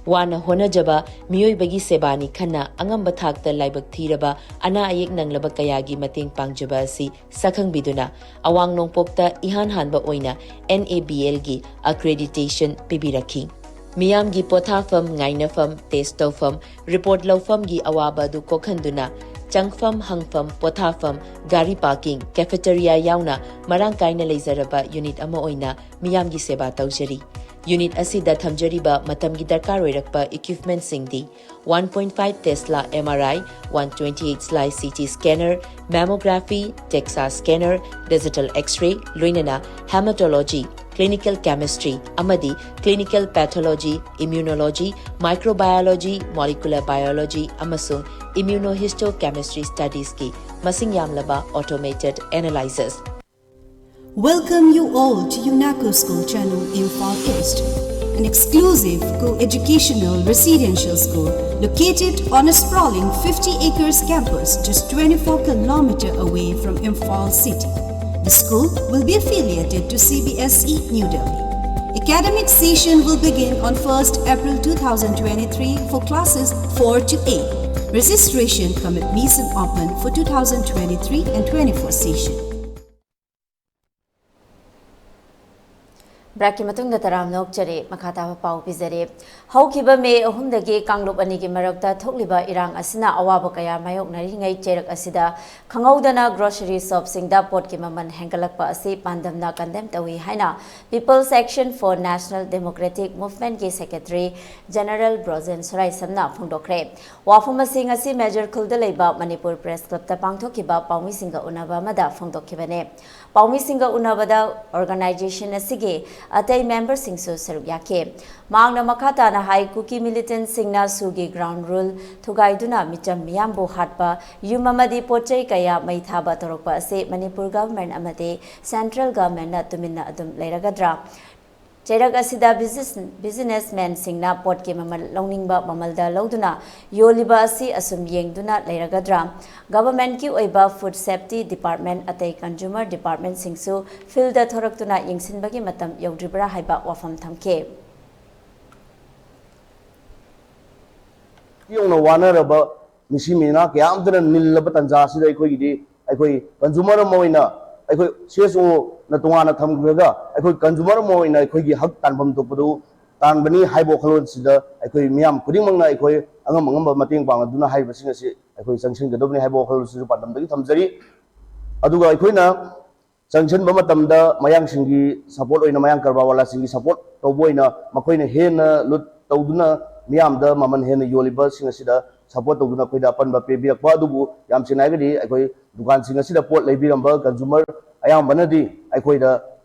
ꯋꯥꯅ ꯍꯣꯠꯅꯖꯕ ꯃꯤꯑꯣꯏꯕꯒꯤ ꯁꯦꯕꯥꯅꯤ ꯈꯟꯅ ꯑꯉꯝꯕ ꯊꯥꯛꯇ ꯂꯥꯏꯕꯛ ꯊꯤꯔꯕ ꯑꯅꯥ ꯑꯌꯦꯛ ꯅꯪꯂꯕ ꯀꯌꯥꯒꯤ ꯃꯇꯦꯡ ꯄꯥꯡꯖꯕ ꯑꯁꯤ ꯁꯛꯈꯪꯕꯤꯗꯨꯅ ꯑꯋꯥꯡ ꯅꯣꯡꯄꯣꯛꯇ ꯏꯍꯥꯟ ꯍꯥꯟꯕ ꯑꯣꯏꯅ NABLꯒꯤ accreditation ꯄꯤꯕꯤꯔꯛꯈꯤ꯫ ꯃꯤꯌꯥꯝꯒꯤ ꯄꯣꯊꯥꯐꯝ, ꯉꯥꯏꯅꯐꯝ, test ꯇꯧꯐꯝ, report ꯂꯧꯐꯝꯒꯤ ꯑꯋꯥꯕ ꯑꯗꯨ ꯀꯣꯛꯍꯟꯗꯨꯅ ꯆꯪꯐꯝ, ꯍꯪꯐꯝ, ꯄꯣꯊꯥꯐꯝ, ꯒꯥꯔꯤ parking, cafeteria ꯌꯥꯎꯅ ꯃꯔꯥꯡ ꯀꯥꯏꯅ ꯂꯩꯖꯔꯕ unit ꯑꯃ ꯑꯣꯏꯅ ꯃꯤꯌꯥꯝꯒꯤ ꯁꯦꯕꯥ ꯇꯧꯖꯔꯤ꯫ Unit ꯑꯁꯤꯗ ꯊꯝꯖꯔꯤꯕ ꯃꯇꯝꯒꯤ ꯗꯔꯀꯥꯔ ꯑꯣꯏꯔꯛꯄ equipmentꯁꯤꯡꯗꯤ one point five Tesla MRI, one twenty-eight slice CT scanner, mammography, DEXA scanner, digital X-ray, ꯂꯣꯏꯅꯅ hematology, clinical chemistry ꯑꯃꯗꯤ clinical pathology, immunology, microbiology, molecular biology ꯑꯃꯁꯨꯡ immunohistochemistry studiesꯀꯤ ꯃꯁꯤꯡ ꯌꯥꯝꯂꯕ automated analyzers꯫ Welcome you all to UNACO School Channung, Imphal East, an exclusive co-educational residential school located on a sprawling fifty acres campus just twenty-four kilometer away from Imphal city. The school will be affiliated to CBSE New Delhi. Academic session will begin on first April two thousand twenty-three for classes four to eight. Registration cum admission open for two thousand twenty-three and twenty-four session. Breakꯀꯤ ꯃꯇꯨꯡꯗ ꯇꯔꯥꯝꯅ ꯑꯣꯛꯆꯔꯤ꯫ ꯃꯈꯥ ꯇꯥꯕ ꯄꯥꯎ ꯄꯤꯖꯔꯤ꯫ ꯍꯧꯈꯤꯕ ꯃꯦ ꯑꯍꯨꯝꯗꯒꯤ ꯀꯥꯡꯂꯨꯞ ꯑꯅꯤꯒꯤ ꯃꯔꯛꯇ ꯊꯣꯛꯂꯤꯕ ꯏꯔꯥꯡ ꯑꯁꯤꯅ ꯑꯋꯥꯕ ꯀꯌꯥ ꯃꯥꯌꯣꯛꯅꯔꯤꯉꯩ ꯆꯩꯔꯛ ꯑꯁꯤꯗ ꯈꯪꯍꯧꯗꯅ grocery shopꯁꯤꯡꯗ ꯄꯣꯠꯀꯤ ꯃꯃꯜ ꯍꯦꯟꯒꯠꯂꯛꯄ ꯑꯁꯤ ꯄꯥꯟꯗꯝꯅ condemn ꯇꯧꯏ ꯍꯥꯏꯅ People's Action for National Democratic Movementꯀꯤ Secretary General Brojen ꯁꯣꯔꯥꯏꯁꯝꯅ ꯐꯣꯡꯗꯣꯛꯈ꯭ꯔꯦ꯫ ꯋꯥꯐꯝ ꯑꯁꯤ ꯉꯁꯤ ꯃꯦꯖꯔ ꯈꯨꯜꯗ ꯂꯩꯕ ꯃꯅꯤꯄꯨꯔ Press Clubꯇ ꯄꯥꯡꯊꯣꯛꯈꯤꯕ ꯄꯥꯎꯃꯤꯁꯤꯡꯒ ꯎꯅꯕ ꯑꯃꯗ ꯐꯣꯡꯗꯣꯛꯈꯤꯕꯅꯦ꯫ ꯄꯥꯎꯃꯤꯁꯤꯡꯒ ꯎꯅꯕꯗ organization ꯑꯁꯤꯒꯤ ꯑꯇꯩ memberꯁꯤꯡꯁꯨ ꯁꯔꯨꯛ ꯌꯥꯈꯤ꯫ ꯃꯍꯥꯛꯅ ꯃꯈꯥ ꯇꯥꯅ ꯍꯥꯏ, ꯀꯨꯀꯤ militantꯁꯤꯡꯅ ꯁꯨꯒꯤ ground rule ꯊꯨꯒꯥꯏꯗꯨꯅ ꯃꯤꯆꯝ ꯃꯤꯌꯥꯝꯕꯨ ꯍꯥꯠꯄ, ꯌꯨꯝ ꯑꯃꯗꯤ ꯄꯣꯠ ꯆꯩ ꯀꯌꯥ ꯃꯩ ꯊꯥꯕ ꯇꯧꯔꯛꯄ ꯑꯁꯤ ꯃꯅꯤꯄꯨꯔ government ꯑꯃꯗꯤ central governmentꯅ ꯇꯨꯃꯤꯟꯅ ꯑꯗꯨꯝ ꯂꯩꯔꯒꯗ꯭ꯔꯥ? ꯆꯩꯔꯛ ꯑꯁꯤꯗ business businessmanꯁꯤꯡꯅ ꯄꯣꯠꯀꯤ ꯃꯃꯜ ꯂꯧꯅꯤꯡꯕ ꯃꯃꯜꯗ ꯂꯧꯗꯨꯅ ꯌꯣꯜꯂꯤꯕ ꯑꯁꯤ ꯑꯁꯨꯝ ꯌꯦꯡꯗꯨꯅ ꯂꯩꯔꯒꯗ꯭ꯔꯥ? Governmentꯀꯤ ꯑꯣꯏꯕ Food Safety Department ꯑꯇꯩ Consumer Departmentꯁꯤꯡꯁꯨ fieldꯇ ꯊꯣꯔꯛꯇꯨꯅ ꯌꯦꯡꯁꯤꯟꯕꯒꯤ ꯃꯇꯝ ꯌꯧꯗ꯭ꯔꯤꯕ꯭ꯔꯥ ꯍꯥꯏꯕ ꯋꯥꯐꯝ ꯊꯝꯈꯤ꯫ ꯌꯧꯅ ꯋꯥꯅꯔꯕ ꯃꯤꯁꯤ ꯃꯤꯅꯥ ꯀꯌꯥ ꯑꯃꯇꯅ ꯅꯤꯜꯂꯕ ꯇꯥꯟꯖꯥ ꯑꯁꯤꯗ ꯑꯩꯈꯣꯏꯒꯤꯗꯤ ꯑꯩꯈꯣꯏ consumer ꯑꯃ ꯑꯣꯏꯅ ꯑꯩꯈꯣꯏ CSOꯅ ꯇꯣꯉꯥꯟꯅ ꯊꯝꯈ꯭ꯔꯒ ꯑꯩꯈꯣꯏ consumer ꯑꯃ ꯑꯣꯏꯅ ꯑꯩꯈꯣꯏꯒꯤ ꯍꯛ ꯇꯥꯟꯐꯝ ꯊꯣꯛꯄꯗꯨ ꯇꯥꯟꯕꯅꯤ ꯍꯥꯏꯕ ꯋꯥꯈꯜꯂꯣꯟꯁꯤꯗ ꯑꯩꯈꯣꯏ ꯃꯤꯌꯥꯝ ꯈꯨꯗꯤꯡꯃꯛꯅ ꯑꯩꯈꯣꯏ ꯑꯉꯝ ꯑꯉꯝꯕ ꯃꯇꯦꯡ ꯄꯥꯡꯅꯗꯨꯅ ꯍꯥꯏꯔꯤꯕꯁꯤꯡ ꯑꯁꯤ ꯑꯩꯈꯣꯏ ꯆꯪꯁꯤꯟꯒꯗꯕꯅꯤ ꯍꯥꯏꯕ ꯋꯥꯈꯜꯂꯣꯟꯁꯤꯁꯨ ꯄꯥꯟꯗꯝꯗꯒꯤ ꯊꯝꯖꯔꯤ꯫ ꯑꯗꯨꯒ ꯑꯩꯈꯣꯏꯅ ꯆꯪꯁꯤꯟꯕ ꯃꯇꯝꯗ ꯃꯌꯥꯡꯁꯤꯡꯒꯤ support ꯑꯣꯏꯅ, ꯃꯌꯥꯡ ꯀꯔꯕꯥꯔ ꯋꯥꯂꯥꯁꯤꯡꯒꯤ support ꯇꯧꯕ ꯑꯣꯏꯅ ꯃꯈꯣꯏꯅ ꯍꯦꯟꯅ ꯂꯨꯠ ꯇꯧꯗꯨꯅ ꯃꯤꯌꯥꯝꯗ ꯃꯃꯜ ꯍꯦꯟꯅ ꯌꯣꯜꯂꯤꯕꯁꯤꯡ ꯑꯁꯤꯗ support ꯇꯧꯗꯨꯅ ꯑꯩꯈꯣꯏꯗ ꯑꯄꯟꯕ ꯄꯤꯕꯤꯔꯛꯄ ꯑꯗꯨꯕꯨ ꯌꯥꯝ ꯁꯦꯡꯅ ꯍꯥꯏꯔꯒꯗꯤ ꯑꯩꯈꯣꯏ ꯗꯨꯀꯥꯟꯁꯤꯡ ꯑꯁꯤꯗ ꯄꯣꯠ ꯂꯩꯕꯤꯔꯝꯕ consumer ꯑꯌꯥꯝꯕꯅꯗꯤ ꯑꯩꯈꯣꯏꯗ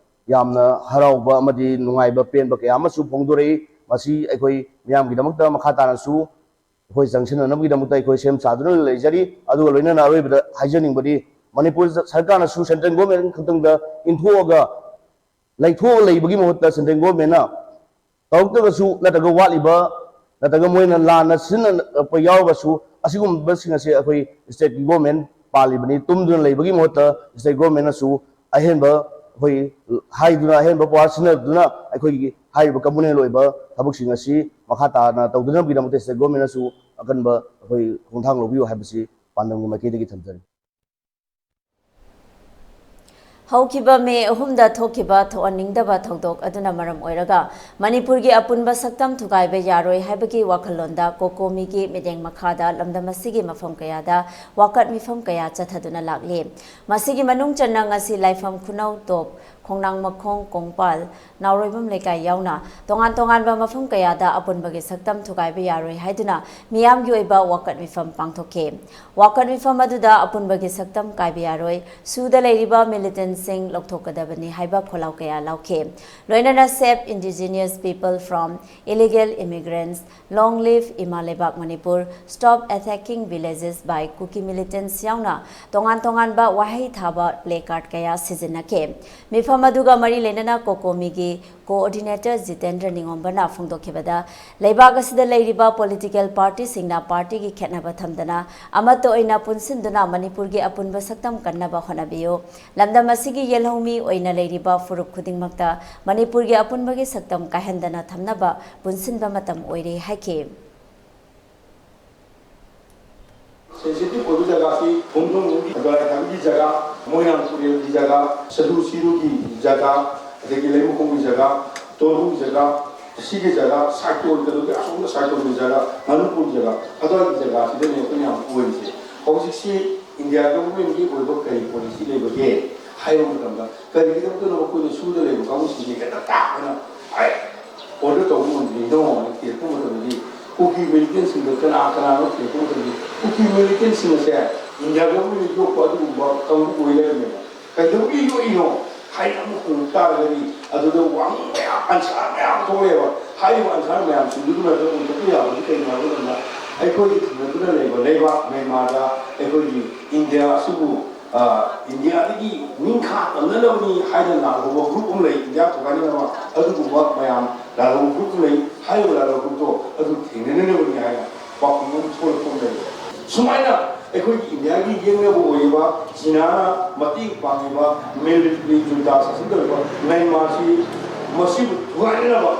ꯌꯥꯝꯅ ꯍꯔꯥꯎꯕ ꯑꯃꯗꯤ ꯅꯨꯡꯉꯥꯏꯕ ꯄꯦꯟꯕ ꯀꯌꯥ ꯑꯃꯁꯨ ꯐꯣꯡꯗꯣꯔꯛꯏ꯫ ꯃꯁꯤ ꯑꯩꯈꯣꯏ ꯃꯤꯌꯥꯝꯒꯤꯗꯃꯛꯇ ꯃꯈꯥ ꯇꯥꯅꯁꯨ ꯑꯩꯈꯣꯏ ꯆꯪꯁꯤꯟꯅꯅꯕꯒꯤꯗꯃꯛꯇ ꯑꯩꯈꯣꯏ ꯁꯦꯝ ꯁꯥꯗꯨꯅ ꯂꯩꯖꯔꯤ꯫ ꯑꯗꯨꯒ ꯂꯣꯏꯅꯅ ꯑꯔꯣꯏꯕꯗ ꯍꯥꯏꯖꯅꯤꯡꯕꯗꯤ ꯃꯅꯤꯄꯨꯔ ꯁꯔꯀꯥꯔꯅꯁꯨ central government ꯈꯛꯇꯪꯗ ꯏꯟꯊꯣꯛꯑꯒ ꯂꯩꯊꯣꯛꯑꯒ ꯂꯩꯕꯒꯤ ꯃꯍꯨꯠꯇ central governmentꯅ ꯇꯧꯔꯛꯇ꯭ꯔꯒꯁꯨ ꯅꯠꯇ꯭ꯔꯒ ꯋꯥꯠꯂꯤꯕ ꯅꯠꯇ꯭ꯔꯒ ꯃꯣꯏꯅ ꯂꯥꯟꯅ ꯁꯤꯖꯤꯟꯅꯔꯛꯄ ꯌꯥꯎꯔꯒꯁꯨ ꯑꯁꯤꯒꯨꯝꯕꯁꯤꯡ ꯑꯁꯦ ꯑꯩꯈꯣꯏ stateꯀꯤ government ꯄꯥꯜꯂꯤꯕꯅꯤ꯫ ꯇꯨꯝꯗꯨꯅ ꯂꯩꯕꯒꯤ ꯃꯍꯨꯠꯇ state governmentꯅꯁꯨ ꯑꯍꯦꯟꯕ ꯑꯩꯈꯣꯏ ꯍꯥꯏꯗꯨꯅ ꯑꯍꯦꯟꯕ power ꯁꯤꯖꯤꯟꯅꯗꯨꯅ ꯑꯩꯈꯣꯏꯒꯤ ꯍꯥꯏꯔꯤꯕ communal ꯑꯣꯏꯕ ꯊꯕꯛꯁꯤꯡ ꯑꯁꯤ ꯃꯈꯥ ꯇꯥꯅ ꯇꯧꯗꯅꯕꯒꯤꯗꯃꯛꯇ state governmentꯅꯁꯨ ꯑꯀꯟꯕ ꯑꯩꯈꯣꯏ ꯈꯣꯡꯊꯥꯡ ꯂꯧꯕꯤꯌꯨ ꯍꯥꯏꯕꯁꯤ ꯄꯥꯟꯗꯝꯒꯤ ꯃꯥꯏꯀꯩꯗꯒꯤ ꯊꯝꯖꯔꯤ꯫ ꯍꯧꯈꯤꯕ ꯃꯦ ꯑꯍꯨꯝꯗ ꯊꯣꯛꯈꯤꯕ ꯊꯣꯛꯍꯟꯅꯤꯡꯗꯕ ꯊꯧꯗꯣꯛ ꯑꯗꯨꯅ ꯃꯔꯝ ꯑꯣꯏꯔꯒ ꯃꯅꯤꯄꯨꯔꯒꯤ ꯑꯄꯨꯟꯕ ꯁꯛꯇꯝ ꯊꯨꯒꯥꯏꯕ ꯌꯥꯔꯣꯏ ꯍꯥꯏꯕꯒꯤ ꯋꯥꯈꯜꯂꯣꯟꯗ ꯀꯣꯀꯣꯃꯤꯒꯤ ꯃꯤꯠꯌꯦꯡ ꯃꯈꯥꯗ ꯂꯝꯗꯝ ꯑꯁꯤꯒꯤ ꯃꯐꯝ ꯀꯌꯥꯗ ꯋꯥꯀꯠ ꯃꯤꯐꯝ ꯀꯌꯥ ꯆꯠꯊꯗꯨꯅ ꯂꯥꯛꯂꯤ꯫ ꯃꯁꯤꯒꯤ ꯃꯅꯨꯡ ꯆꯟꯅ ꯉꯁꯤ ꯂꯥꯏꯐꯝ ꯈꯨꯅꯧ ꯇꯣꯞ, ꯈꯣꯡꯅꯥꯡꯃꯈꯣꯡ, ꯀꯣꯡꯄꯥꯜ, ꯅꯥꯎꯔꯣꯏꯕꯝ ꯂꯩꯀꯥꯏ ꯌꯥꯎꯅ ꯇꯣꯉꯥꯟ ꯇꯣꯉꯥꯟꯕ ꯃꯐꯝ ꯀꯌꯥꯗ ꯑꯄꯨꯟꯕꯒꯤ ꯁꯛꯇꯝ ꯊꯨꯒꯥꯏꯕ ꯌꯥꯔꯣꯏ ꯍꯥꯏꯗꯨꯅ ꯃꯤꯌꯥꯝꯒꯤ ꯑꯣꯏꯕ ꯋꯥꯀꯠ ꯃꯤꯐꯝ ꯄꯥꯡꯊꯣꯛꯈꯤ꯫ ꯋꯥꯀꯠ ꯃꯤꯐꯝ ꯑꯗꯨꯗ ꯑꯄꯨꯟꯕꯒꯤ ꯁꯛꯇꯝ ꯀꯥꯏꯕ ꯌꯥꯔꯣꯏ, ꯁꯨꯗ ꯂꯩꯔꯤꯕ militantꯁꯤꯡ ꯂꯧꯊꯣꯛꯀꯗꯕꯅꯤ ꯍꯥꯏꯕ ꯈꯣꯜꯂꯥꯎ ꯀꯌꯥ ꯂꯥꯎꯈꯤ꯫ ꯂꯣꯏꯅꯅ Save Indigenous People from Illegal Immigrants, Long Live ꯏꯃꯥ ꯂꯩꯕꯥꯛ Manipur, Stop Attacking Villages by Kuki Militants ꯌꯥꯎꯅ ꯇꯣꯉꯥꯟ ꯇꯣꯉꯥꯟꯕ ꯋꯥꯍꯩ ꯊꯥꯕ placard ꯀꯌꯥ ꯁꯤꯖꯤꯟꯅꯈꯤ꯫ ꯃꯤꯐꯝ ꯃꯐꯝ ꯑꯗꯨꯒ ꯃꯔꯤ ꯂꯩꯅꯅ ꯀꯣꯀꯣꯃꯤꯒꯤ ꯀꯣꯑꯣꯔꯗꯤꯅꯦꯇꯔ ꯖꯤꯇꯦꯟꯗ꯭ꯔ ꯅꯤꯉꯣꯝꯕꯅ ꯐꯣꯡꯗꯣꯛꯈꯤꯕꯗ, ꯂꯩꯕꯥꯛ ꯑꯁꯤꯗ ꯂꯩꯔꯤꯕ ꯄꯣꯂꯤꯇꯤꯀꯦꯜ ꯄꯥꯔꯇꯤꯁꯤꯡꯅ ꯄꯥꯔꯇꯤꯒꯤ ꯈꯦꯠꯅꯕ ꯊꯝꯗꯅ ꯑꯃꯠꯇ ꯑꯣꯏꯅ ꯄꯨꯟꯁꯤꯟꯗꯨꯅ ꯃꯅꯤꯄꯨꯔꯒꯤ ꯑꯄꯨꯟꯕ ꯁꯛꯇꯝ ꯀꯟꯅꯕ ꯍꯣꯠꯅꯕꯤꯌꯨ꯫ ꯂꯝꯗꯝ ꯑꯁꯤꯒꯤ ꯌꯦꯜꯍꯧꯃꯤ ꯑꯣꯏꯅ ꯂꯩꯔꯤꯕ ꯐꯨꯔꯨꯞ ꯈꯨꯗꯤꯡꯃꯛꯇ ꯃꯅꯤꯄꯨꯔꯒꯤ ꯑꯄꯨꯟꯕꯒꯤ ꯁꯛꯇꯝ ꯀꯥꯏꯍꯟꯗꯅ ꯊꯝꯅꯕ ꯄꯨꯟꯁꯤꯟꯕ ꯃꯇꯝ ꯑꯣꯏꯔꯦ ꯍꯥꯏꯈꯤ꯫ ꯁꯦꯟꯁꯤꯇꯤꯚ ꯑꯣꯏꯕ ꯖꯒꯥꯁꯤ ꯈꯣꯡꯖꯣꯝꯒꯤ ꯗꯣꯂꯥꯏ ꯊꯥꯕꯤꯒꯤ ꯖꯒꯥ, ꯃꯣꯏꯔꯥꯡ ꯇꯨꯔꯦꯜꯒꯤ ꯖꯒꯥ, ꯁꯗꯨ ꯁꯤꯔꯨꯒꯤ ꯖꯒꯥ, ꯑꯗꯒꯤ ꯂꯩꯃꯈꯣꯡꯒꯤ ꯖꯒꯥ, ꯇꯣꯔꯕꯨꯒꯤ ꯖꯒꯥ, ꯁꯤꯒꯤ ꯖꯒꯥ, ꯁꯥꯏꯇꯣꯟ ꯀꯩꯅꯣꯒꯤ ꯑꯁꯣꯝꯗ ꯁꯥꯏꯇꯣꯟꯒꯤ ꯖꯒꯥ, ꯃꯅꯤꯄꯨꯔꯒꯤ ꯖꯒꯥ, ꯑꯗꯨꯋꯥꯏꯒꯤ ꯖꯒꯥꯁꯤꯗꯅꯦ ꯑꯩꯈꯣꯏꯅ ꯌꯥꯝ ꯀꯣꯏꯔꯤꯁꯦ꯫ ꯍꯧꯖꯤꯛꯁꯤ ꯏꯟꯗꯤꯌꯥ ꯒꯚꯔꯟꯃꯦꯟꯠꯀꯤ ꯑꯣꯏꯕ ꯀꯔꯤ ꯄꯣꯂꯤꯁꯤ ꯂꯩꯕꯒꯦ ꯍꯥꯏꯕ ꯃꯇꯝꯗ, ꯀꯔꯤꯒꯤꯗꯃꯛꯇꯅꯣ ꯑꯩꯈꯣꯏꯅ ꯁꯨꯗ ꯂꯩꯕ ꯀꯥꯡꯕꯨꯁꯤꯡꯁꯦ ꯍꯦꯛꯇ ꯇꯥꯛꯇꯅ ꯑꯣꯔꯗꯔ ꯇꯧꯕ ꯉꯝꯗ꯭ꯔꯤꯅꯣ ꯍꯥꯏꯅ ꯊꯤꯔꯛꯄ ꯃꯇꯝꯗꯗꯤ, ꯀꯨꯀꯤ ꯃꯤꯂꯤꯇꯦꯟꯁꯤꯡꯗꯣ ꯀꯅꯥ ꯀꯅꯥꯅꯣ ꯊꯤꯔꯛꯄ ꯃꯇꯝꯗꯗꯤ, ꯀꯨꯀꯤ ꯃꯤꯂꯤꯇꯦꯟꯁꯤꯡ ꯑꯁꯦ ꯏꯟꯗꯤꯌꯥ ꯒꯚꯔꯟꯃꯦꯟꯠꯅ ꯌꯣꯛꯄ ꯑꯗꯨꯒꯨꯝꯕ ꯀꯥꯡꯕꯨ ꯑꯣꯏ ꯂꯩꯔꯝꯃꯦꯕ꯫ ꯀꯩꯗꯧꯕꯒꯤ ꯌꯣꯛꯏꯅꯣ ꯍꯥꯏꯅ ꯑꯃꯨꯛ ꯍꯪꯉꯛ ꯇꯥꯔꯒꯗꯤ, ꯑꯗꯨꯗ ꯋꯥꯍꯪ ꯃꯌꯥꯝ, ꯑꯟꯁꯥꯔ ꯃꯌꯥꯝ ꯊꯣꯛꯂꯛꯑꯦꯕ꯫ ꯍꯥꯏꯔꯤꯕ ꯑꯟꯁꯥꯔ ꯃꯌꯥꯝꯁꯤꯡꯗꯨꯒꯤ ꯃꯔꯛꯇ ꯑꯣꯟꯊꯣꯛꯄ ꯌꯥꯕꯗꯤ ꯀꯩꯅꯣ ꯍꯥꯏꯕ ꯃꯇꯝꯗ, ꯑꯩꯈꯣꯏꯒꯤ ꯊꯪꯅꯗꯨꯅ ꯂꯩꯕ ꯂꯩꯕꯥꯛ ꯃ꯭ꯌꯥꯟꯃꯥꯔꯗ ꯑꯩꯈꯣꯏꯒꯤ ꯏꯟꯗꯤꯌꯥ ꯑꯁꯤꯕꯨ, ꯑ, ꯏꯟꯗꯤꯌꯥꯗꯒꯤ ꯅꯤꯡꯈꯥ ꯇꯝꯅꯅꯕꯅꯤ ꯍꯥꯏꯅ ꯂꯥꯛꯍꯧꯕ ꯒ꯭ꯔꯨꯞ ꯑꯃ ꯂꯩ, ꯏꯟꯗꯤꯌꯥ ꯊꯨꯒꯥꯏꯅꯅꯕ꯫ ꯑꯗꯨꯒꯨꯝꯕ ꯃꯌꯥꯝ ꯂꯥꯜꯍꯧꯕ ꯒ꯭ꯔꯨꯞ ꯑꯃ ꯂꯩ꯫ ꯍꯥꯏꯔꯤꯕ ꯂꯥꯜꯍꯧꯕ ꯒ꯭ꯔꯨꯞꯇꯣ ꯑꯗꯨ ꯊꯦꯡꯅꯅꯅꯕꯅꯤ ꯍꯥꯏꯅ ꯄꯥꯎꯈꯨꯝ ꯑꯃ ꯊꯣꯛꯂꯛꯄ ꯑꯃ ꯂꯩ꯫ ꯁꯨꯃꯥꯏꯅ ꯑꯩꯈꯣꯏꯒꯤ ꯏꯟꯗꯤꯌꯥꯒꯤ ꯌꯦꯛꯅꯕ ꯑꯣꯏꯔꯤꯕ, ꯆꯤꯅꯥꯅ ꯃꯇꯦꯡ ꯄꯥꯡꯉꯤꯕ ꯃꯤꯂꯤꯇꯔꯤ ꯖꯨꯟꯇꯥ ꯁꯥꯁꯟ ꯇꯧꯔꯤꯕ ꯃ꯭ꯌꯥꯟꯃꯥꯔꯁꯤ, ꯃꯁꯤꯕꯨ ꯊꯨꯒꯥꯏꯅꯅꯕ,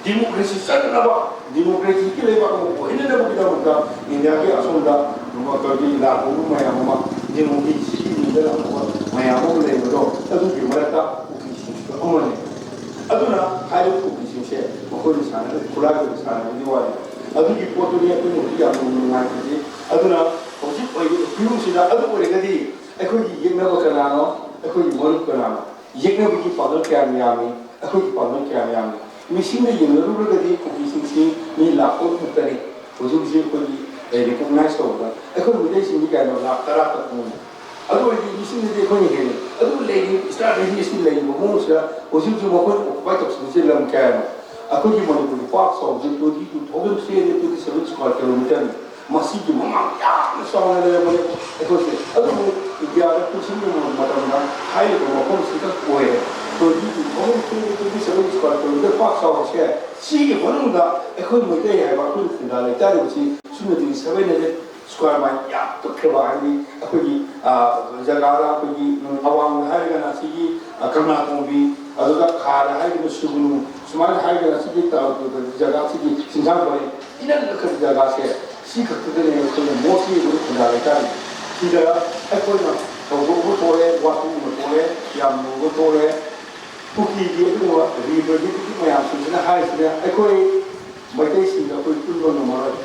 ꯗꯤꯃꯣꯀ꯭ꯔꯦꯁꯤ ꯆꯠꯅꯅꯕ, ꯗꯤꯃꯣꯀ꯭ꯔꯦꯁꯤꯒꯤ ꯂꯩꯕꯥꯛ ꯑꯃ ꯑꯣꯏꯍꯟꯅꯅꯕꯒꯤꯗꯃꯛꯇ ꯏꯟꯗꯤꯌꯥꯒꯤ ꯑꯁꯣꯝꯗ ꯑꯩꯈꯣꯏꯒꯤ ꯂꯥꯛꯄ ꯃꯌꯥꯝ ꯑꯃ, ꯗꯤꯃꯣꯀ꯭ꯔꯦꯁꯤꯒꯤ ꯃꯤꯡꯗ ꯂꯥꯛꯄ ꯃꯌꯥꯝ ꯑꯃ ꯂꯩꯕꯗꯣ, ꯑꯗꯨꯒꯤ ꯃꯔꯛꯇ ꯀꯨꯀꯤꯁꯤꯡꯁꯨ ꯑꯃꯅꯤ꯫ ꯑꯗꯨꯅ ꯍꯥꯏꯔꯤꯕ ꯀꯨꯀꯤꯁꯤꯡꯁꯦ ꯃꯈꯣꯏꯅ ꯁꯥꯟꯅꯔꯤꯕ ꯈꯨꯠꯂꯥꯏꯗꯨꯅ ꯁꯥꯟꯅꯕꯒꯤ ꯋꯥꯅꯤ꯫ ꯑꯗꯨꯒꯤ ꯄꯣꯠꯇꯨꯅꯤ ꯑꯩꯈꯣꯏꯅ ꯍꯧꯖꯤꯛ ꯌꯥꯝꯅ ꯅꯨꯡꯉꯥꯏꯇ꯭ꯔꯤꯁꯤ꯫ ꯑꯗꯨꯅ ꯍꯧꯖꯤꯛ ꯑꯣꯏꯔꯤꯕ ꯐꯤꯕꯝꯁꯤꯗ ꯑꯗꯨ ꯑꯣꯏꯔꯒꯗꯤ ꯑꯩꯈꯣꯏꯒꯤ ꯌꯦꯛꯅꯕ ꯀꯅꯥꯅꯣ? ꯑꯩꯈꯣꯏꯒꯤ ꯃꯔꯨꯞ ꯀꯅꯥꯅꯣ? ꯌꯦꯛꯅꯕꯒꯤ ꯄꯥꯡꯒꯜ ꯀꯌꯥꯝ ꯌꯥꯝꯃꯤ? ꯑꯩꯈꯣꯏꯒꯤ ꯄꯥꯡꯒꯜ ꯀꯌꯥꯝ ꯌꯥꯝꯃꯤ? ꯃꯤꯁꯤꯡꯗ ꯌꯦꯡꯅꯔꯨꯔꯒꯗꯤ ꯀꯨꯀꯤꯁꯤꯡꯁꯤ ꯃꯤ ꯂꯥꯈ ꯇꯔꯨꯛ ꯃꯨꯛꯇꯅꯤ ꯍꯧꯖꯤꯛ ꯍꯧꯖꯤꯛ ꯑꯩꯈꯣꯏꯒꯤ ꯔꯤꯀꯣꯛꯅꯥꯏꯁ ꯇꯧꯕꯗ꯫ ꯑꯩꯈꯣꯏ ꯃꯤꯇꯩꯁꯤꯡꯗꯤ ꯀꯌꯥꯅꯣ? ꯂꯥꯈ ꯇꯔꯥ ꯈꯛꯇꯅꯤ꯫ ꯑꯗꯨ ꯑꯣꯏꯔꯗꯤ ꯃꯤꯁꯤꯡꯗꯗꯤ ꯑꯩꯈꯣꯏꯅ ꯍꯦꯜꯂꯤ꯫ ꯑꯗꯨ ꯂꯩꯔꯤꯕ ꯏꯁꯇ꯭ꯔꯥꯇꯦꯖꯤ ꯑꯁꯤ ꯂꯩꯔꯤꯕ ꯃꯑꯣꯡꯁꯤꯗ ꯍꯧꯖꯤꯛ ꯍꯧꯖꯤꯛ ꯃꯈꯣꯏꯅ ꯑꯣꯀꯨꯄꯥꯏ ꯇꯧꯁꯤꯜꯂꯤꯁꯦ ꯂꯝ ꯀꯌꯥꯅꯣ? ꯑꯩꯈꯣꯏꯒꯤ ꯃꯅꯤꯄꯨꯔꯒꯤ ꯄꯥꯛ ꯆꯥꯎꯕꯁꯦ twenty two thousand three hundred twenty seven square kilometerꯅꯤ꯫ ꯃꯁꯤꯒꯤ ꯃꯃꯥꯡ ꯌꯥꯝꯅ ꯆꯥꯎꯅ ꯂꯩꯔꯝꯕꯅꯦ ꯑꯩꯈꯣꯏꯁꯦ꯫ ꯑꯗꯨꯕꯨ ꯏꯟꯗꯤꯌꯥꯗ ꯄꯨꯟꯁꯤꯟꯕ ꯃꯇꯝꯗ ꯍꯥꯏꯔꯤꯕ ꯃꯐꯝꯁꯤꯗ ꯑꯣꯏꯔꯦ꯫ Twenty two thousand twenty seven square kilometre ꯄꯥꯛ ꯆꯥꯎꯕꯁꯦ, ꯁꯤꯒꯤ ꯃꯅꯨꯡꯗ ꯑꯩꯈꯣꯏ ꯃꯩꯇꯩ ꯍꯥꯏꯕ ꯑꯩꯈꯣꯏꯅ ꯈꯨꯟꯗꯥ ꯂꯩꯇꯥꯔꯤꯕꯁꯤ ꯁꯨꯞꯅꯒꯤ ꯁꯚꯦꯟ ꯍꯟꯗ꯭ꯔꯦꯠ ꯁ꯭ꯀ꯭ꯋꯥꯔ ꯃꯥꯏꯜ ꯌꯥꯝ ꯄꯤꯛꯈ꯭ꯔꯕ, ꯍꯥꯏꯕꯗꯤ ꯑꯩꯈꯣꯏꯒꯤ, ꯑ, ꯖꯒꯥꯗ ꯑꯩꯈꯣꯏꯒꯤ, ꯎꯝ, ꯑꯋꯥꯡꯗ ꯍꯥꯏꯔꯒꯅ ꯑꯁꯤꯒꯤ, ꯑ, ꯀꯪꯂꯥꯇꯣꯡꯕꯤ, ꯑꯗꯨꯒ ꯈꯥꯗ ꯍꯥꯏꯔꯒꯅ ꯁꯨꯒꯅꯨ, ꯁꯨꯃꯥꯏꯅ ꯍꯥꯏꯔꯒꯅ ꯑꯁꯤꯒꯤ ꯇ-, ꯖꯒꯥꯁꯤꯒꯤ ꯆꯤꯡꯁꯥꯡ ꯄꯔꯦꯡ ꯏꯅꯛ ꯅꯛꯈ꯭ꯔꯕ ꯖꯒꯥꯁꯦ, ꯁꯤ ꯈꯛꯇꯗꯅꯦ ꯑꯩꯈꯣꯏꯅ ꯃꯣꯁꯂꯤ ꯑꯩꯈꯣꯏ ꯈꯨꯟꯗꯥ ꯂꯩꯇꯥꯔꯤꯁꯦ꯫ ꯁꯤꯗ ꯑꯩꯈꯣꯏꯅ ꯊꯧꯗꯣꯛ ꯑꯃ ꯊꯣꯛꯑꯦ, ꯋꯥꯊꯣꯛ ꯑꯃ ꯊꯣꯛꯑꯦ, ꯌꯥꯝ ꯂꯨꯕ ꯊꯣꯛꯑꯦ, ꯀꯨꯀꯤꯒꯤ ꯑꯗꯨꯒꯨꯝꯕ ꯔꯤꯄ꯭ꯔꯖꯦꯟꯇꯦꯇꯤꯚ ꯃꯌꯥꯝꯁꯤꯡꯁꯤꯅ ꯍꯥꯏꯔꯤꯁꯤꯅ ꯑꯩꯈꯣꯏ ꯃꯩꯇꯩꯁꯤꯡꯒ ꯑꯩꯈꯣꯏ ꯄꯨꯟꯕ ꯉꯝꯃꯔꯣꯏ꯫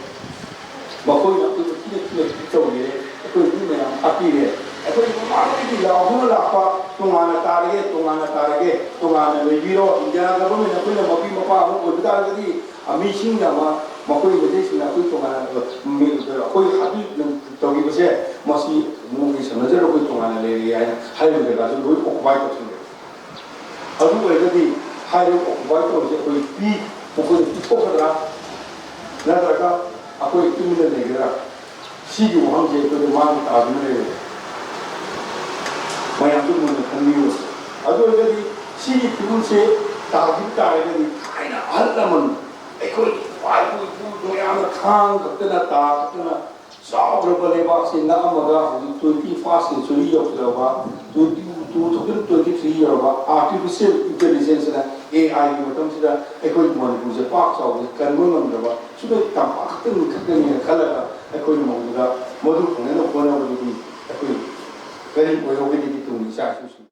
ꯃꯈꯣꯏꯅ ꯑꯩꯈꯣꯏꯕꯨ ꯊꯤꯅ ꯊꯤꯅ treat ꯇꯧꯕꯤꯔꯦ, ꯑꯩꯈꯣꯏ ꯃꯤ ꯃꯌꯥꯝ ꯍꯥꯠꯄꯤꯔꯦ, ꯑꯩꯈꯣꯏ ꯃꯃꯥꯡꯗꯒꯤ ꯂꯥꯎꯗꯨꯅ ꯂꯥꯛꯄ ꯇꯣꯉꯥꯟꯅ ꯇꯥꯔꯒꯦ, ꯇꯣꯉꯥꯟꯅ ꯇꯥꯔꯒꯦ, ꯇꯣꯉꯥꯟꯅ ꯂꯩꯕꯤꯔꯣ, ꯏꯟꯗꯤꯌꯥ ꯒꯚꯔꯟꯃꯦꯟ ꯑꯩꯈꯣꯏꯅ ꯃꯄꯤ ꯃꯄꯥ ꯑꯃ ꯑꯣꯏꯕ ꯇꯥꯔꯒꯗꯤ, ꯑ, ꯃꯤꯁꯤꯡꯅ ꯑꯃ, ꯃꯈꯣꯏ ꯃꯩꯇꯩꯁꯤꯡꯅ ꯑꯩꯈꯣꯏ ꯇꯣꯉꯥꯟꯅ, ꯑ, ꯃꯤ, ꯑꯩꯈꯣꯏ ꯍꯥꯠꯄꯤ ꯇꯧꯈꯤꯕꯁꯦ, ꯃꯁꯤ ꯃꯣꯏꯒꯤ ꯁꯝꯅꯖꯔ ꯑꯩꯈꯣꯏ ꯇꯣꯉꯥꯟꯅ ꯂꯩꯔꯒꯦ ꯍꯥꯏꯅ ꯍꯥꯏꯔꯤꯕ ꯖꯒꯥꯁꯤ ꯂꯣꯏ occupy ꯇꯧꯁꯤꯟꯈ꯭ꯔꯦ꯫ ꯑꯗꯨ ꯑꯣꯏꯔꯒꯗꯤ ꯍꯥꯏꯔꯤꯕ occupy ꯇꯧꯔꯤꯁꯦ ꯑꯩꯈꯣꯏ ꯄꯤ-, ꯃꯈꯣꯏꯗ ꯄꯤꯊꯣꯛꯀꯗ꯭ꯔꯥ, ꯅꯠꯇ꯭ꯔꯒ ꯑꯩꯈꯣꯏ ꯇꯨꯃꯤꯟꯅ ꯂꯩꯒꯗ꯭ꯔꯥ? ꯁꯤꯒꯤ ꯋꯥꯍꯪꯁꯦ ꯑꯩꯈꯣꯏꯗ ꯃꯥꯡ ꯇꯥꯗꯨꯅ ꯂꯩꯔꯦ꯫ ꯃꯌꯥꯝꯁꯨ ꯃꯨꯟꯅ ꯈꯟꯕꯤꯌꯨ꯫ ꯑꯗꯨ ꯑꯣꯏꯔꯒꯗꯤ ꯁꯤꯒꯤ ꯐꯤꯕꯝꯁꯦ ꯇꯥꯈꯤꯕ ꯇꯥꯔꯒꯗꯤ ꯊꯥꯏꯅ ꯑꯍꯜ ꯂꯃꯟ ꯑꯩꯈꯣꯏ ꯏꯄꯥ ꯏꯄꯨ ꯏꯄꯨ ꯃꯌꯥꯝꯅ ꯈꯥꯡ ꯈꯛꯇꯅ, ꯇꯥ ꯈꯛꯇꯅ ꯆꯥꯎꯈ꯭ꯔꯕ ꯂꯩꯕꯥꯛꯁꯤ ꯅꯛꯑꯝꯃꯒ ꯍꯧꯖꯤꯛ twenty first century ꯌꯧꯁꯤꯜꯂꯕ, twenty, two thousand twenty three ꯌꯧꯔꯕ, artificial intelligence ꯅ, A I ꯒꯤ ꯃꯇꯝꯁꯤꯗ ꯑꯩꯈꯣꯏ ꯃꯅꯤꯄꯨꯔꯁꯦ ꯄꯥꯛ ꯆꯥꯎꯕꯁꯦ ꯀꯟꯕ ꯉꯝꯗ꯭ꯔꯕ, ꯁꯨꯝ ꯇꯝꯄꯥꯛ ꯈꯛꯇꯪ ꯈꯛꯇꯅꯦꯅ ꯈꯜꯂꯒ ꯑꯩꯈꯣꯏꯅ ꯃꯗꯨꯗ ꯃꯗꯨ ꯐꯪꯅꯅꯕ ꯍꯣꯠꯅꯕꯗꯨꯗꯤ ꯑꯩꯈꯣꯏ ꯀꯔꯤ ꯑꯣꯏꯍꯧꯒꯗꯒꯦ ꯇꯨꯡꯒꯤ ꯏꯆꯥ ꯏꯁꯨꯁꯤꯡ?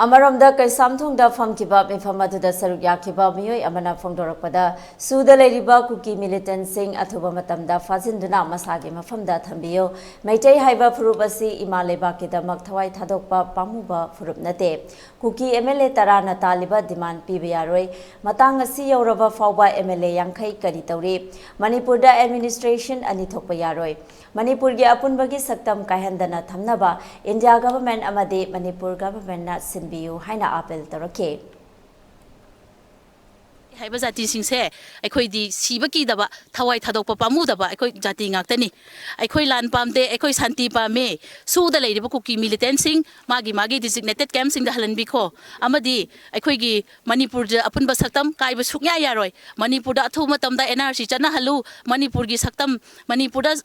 ꯑꯃꯔꯣꯝꯗ, ꯀꯩꯁꯥꯝꯊꯣꯡꯗ ꯐꯝꯈꯤꯕ ꯃꯤꯐꯝ ꯑꯗꯨꯗ ꯁꯔꯨꯛ ꯌꯥꯈꯤꯕ ꯃꯤꯑꯣꯏ ꯑꯃꯅ ꯐꯣꯡꯗꯣꯔꯛꯄꯗ, ꯁꯨꯗ ꯂꯩꯔꯤꯕ ꯀꯨꯀꯤ ꯃꯤꯂꯤꯇꯦꯟꯠꯁꯤꯡ ꯑꯊꯨꯕ ꯃꯇꯝꯗ ꯐꯥꯖꯤꯟꯗꯨꯅ ꯃꯁꯥꯒꯤ ꯃꯐꯝꯗ ꯊꯝꯕꯤꯌꯨ꯫ ꯃꯩꯇꯩ ꯍꯥꯏꯕ ꯐꯨꯔꯨꯞ ꯑꯁꯤ ꯏꯃꯥ ꯂꯩꯕꯥꯛꯀꯤꯗꯃꯛ ꯊꯋꯥꯏ ꯊꯥꯗꯣꯛꯄ ꯄꯥꯝꯃꯨꯕ ꯐꯨꯔꯨꯞ ꯅꯠꯇꯦ꯫ ꯀꯨꯀꯤ MLA ꯇꯔꯥꯅ ꯇꯥꯜꯂꯤꯕ demand ꯄꯤꯕ ꯌꯥꯔꯣꯏ꯫ ꯃꯇꯥꯡ ꯑꯁꯤ ꯌꯧꯔꯕ ꯐꯥꯎꯕ MLA ꯌꯥꯡꯈꯩ ꯀꯔꯤ ꯇꯧꯔꯤ? ꯃꯅꯤꯄꯨꯔꯗ administration ꯑꯅꯤ ꯊꯣꯛꯄ ꯌꯥꯔꯣꯏ꯫ ꯃꯅꯤꯄꯨꯔꯒꯤ ꯑꯄꯨꯟꯕꯒꯤ ꯁꯛꯇꯝ ꯀꯥꯏꯍꯟꯗꯅ ꯊꯝꯅꯕ ꯏꯟꯗꯤꯌꯥ ꯒꯚꯔꯟꯃꯦꯟꯠ ꯑꯃꯗꯤ ꯃꯅꯤꯄꯨꯔ ꯒꯚꯔꯟꯃꯦꯟꯠꯅ ꯁꯤꯟꯕꯤꯌꯨ ꯍꯥꯏꯅ ꯑꯥꯄꯤꯜ ꯇꯧꯔꯛꯈꯤ꯫ ꯍꯥꯏꯕ ꯖꯥꯇꯤꯁꯤꯡꯁꯦ ꯑꯩꯈꯣꯏꯗꯤ ꯁꯤꯕ ꯀꯤꯗꯕ, ꯊꯋꯥꯏ ꯊꯥꯗꯣꯛꯄ ꯄꯥꯝꯃꯨꯗꯕ ꯑꯩꯈꯣꯏ ꯖꯥꯇꯤ ꯉꯥꯛꯇꯅꯤ꯫ ꯑꯩꯈꯣꯏ ꯂꯥꯟ ꯄꯥꯝꯗꯦ, ꯑꯩꯈꯣꯏ ꯁꯥꯟꯇꯤ ꯄꯥꯝꯃꯦ꯫ ꯁꯨꯗ ꯂꯩꯔꯤꯕ ꯀꯨꯀꯤ ꯃꯤꯂꯤꯇꯦꯟꯁꯤꯡ ꯃꯥꯒꯤ ꯃꯥꯒꯤ ꯗꯤꯖꯤꯒꯅꯦꯇꯦꯠ ꯀꯦꯝꯞꯁꯤꯡꯗ ꯍꯜꯍꯟꯕꯤꯈꯣ꯫ ꯑꯃꯗꯤ ꯑꯩꯈꯣꯏꯒꯤ ꯃꯅꯤꯄꯨꯔꯗ ꯑꯄꯨꯟꯕ ꯁꯛꯇꯝ ꯀꯥꯏꯕ ꯁꯨꯡꯌꯥ ꯌꯥꯔꯣꯏ꯫ ꯃꯅꯤꯄꯨꯔꯗ ꯑꯊꯨꯕ ꯃꯇꯝꯗ ꯑꯦꯟ ꯑꯥꯔ ꯁꯤ ꯆꯠꯅꯍꯜꯂꯨ꯫ ꯃꯅꯤꯄꯨꯔꯒꯤ ꯁꯛꯇꯝ, ꯃꯅꯤꯄꯨꯔꯗ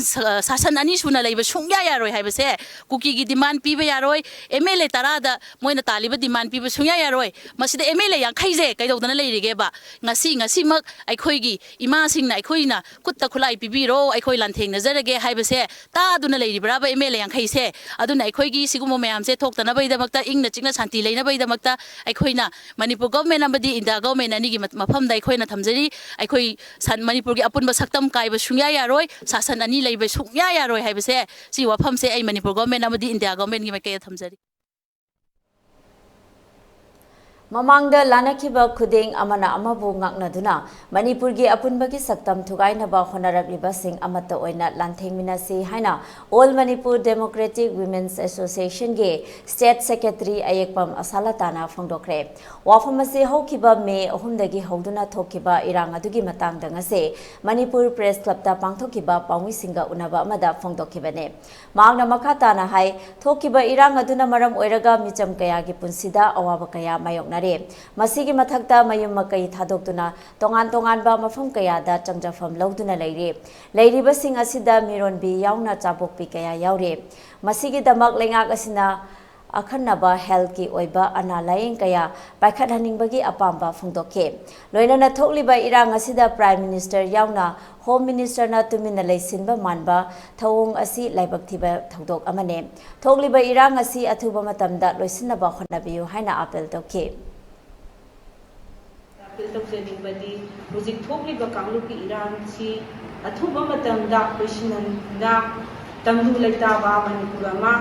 ꯁꯥ-, ꯁꯥꯁꯟ ꯑꯅꯤ ꯁꯨꯅ ꯂꯩꯕ ꯁꯨꯡꯌꯥ ꯌꯥꯔꯣꯏ ꯍꯥꯏꯕꯁꯦ ꯀꯨꯀꯤꯒꯤ ꯗꯤꯃꯥꯟ ꯄꯤꯕ ꯌꯥꯔꯣꯏ꯫ ꯑꯦꯝ ꯑꯦꯜ ꯑꯦ ꯇꯔꯥꯗ ꯃꯣꯏꯅ ꯇꯥꯜꯂꯤꯕ ꯗꯤꯃꯥꯟ ꯄꯤꯕ ꯁꯨꯡꯌꯥ ꯌꯥꯔꯣꯏ꯫ ꯃꯁꯤꯗ ꯑꯦꯝ ꯑꯦꯜ ꯑꯦ ꯌꯥꯡꯈꯩꯁꯦ ꯀꯩꯗꯧꯗꯅ ꯂꯩꯔꯤꯒꯦꯕ? ꯉꯁꯤ, ꯉꯁꯤꯃꯛ ꯑꯩꯈꯣꯏꯒꯤ ꯏꯃꯥꯁꯤꯡꯅ ꯑꯩꯈꯣꯏꯅ ꯈꯨꯠꯇ ꯈꯨꯠꯂꯥꯏ ꯄꯤꯕꯤꯔꯣ, ꯑꯩꯈꯣꯏ ꯂꯥꯟꯊꯦꯡꯅꯖꯔꯒꯦ ꯍꯥꯏꯕꯁꯦ ꯇꯥꯗꯨꯅ ꯂꯩꯔꯤꯕ꯭ꯔꯥꯕ ꯑꯦꯝ ꯑꯦꯜ ꯑꯦ ꯌꯥꯡꯈꯩꯁꯦ? ꯑꯗꯨꯅ ꯑꯩꯈꯣꯏꯒꯤ ꯁꯤꯒꯨꯝꯕ ꯃꯌꯥꯝꯁꯦ ꯊꯣꯛꯇꯅꯕꯒꯤꯗꯃꯛꯇ, ꯏꯪꯅ ꯆꯤꯛꯅ ꯁꯥꯟꯇꯤ ꯂꯩꯅꯕꯒꯤꯗꯃꯛꯇ ꯑꯩꯈꯣꯏꯅ ꯃꯅꯤꯄꯨꯔ ꯒꯣꯚꯔꯟꯃꯦꯟ ꯑꯃꯗꯤ ꯏꯟꯗꯤꯌꯥ ꯒꯣꯚꯔꯟꯃꯦꯟ ꯑꯅꯤꯒꯤ ꯃ-, ꯃꯐꯝꯗ ꯑꯩꯈꯣꯏꯅ ꯊꯝꯖꯔꯤ꯫ ꯑꯩꯈꯣꯏ ꯁꯟ-, ꯃꯅꯤꯄꯨꯔꯒꯤ ꯑꯄꯨꯟꯕ ꯁꯛꯇꯝ ꯀꯥꯏꯕ ꯁꯨꯡꯌꯥ ꯌꯥꯔꯣꯏ꯫ ꯁꯥꯁꯟ ꯑꯅꯤ ꯂꯩꯕ ꯁꯨꯡꯌꯥ ꯌꯥꯔꯣꯏ ꯍꯥꯏꯕꯁꯦ, ꯁꯤ ꯋꯥꯐꯝꯁꯦ ꯑꯩ ꯃꯅꯤꯄꯨꯔ ꯒꯣꯚꯔꯟꯃꯦꯟ ꯑꯃꯗꯤ ꯏꯟꯗꯤꯌꯥ ꯒꯣꯚꯔꯟꯃꯦꯟꯒꯤ ꯃꯥꯏꯀꯩꯗ ꯊꯝꯖꯔꯤ꯫ ꯃꯃꯥꯡꯗ ꯂꯥꯟꯅꯈꯤꯕ ꯈꯨꯗꯤꯡ ꯑꯃꯅ ꯑꯃꯕꯨ ꯉꯥꯛꯅꯗꯨꯅ ꯃꯅꯤꯄꯨꯔꯒꯤ ꯑꯄꯨꯟꯕꯒꯤ ꯁꯛꯇꯝ ꯊꯨꯒꯥꯏꯅꯕ ꯍꯣꯠꯅꯔꯛꯂꯤꯕꯁꯤꯡ ꯑꯃꯠꯇ ꯑꯣꯏꯅ ꯂꯥꯟꯊꯦꯡꯃꯤꯟꯅꯁꯤ ꯍꯥꯏꯅ All Manipur Democratic Women's Association ꯒꯤ State Secretary ꯑꯌꯦꯛꯄꯝ ꯑꯁꯥꯂꯇꯥꯅ ꯐꯣꯡꯗꯣꯛꯈ꯭ꯔꯦ꯫ ꯋꯥꯐꯝ ꯑꯁꯤ ꯍꯧꯈꯤꯕ ꯃꯦ ꯑꯍꯨꯝꯗꯒꯤ ꯍꯧꯗꯨꯅ ꯊꯣꯛꯈꯤꯕ ꯏꯔꯥꯡ ꯑꯗꯨꯒꯤ ꯃꯇꯥꯡꯗ ꯉꯁꯤ ꯃꯅꯤꯄꯨꯔ Press Club ꯇ ꯄꯥꯡꯊꯣꯛꯈꯤꯕ ꯄꯥꯎꯃꯤꯁꯤꯡꯒ ꯎꯅꯕ ꯑꯃꯗ ꯐꯣꯡꯗꯣꯛꯈꯤꯕꯅꯤ꯫ ꯃꯍꯥꯛꯅ ꯃꯈꯥ ꯇꯥꯅ ꯍꯥꯏ, ꯊꯣꯛꯈꯤꯕ ꯏꯔꯥꯡ ꯑꯗꯨꯅ ꯃꯔꯝ ꯑꯣꯏꯔꯒ ꯃꯤꯆꯝ ꯀꯌꯥꯒꯤ ꯄꯨꯟꯁꯤꯗ ꯑꯋꯥꯕ ꯀꯌꯥ ꯃꯥꯌꯣꯛꯅꯔꯦ꯫ ꯃꯁꯤꯒꯤ ꯃꯊꯛꯇ ꯃꯌꯨꯝ ꯃꯀꯩ ꯊꯥꯗꯣꯛꯇꯨꯅ ꯇꯣꯉꯥꯟ ꯇꯣꯉꯥꯟꯕ ꯃꯐꯝ ꯀꯌꯥꯗ ꯆꯪꯖꯐꯝ ꯂꯧꯗꯨꯅ ꯂꯩꯔꯦ꯫ ꯂꯩꯔꯤꯕꯁꯤꯡ ꯑꯁꯤꯗ ꯃꯤꯔꯣꯟꯕꯤ ꯌꯥꯎꯅ ꯆꯥꯕꯣꯛꯄꯤ ꯀꯌꯥ ꯌꯥꯎꯔꯦ꯫ ꯃꯁꯤꯒꯤꯗꯃꯛ ꯂꯩꯉꯥꯛ ꯑꯁꯤꯅ ꯑꯈꯟꯅꯕ health ꯀꯤ ꯑꯣꯏꯕ ꯑꯅꯥ ꯂꯥꯌꯦꯡ ꯀꯌꯥ ꯄꯥꯏꯈꯠꯍꯟꯅꯤꯡꯕꯒꯤ ꯑꯄꯥꯝꯕ ꯐꯣꯡꯗꯣꯛꯈꯤ꯫ ꯂꯣꯏꯅꯅ ꯊꯣꯛꯂꯤꯕ ꯏꯔꯥꯡ ꯑꯁꯤꯗ Prime Minister ꯌꯥꯎꯅ Home Minister ꯅ ꯇꯨꯃꯤꯟꯅ ꯂꯩꯁꯤꯟꯕ ꯃꯥꯟꯕ ꯊꯧꯑꯣꯡ ꯑꯁꯤ ꯂꯥꯏꯕꯛ ꯊꯤꯕ ꯊꯧꯗꯣꯛ ꯑꯃꯅꯤ꯫ ꯊꯣꯛꯂꯤꯕ ꯏꯔꯥꯡ ꯑꯁꯤ ꯑꯊꯨꯕ ꯃꯇꯝꯗ ꯂꯣꯏꯁꯤꯟꯅꯕ ꯍꯣꯠꯅꯕꯤꯌꯨ ꯍꯥꯏꯅ appeal ꯇꯧꯈꯤ꯫ ꯑꯥꯄꯤꯜ ꯇꯧꯖꯅꯤꯡꯕꯗꯤ ꯍꯧꯖꯤꯛ ꯊꯣꯛꯂꯤꯕ ꯀꯥꯡꯂꯨꯞꯀꯤ ꯏꯔꯥꯡꯁꯤ ꯑꯊꯨꯕ ꯃꯇꯝꯗ ꯂꯣꯏꯁꯤꯟꯍꯟꯗꯨꯅ ꯇꯪꯗꯨ ꯂꯩꯇꯥꯕ ꯃꯅꯤꯄꯨꯔ ꯑꯃ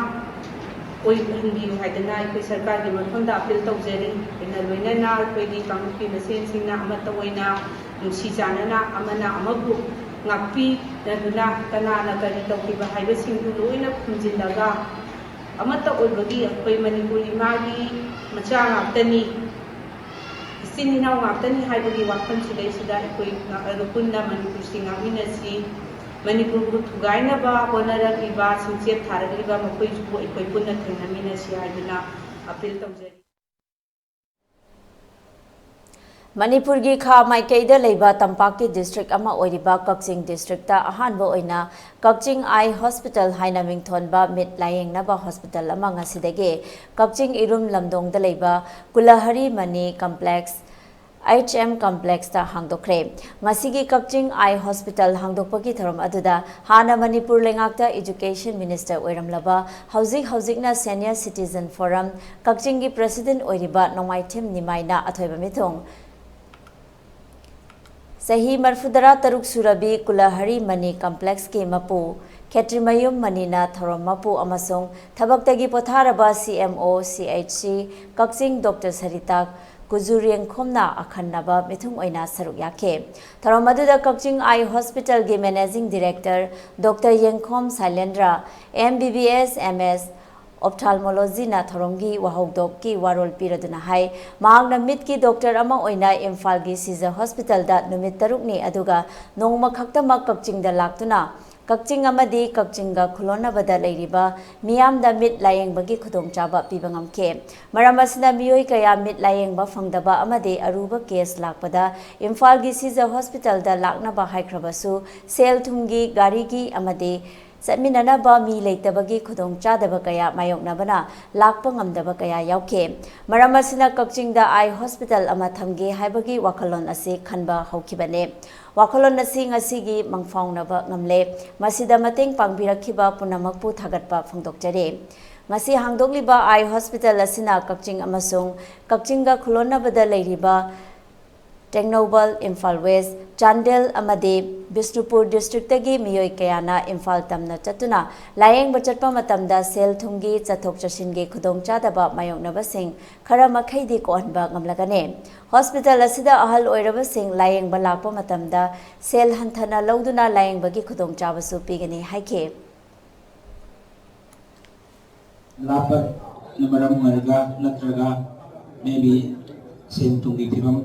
ꯑꯣꯏꯍꯟꯕꯤꯌꯨ ꯍꯥꯏꯗꯅ ꯑꯩꯈꯣꯏ ꯁꯔꯀꯥꯔꯒꯤ ꯃꯐꯝꯗ ꯑꯥꯄꯤꯜ ꯇꯧꯖꯔꯤ꯫ ꯑꯩꯅ ꯂꯣꯏꯅꯅ ꯑꯩꯈꯣꯏꯒꯤ ꯀꯥꯡꯂꯨꯞꯀꯤ ꯃꯁꯦꯟꯁꯤꯡꯅ ꯑꯃꯠꯇ ꯑꯣꯏꯅ ꯅꯨꯡꯁꯤ ꯆꯥꯟꯅꯅ ꯑꯃꯅ ꯑꯃꯕꯨ ꯉꯥꯛꯄꯤꯅꯗꯨꯅ ꯀꯅꯥꯅ ꯀꯔꯤ ꯇꯧꯈꯤꯕ ꯍꯥꯏꯕꯁꯤꯡꯗꯨ ꯂꯣꯏꯅ ꯈꯨꯝꯖꯤꯜꯂꯒ ꯑꯃꯠꯇ ꯑꯣꯏꯕꯒꯤ ꯑꯩꯈꯣꯏ ꯃꯅꯤꯄꯨꯔ ꯏꯃꯥꯒꯤ ꯃꯆꯥ ꯉꯥꯛꯇꯅꯤ꯫ ꯏꯆꯤꯟ ꯏꯅꯥꯎ ꯉꯥꯛꯇꯅꯤ ꯍꯥꯏꯕꯒꯤ ꯋꯥꯐꯝꯁꯤꯗꯩꯁꯤꯗ ꯑꯩꯈꯣꯏ ꯉꯥꯛ-, ꯄꯨꯟꯅ ꯃꯅꯤꯄꯨꯔꯁꯤ ꯉꯥꯛꯃꯤꯟꯅꯁꯤ꯫ ꯃꯅꯤꯄꯨꯔꯕꯨ ꯊꯨꯒꯥꯏꯅꯕ ꯍꯣꯠꯅꯔꯛꯂꯤꯕ, ꯁꯤꯡꯆꯦꯞ ꯊꯥꯔꯛꯂꯤꯕ ꯃꯈꯣꯏꯁꯤꯕꯨ ꯑꯩꯈꯣꯏ ꯄꯨꯟꯅ ꯊꯦꯡꯅꯃꯤꯟꯅꯁꯤ ꯍꯥꯏꯗꯨꯅ ꯑꯄꯤꯜ ꯇꯧꯖꯔꯤ꯫ ꯃꯅꯤꯄꯨꯔꯒꯤ ꯈꯥ ꯃꯥꯏꯀꯩꯗ ꯂꯩꯕ ꯇꯝꯄꯥꯛꯀꯤ ꯗꯤꯁꯇ꯭ꯔꯤꯛ ꯑꯃ ꯑꯣꯏꯔꯤꯕ ꯀꯛꯆꯤꯡ ꯗꯤꯁꯇ꯭ꯔꯤꯛꯇ ꯑꯍꯥꯟꯕ ꯑꯣꯏꯅ ꯀꯛꯆꯤꯡ ꯑꯥꯏ ꯍꯣꯁꯄꯤꯇꯥꯜ ꯍꯥꯏꯅ ꯃꯤꯡꯊꯣꯟꯕ ꯃꯤꯠ ꯂꯥꯌꯦꯡꯅꯕ ꯍꯣꯁꯄꯤꯇꯥꯜ ꯑꯃ ꯉꯁꯤꯗꯒꯤ ꯀꯛꯆꯤꯡ ꯏꯔꯨꯝ ꯂꯝꯗꯣꯡꯗ ꯂꯩꯕ ꯀꯨꯂꯍꯔꯤ ꯃꯅꯤ ꯀꯝꯄ꯭ꯂꯦꯛꯁ, ꯑꯩꯆ ꯑꯦꯝ ꯀꯝꯄ꯭ꯂꯦꯛꯁꯇ ꯍꯥꯡꯗꯣꯛꯈ꯭ꯔꯦ꯫ ꯉꯁꯤꯒꯤ ꯀꯛꯆꯤꯡ ꯑꯥꯏ ꯍꯣꯁꯄꯤꯇꯥꯜ ꯍꯥꯡꯗꯣꯛꯄꯒꯤ ꯊꯧꯔꯝ ꯑꯗꯨꯗ ꯍꯥꯟꯅ ꯃꯅꯤꯄꯨꯔ ꯂꯩꯉꯥꯛꯇ ꯏꯗꯨꯀꯦꯁꯟ ꯃꯤꯅꯤꯁꯇꯔ ꯑꯣꯏꯔꯝꯂꯕ, ꯍꯧꯖꯤꯛ ꯍꯧꯖꯤꯛꯅ ꯁꯦꯅꯤꯌꯔ ꯁꯤꯇꯤꯖꯟ ꯐꯣꯔꯝ ꯀꯛꯆꯤꯡꯒꯤ ꯄ꯭ꯔꯦꯁꯤꯗꯦꯟꯠ ꯑꯣꯏꯔꯤꯕ ꯅꯣꯡꯃꯥꯏꯊꯦꯝ ꯅꯤꯃꯥꯏꯅ ꯑꯊꯣꯏꯕ ꯃꯤꯊꯨꯡ꯫ ꯆꯍꯤ ꯃꯔꯤꯐꯨꯇꯔꯥ ꯇꯔꯨꯛ ꯁꯨꯔꯕꯤ ꯀꯨꯂꯍꯔꯤ ꯃꯅꯤ ꯀꯝꯄ꯭ꯂꯦꯛꯁꯀꯤ ꯃꯄꯨ ꯈꯦꯇ꯭ꯔꯤꯃꯌꯨꯝ ꯃꯅꯤꯅ ꯊꯧꯔꯝ ꯃꯄꯨ ꯑꯃꯁꯨꯡ ꯊꯕꯛꯇꯒꯤ ꯄꯣꯊꯥꯔꯕ ꯁꯤ ꯑꯦꯝ ꯑꯣ ꯁꯤ ꯑꯩꯆ ꯁꯤ ꯀꯛꯆꯤꯡ ꯗꯣꯛꯇꯔ ꯁꯔꯤꯇꯥ ꯀꯨꯖꯨꯔ ꯌꯦꯡꯈꯣꯝꯅ ꯑꯈꯟꯅꯕ ꯃꯤꯊꯨꯡ ꯑꯣꯏꯅ ꯁꯔꯨꯛ ꯌꯥꯈꯤ꯫ ꯊꯧꯔꯝ ꯑꯗꯨꯗ ꯀꯛꯆꯤꯡ ꯑꯥꯏ ꯍꯣꯁꯄꯤꯇꯥꯜꯒꯤ ꯃꯦꯅꯦꯖꯤꯡ ꯗꯤꯔꯦꯛꯇꯔ ꯗꯣꯛꯇꯔ ꯌꯦꯡꯈꯣꯝ ꯁꯥꯏꯂꯦꯟꯗ꯭ꯔ, ꯑꯦꯝ ꯕꯤ ꯕꯤ ꯑꯦꯁ, ꯑꯦꯝ ꯑꯦꯁ, ꯑꯣꯞꯊꯥꯜꯃꯣꯂꯣꯖꯤꯅ ꯊꯧꯔꯝꯒꯤ ꯋꯥꯍꯧꯗꯣꯛꯀꯤ ꯋꯥꯔꯣꯜ ꯄꯤꯔꯗꯨꯅ ꯍꯥꯏ, ꯃꯍꯥꯛꯅ ꯃꯤꯠꯀꯤ ꯗꯣꯛꯇꯔ ꯑꯃ ꯑꯣꯏꯅ ꯏꯝꯐꯥꯜꯒꯤ ꯁꯤꯖ ꯍꯣꯁꯄꯤꯇꯥꯜꯗ ꯅꯨꯃꯤꯠ ꯇꯔꯨꯛꯅꯤ, ꯑꯗꯨꯒ ꯅꯣꯡꯃ ꯈꯛꯇꯃꯛ ꯀꯛꯆꯤꯡꯗ ꯂꯥꯛꯇꯨꯅ ꯀꯛꯆꯤꯡ ꯑꯃꯗꯤ ꯀꯛꯆꯤꯡꯒ ꯈꯨꯂꯣꯟꯅꯕꯗ ꯂꯩꯔꯤꯕ ꯃꯤꯌꯥꯝꯗ ꯃꯤꯠ ꯂꯥꯌꯦꯡꯕꯒꯤ ꯈꯨꯗꯣꯡꯆꯥꯕ ꯄꯤꯕ ꯉꯝꯈꯤ꯫ ꯃꯔꯝ ꯑꯁꯤꯅ ꯃꯤꯑꯣꯏ ꯀꯌꯥ ꯃꯤꯠ ꯂꯥꯌꯦꯡꯕ ꯐꯪꯗꯕ ꯑꯃꯗꯤ ꯑꯔꯨꯕ ꯀꯦꯁ ꯂꯥꯛꯄꯗ ꯏꯝꯐꯥꯜꯒꯤ ꯁꯤꯖ ꯍꯣꯁꯄꯤꯇꯥꯜꯗ ꯂꯥꯛꯅꯕ ꯍꯥꯏꯈ꯭ꯔꯕꯁꯨ ꯁꯦꯜ ꯊꯨꯝꯒꯤ, ꯒꯥꯔꯤꯒꯤ ꯑꯃꯗꯤ ꯆꯠꯃꯤꯟꯅꯅꯕ ꯃꯤ ꯂꯩꯇꯕꯒꯤ ꯈꯨꯗꯣꯡꯆꯥꯗꯕ ꯀꯌꯥ ꯃꯥꯌꯣꯛꯅꯕꯅ ꯂꯥꯛꯄ ꯉꯝꯗꯕ ꯀꯌꯥ ꯌꯥꯎꯈꯤ꯫ ꯃꯔꯝ ꯑꯁꯤꯅ ꯀꯛꯆꯤꯡꯗ ꯑꯥꯏ ꯍꯣꯁꯄꯤꯇꯥꯜ ꯑꯃ ꯊꯝꯒꯦ ꯍꯥꯏꯕꯒꯤ ꯋꯥꯈꯜꯂꯣꯟ ꯑꯁꯤ ꯈꯟꯕ ꯍꯧꯈꯤꯕꯅꯤ꯫ ꯋꯥꯈꯜꯂꯣꯟ ꯑꯁꯤ ꯉꯁꯤꯒꯤ ꯃꯪꯐꯥꯎꯅꯕ ꯉꯝꯂꯦ꯫ ꯃꯁꯤꯗ ꯃꯇꯦꯡ ꯄꯥꯡꯕꯤꯔꯛꯈꯤꯕ ꯄꯨꯝꯅꯃꯛꯄꯨ ꯊꯥꯒꯠꯄ ꯐꯣꯡꯗꯣꯛꯆꯔꯤ꯫ ꯉꯁꯤ ꯍꯥꯡꯗꯣꯛꯂꯤꯕ ꯑꯥꯏ ꯍꯣꯁꯄꯤꯇꯥꯜ ꯑꯁꯤꯅ ꯀꯛꯆꯤꯡ ꯑꯃꯁꯨꯡ ꯀꯛꯆꯤꯡꯒ ꯈꯨꯂꯣꯟꯅꯕꯗ ꯂꯩꯔꯤꯕ ꯇꯦꯡꯅꯧꯄꯜ, ꯏꯝꯐꯥꯜ ꯋꯦꯁ, ꯆꯥꯟꯗꯦꯜ ꯑꯃꯗꯤ ꯕꯤꯁꯅꯨꯄꯨꯔ ꯗꯤꯁꯇ꯭ꯔꯤꯛꯇꯒꯤ ꯃꯤꯑꯣꯏ ꯀꯌꯥꯅ ꯏꯝꯐꯥꯜ ꯇꯝꯅ ꯆꯠꯇꯨꯅ ꯂꯥꯌꯦꯡꯕ ꯆꯠꯄ ꯃꯇꯝꯗ ꯁꯦꯜ ꯊꯨꯝꯒꯤ, ꯆꯠꯊꯣꯛ ꯆꯠꯁꯤꯟꯒꯤ ꯈꯨꯗꯣꯡꯆꯥꯗꯕ ꯃꯥꯌꯣꯛꯅꯕꯁꯤꯡ ꯈꯔ ꯃꯈꯩꯗꯤ ꯀꯣꯛꯍꯟꯕ ꯉꯝꯂꯒꯅꯤ꯫ ꯍꯣꯁꯄꯤꯇꯥꯜ ꯑꯁꯤꯗ ꯑꯍꯜ ꯑꯣꯏꯔꯕꯁꯤꯡ ꯂꯥꯌꯦꯡꯕ ꯂꯥꯛꯄ ꯃꯇꯝꯗ ꯁꯦꯜ ꯍꯟꯊꯅ ꯂꯧꯗꯨꯅ ꯂꯥꯌꯦꯡꯕꯒꯤ ꯈꯨꯗꯣꯡꯆꯥꯕꯁꯨ ꯄꯤꯒꯅꯤ ꯍꯥꯏꯈꯤ꯫ ꯂꯥꯞꯄꯅ ꯃꯔꯝ ꯑꯣꯏꯔꯒ ꯅꯠꯇ꯭ꯔꯒ maybe ꯁꯦꯟ ꯊꯨꯝꯒꯤ ꯐꯤꯕꯝ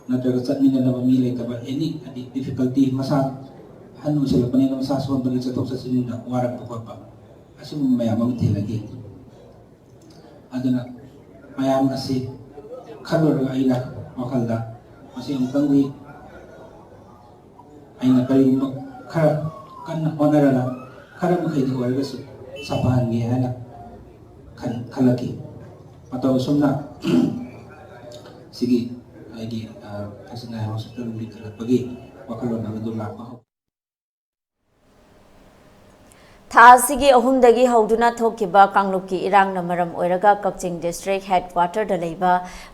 ꯅꯠꯇ꯭ꯔꯒ ꯆꯠꯃꯤꯟꯅꯅꯕ ꯃꯤ ꯂꯩꯇꯕ, ꯑꯦꯅꯤ ꯍꯥꯏꯗꯤ ꯗꯤꯐꯤꯀꯜꯇꯤ, ꯃꯁꯥ ꯑꯍꯟ ꯑꯣꯏꯁꯤꯜꯂꯛꯄꯅꯤꯅ ꯃꯁꯥ ꯁꯣꯟꯕꯒꯤ ꯆꯠꯊꯣꯛ ꯆꯠꯁꯤꯟꯗ ꯋꯥꯔꯛꯄ ꯈꯣꯠꯄ, ꯑꯁꯤꯒꯨꯝꯕ ꯃꯌꯥꯝ ꯑꯃ ꯊꯦꯡꯅꯈꯤ꯫ ꯑꯗꯨꯅ ꯃꯌꯥꯝ ꯑꯁꯤ ꯈꯜꯂꯨꯔꯒ ꯑꯩꯅ ꯋꯥꯈꯜꯗ ꯃꯁꯤ ꯑꯃꯨꯛꯇꯪꯗꯤ ꯑꯩꯅ ꯀꯔꯤꯒꯨꯝꯕ ꯈꯔ ꯀꯟꯅ ꯍꯣꯠꯅꯔꯒ ꯈꯔ ꯃꯈꯩꯗꯤ ꯑꯣꯏꯔꯒꯁꯨ ꯁꯥꯐꯍꯟꯒꯦ ꯍꯥꯏꯅ ꯈꯟ- ꯈꯜꯂꯛꯈꯤ꯫ ꯃꯇꯧ ꯑꯁꯨꯝꯅ ꯁꯤꯒꯤ ꯑꯩꯒꯤ ꯊꯛꯆꯤꯟ ꯍꯥꯏ ꯍꯣꯁꯄꯤꯇꯥꯜ ꯂꯤꯡꯈꯠꯂꯛꯄꯒꯤ ꯋꯥꯈꯜꯂꯣꯟ ꯑꯗꯨ ꯂꯥꯛꯄ ꯍꯧ- ꯊꯥ ꯑꯁꯤꯒꯤ ꯑꯍꯨꯝꯗꯒꯤ ꯍꯧꯗꯨꯅ ꯊꯣꯛꯈꯤꯕ ꯀꯥꯡꯂꯨꯞꯀꯤ ꯏꯔꯥꯡꯅ ꯃꯔꯝ ꯑꯣꯏꯔꯒ ꯀꯛꯆꯤꯡ district headquarter ꯗ ꯂꯩꯕ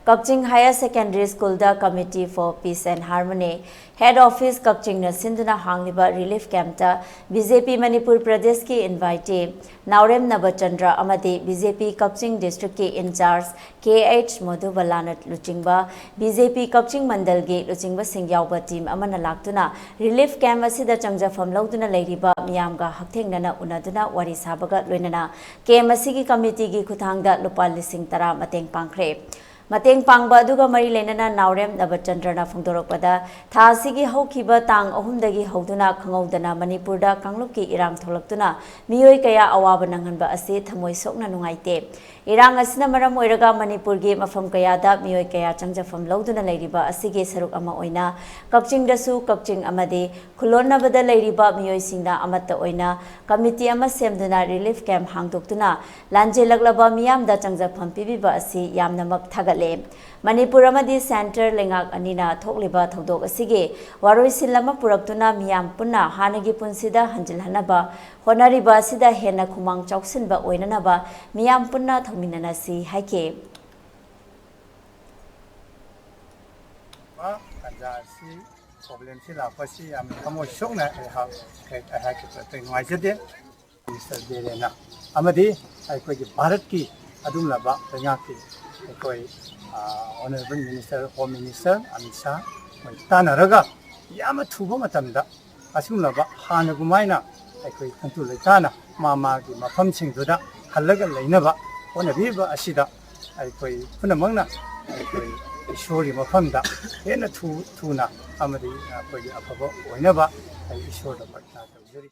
ꯀꯛꯆꯤꯡ Higher Secondary School the Committee for Peace and Harmony, head office ꯀꯛꯆꯤꯡꯅ ꯁꯤꯟꯗꯨꯅ ꯍꯥꯡꯂꯤꯕ relief camp ꯇ BJP ꯃꯅꯤꯄꯨꯔ ꯄ꯭ꯔꯗꯦꯁꯀꯤ invitee ꯅꯥꯎꯔꯦꯝ ꯅꯕꯆꯟꯗ꯭ꯔ ꯑꯃꯗꯤ BJP ꯀꯛꯆꯤꯡ district ꯀꯤ in-charge ꯀꯦ ꯑꯩꯆ ꯃꯣꯙꯨꯕꯂꯥꯅ ꯂꯨꯆꯤꯡꯕ BJP ꯀꯛꯆꯤꯡ ꯃꯟꯗꯜꯒꯤ ꯂꯨꯆꯤꯡꯕꯁꯤꯡ ꯌꯥꯎꯕ team ꯑꯃꯅ ꯂꯥꯛꯇꯨꯅ relief camp ꯑꯁꯤꯗ ꯆꯪꯖꯐꯝ ꯂꯧꯗꯨꯅ ꯂꯩꯔꯤꯕ ꯃꯤꯌꯥꯝꯒ ꯍꯛꯊꯦꯡꯅꯅ ꯎꯅꯗꯨꯅ ꯋꯥꯔꯤ ꯁꯥꯕꯒ ꯂꯣꯏꯅꯅ camp ꯑꯁꯤꯒꯤ committee ꯒꯤ ꯈꯨꯠꯊꯥꯡꯗ ꯂꯨꯄꯥ ꯂꯤꯁꯤꯡ ꯇꯔꯥ ꯃꯇꯦꯡ ꯄꯥꯡꯈ꯭ꯔꯦ꯫ ꯃꯇꯦꯡ ꯄꯥꯡꯕ ꯑꯗꯨꯒ ꯃꯔꯤ ꯂꯩꯅꯅ ꯅꯥꯎꯔꯦꯝ ꯅꯕꯆꯟꯗ꯭ꯔꯅ ꯐꯣꯡꯗꯣꯔꯛꯄꯗ, ꯊꯥ ꯑꯁꯤꯒꯤ ꯍꯧꯈꯤꯕ ꯇꯥꯡ ꯑꯍꯨꯝꯗꯒꯤ ꯍꯧꯗꯨꯅ ꯈꯪꯍꯧꯗꯅ ꯃꯅꯤꯄꯨꯔꯗ ꯀꯥꯡꯂꯨꯞꯀꯤ ꯏꯔꯥꯡ ꯊꯣꯛꯂꯛꯇꯨꯅ ꯃꯤꯑꯣꯏ ꯀꯌꯥ ꯑꯋꯥꯕ ꯅꯪꯍꯟꯕ ꯑꯁꯤ ꯊꯃꯣꯏ ꯁꯣꯛꯅ ꯅꯨꯡꯉꯥꯏꯇꯦ꯫ ꯏꯔꯥꯡ ꯑꯁꯤꯅ ꯃꯔꯝ ꯑꯣꯏꯔꯒ ꯃꯅꯤꯄꯨꯔꯒꯤ ꯃꯐꯝ ꯀꯌꯥꯗ ꯃꯤꯑꯣꯏ ꯀꯌꯥ ꯆꯪꯖꯐꯝ ꯂꯧꯗꯨꯅ ꯂꯩꯔꯤꯕ ꯑꯁꯤꯒꯤ ꯁꯔꯨꯛ ꯑꯃ ꯑꯣꯏꯅ ꯀꯛꯆꯤꯡꯗꯁꯨ ꯀꯛꯆꯤꯡ ꯑꯃꯗꯤ ꯈꯨꯜꯂꯣꯟꯅꯕꯗ ꯂꯩꯔꯤꯕ ꯃꯤꯑꯣꯏꯁꯤꯡꯅ ꯑꯃꯠꯇ ꯑꯣꯏꯅ committee ꯑꯃ ꯁꯦꯝꯗꯨꯅ relief camp ꯍꯥꯡꯗꯣꯛꯇꯨꯅ ꯂꯥꯟꯖꯦꯜꯂꯛꯂꯕ ꯃꯤꯌꯥꯝꯗ ꯆꯪꯖꯐꯝ ꯄꯤꯕꯤꯕ ꯑꯁꯤ ꯌꯥꯝꯅꯃꯛ ꯊꯥꯒꯠꯂꯦ꯫ ꯃꯅꯤꯄꯨꯔ ꯑꯃꯗꯤ centre ꯂꯩꯉꯥꯛ ꯑꯅꯤꯅ ꯊꯣꯛꯂꯤꯕ ꯊꯧꯗꯣꯛ ꯑꯁꯤꯒꯤ ꯋꯥꯔꯣꯏꯁꯤꯟ ꯑꯃ ꯄꯨꯔꯛꯇꯨꯅ ꯃꯤꯌꯥꯝ ꯄꯨꯟꯅ ꯍꯥꯟꯅꯒꯤ ꯄꯨꯟꯁꯤꯗ ꯍꯟꯖꯤꯜꯍꯟꯅꯕ ꯍꯣꯠꯅꯔꯤꯕ ꯑꯁꯤꯗ ꯍꯦꯟꯅ ꯈꯨꯃꯥꯡ ꯆꯥꯎꯁꯤꯟꯕ ꯑꯣꯏꯅꯅꯕ ꯃꯤꯌꯥꯝ ꯄꯨꯟꯅ ꯊꯧꯃꯤꯟꯅꯅꯁꯤ ꯍꯥꯏꯈꯤ꯫ ꯇꯥꯟꯖꯥ ꯑꯁꯤ problemꯁꯤ ꯂꯥꯛꯄꯁꯤ ꯌꯥꯝꯅ ꯊꯃꯣꯏ ꯁꯣꯛꯅ ꯑꯩꯍꯥꯛ ꯑꯩꯍꯥꯛꯀꯤ ꯇꯔꯞꯇꯒꯤ ꯅꯨꯡꯉꯥꯏꯖꯗꯦ꯫ Minister ꯕꯤꯔꯦꯟꯅ ꯑꯃꯗꯤ ꯑꯩꯈꯣꯏꯒꯤ ꯚꯥꯔꯠꯀꯤ ꯑꯗꯨꯒꯨꯝꯂꯕ ꯂꯩꯉꯥꯛꯀꯤ ꯑꯩꯈꯣꯏ Honourable Minister, Home Minister Amit Shah ꯃꯣꯏ ꯇꯥꯟꯅꯔꯒ ꯌꯥꯝꯅ ꯊꯨꯕ ꯃꯇꯝꯗ ꯑꯁꯤꯒꯨꯝꯂꯕ ꯍꯥꯟꯅꯒꯨꯃꯥꯏꯅ ꯑꯩꯈꯣꯏ ꯈꯨꯟꯇꯨ ꯂꯩꯇꯥꯅ ꯃꯥ ꯃꯥꯒꯤ ꯃꯐꯝꯁꯤꯡꯗꯨꯗ ꯍꯜꯂꯒ ꯂꯩꯅꯕ ꯍꯣꯠꯅꯕꯤꯕ ꯑꯁꯤꯗ ꯑꯩꯈꯣꯏ ꯄꯨꯝꯅꯃꯛꯅ ꯑꯩꯈꯣꯏ ꯏꯁꯣꯔꯒꯤ ꯃꯐꯝꯗ ꯍꯦꯟꯅ ꯊꯨ-, ꯊꯨꯅ ꯑꯃꯗꯤ ꯑꯩꯈꯣꯏꯒꯤ ꯑꯐꯕ ꯑꯣꯏꯅꯕ ꯑꯩ ꯏꯁꯣꯔꯗ ꯄ꯭ꯔꯊꯅꯥ ꯇꯧꯖꯔꯤ꯫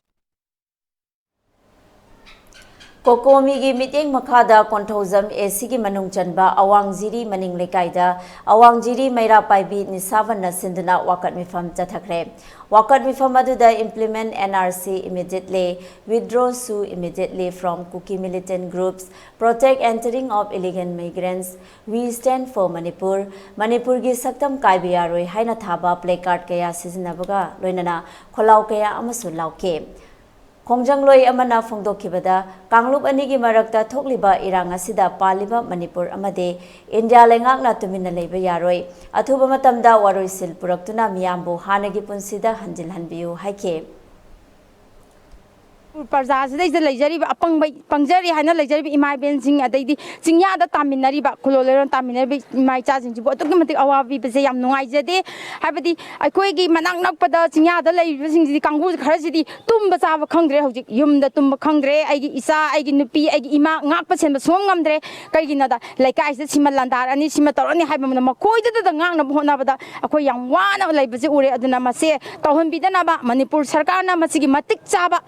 ꯀꯣꯀꯣꯃꯤꯒꯤ ꯃꯤꯠꯌꯦꯡ ꯃꯈꯥꯗ ꯀꯣꯟꯊꯧꯖꯝ ꯑꯦ ꯁꯤꯒꯤ ꯃꯅꯨꯡ ꯆꯟꯕ ꯑꯋꯥꯡ ꯖꯤꯔꯤ ꯃꯅꯤꯡ ꯂꯩꯀꯥꯏꯗ ꯑꯋꯥꯡ ꯖꯤꯔꯤ ꯃꯩꯔꯥ ꯄꯥꯏꯕꯤ ꯅꯤꯁꯥꯕꯟꯅ ꯁꯤꯟꯗꯨꯅ ꯋꯥꯀꯠ ꯃꯤꯐꯝ ꯆꯠꯊꯈ꯭ꯔꯦ꯫ ꯋꯥꯀꯠ ꯃꯤꯐꯝ ꯑꯗꯨꯗ implement N R C immediately, withdraw Shu immediately from Kuki militant groups, protect entering of illegal migrants, we stand for Manipur, ꯃꯅꯤꯄꯨꯔꯒꯤ ꯁꯛꯇꯝ ꯀꯥꯏꯕ ꯌꯥꯔꯣꯏ ꯍꯥꯏꯅ ꯊꯥꯕ placard ꯀꯌꯥ ꯁꯤꯖꯤꯟꯅꯕꯒ ꯂꯣꯏꯅꯅ ꯈꯣꯜꯂꯥꯎ ꯀꯌꯥ ꯑꯃꯁꯨ ꯂꯥꯎꯈꯤ꯫ ꯈꯣꯡꯖꯪꯂꯣꯏ ꯑꯃꯅ ꯐꯣꯡꯗꯣꯛꯈꯤꯕꯗ, ꯀꯥꯡꯂꯨꯞ ꯑꯅꯤꯒꯤ ꯃꯔꯛꯇ ꯊꯣꯛꯂꯤꯕ ꯏꯔꯥꯡ ꯑꯁꯤꯗ ꯄꯥꯜꯂꯤꯕ ꯃꯅꯤꯄꯨꯔ ꯑꯃꯗꯤ ꯏꯟꯗꯤꯌꯥ ꯂꯩꯉꯥꯛꯅ ꯇꯨꯃꯤꯟꯅ ꯂꯩꯕ ꯌꯥꯔꯣꯏ꯫ ꯑꯊꯨꯕ ꯃꯇꯝꯗ ꯋꯥꯔꯣꯏꯁꯤꯜ ꯄꯨꯔꯛꯇꯨꯅ ꯃꯤꯌꯥꯝꯕꯨ ꯍꯥꯟꯅꯒꯤ ꯄꯨꯟꯁꯤꯗ ꯍꯟꯖꯤꯜꯍꯟꯕꯤꯌꯨ ꯍꯥꯏꯈꯤ꯫ ꯄ꯭ꯔꯖꯥꯁꯤꯗꯩꯁꯤꯗ ꯂꯩꯖꯔꯤꯕ ꯑꯄꯪꯕ, ꯄꯪꯖꯔꯦ ꯍꯥꯏꯅ ꯂꯩꯖꯔꯤꯕ ꯏꯃꯥ ꯏꯕꯦꯟꯁꯤꯡ, ꯑꯗꯩꯗꯤ ꯆꯤꯡꯌꯥꯗ ꯇꯥꯃꯤꯟꯅꯔꯤꯕ, ꯈꯨꯂꯣꯜ ꯂꯩꯔꯣꯟ ꯇꯥꯃꯤꯟꯅꯔꯤꯕ ꯏꯃꯥ ꯏꯆꯥꯁꯤꯡꯁꯤꯕꯨ ꯑꯗꯨꯛꯀꯤ ꯃꯇꯤꯛ ꯑꯋꯥꯕ ꯄꯤꯕꯁꯦ ꯌꯥꯝ ꯅꯨꯡꯉꯥꯏꯖꯗꯦ꯫ ꯍꯥꯏꯕꯗꯤ ꯑꯩꯈꯣꯏꯒꯤ ꯃꯅꯥꯛ ꯅꯛꯄꯗ ꯆꯤꯡꯌꯥꯗ ꯂꯩꯔꯤꯕꯁꯤꯡꯁꯤꯗꯤ, ꯀꯥꯡꯕꯨ ꯈꯔꯁꯤꯗꯤ ꯇꯨꯝꯕ ꯆꯥꯕ ꯈꯪꯗ꯭ꯔꯦ꯫ ꯍꯧꯖꯤꯛ ꯌꯨꯝꯗ ꯇꯨꯝꯕ ꯈꯪꯗ꯭ꯔꯦ꯫ ꯑꯩꯒꯤ ꯏꯆꯥ, ꯑꯩꯒꯤ ꯅꯨꯄꯤ, ꯑꯩꯒꯤ ꯏꯃꯥ ꯉꯥꯛꯄ ꯁꯦꯟꯕ ꯁꯨꯡꯉꯝ ꯉꯝꯗ꯭ꯔꯦ꯫ ꯀꯩꯒꯤꯅꯣꯗ ꯂꯩꯀꯥꯏꯁꯤꯗ ꯁꯤꯃ ꯂꯥꯟꯗꯥꯔꯛꯑꯅꯤ, ꯁꯤꯃ ꯇꯧꯔꯛꯑꯅꯤ ꯍꯥꯏꯕ ꯑꯃꯅ ꯃꯈꯣꯏꯗꯨꯗ ꯉꯥꯡꯅꯕ ꯍꯣꯠꯅꯕꯗ ꯑꯩꯈꯣꯏ ꯌꯥꯝ ꯋꯥꯅ ꯂꯩꯕꯁꯦ ꯎꯔꯦ꯫ ꯑꯗꯨꯅ ꯃꯁꯦ ꯇꯧꯍꯟꯕꯤꯗꯅꯕ ꯃꯅꯤꯄꯨꯔ ꯁꯔꯀꯥꯔꯅ ꯃꯁꯤꯒꯤ ꯃꯇꯤꯛ ꯆꯥꯕ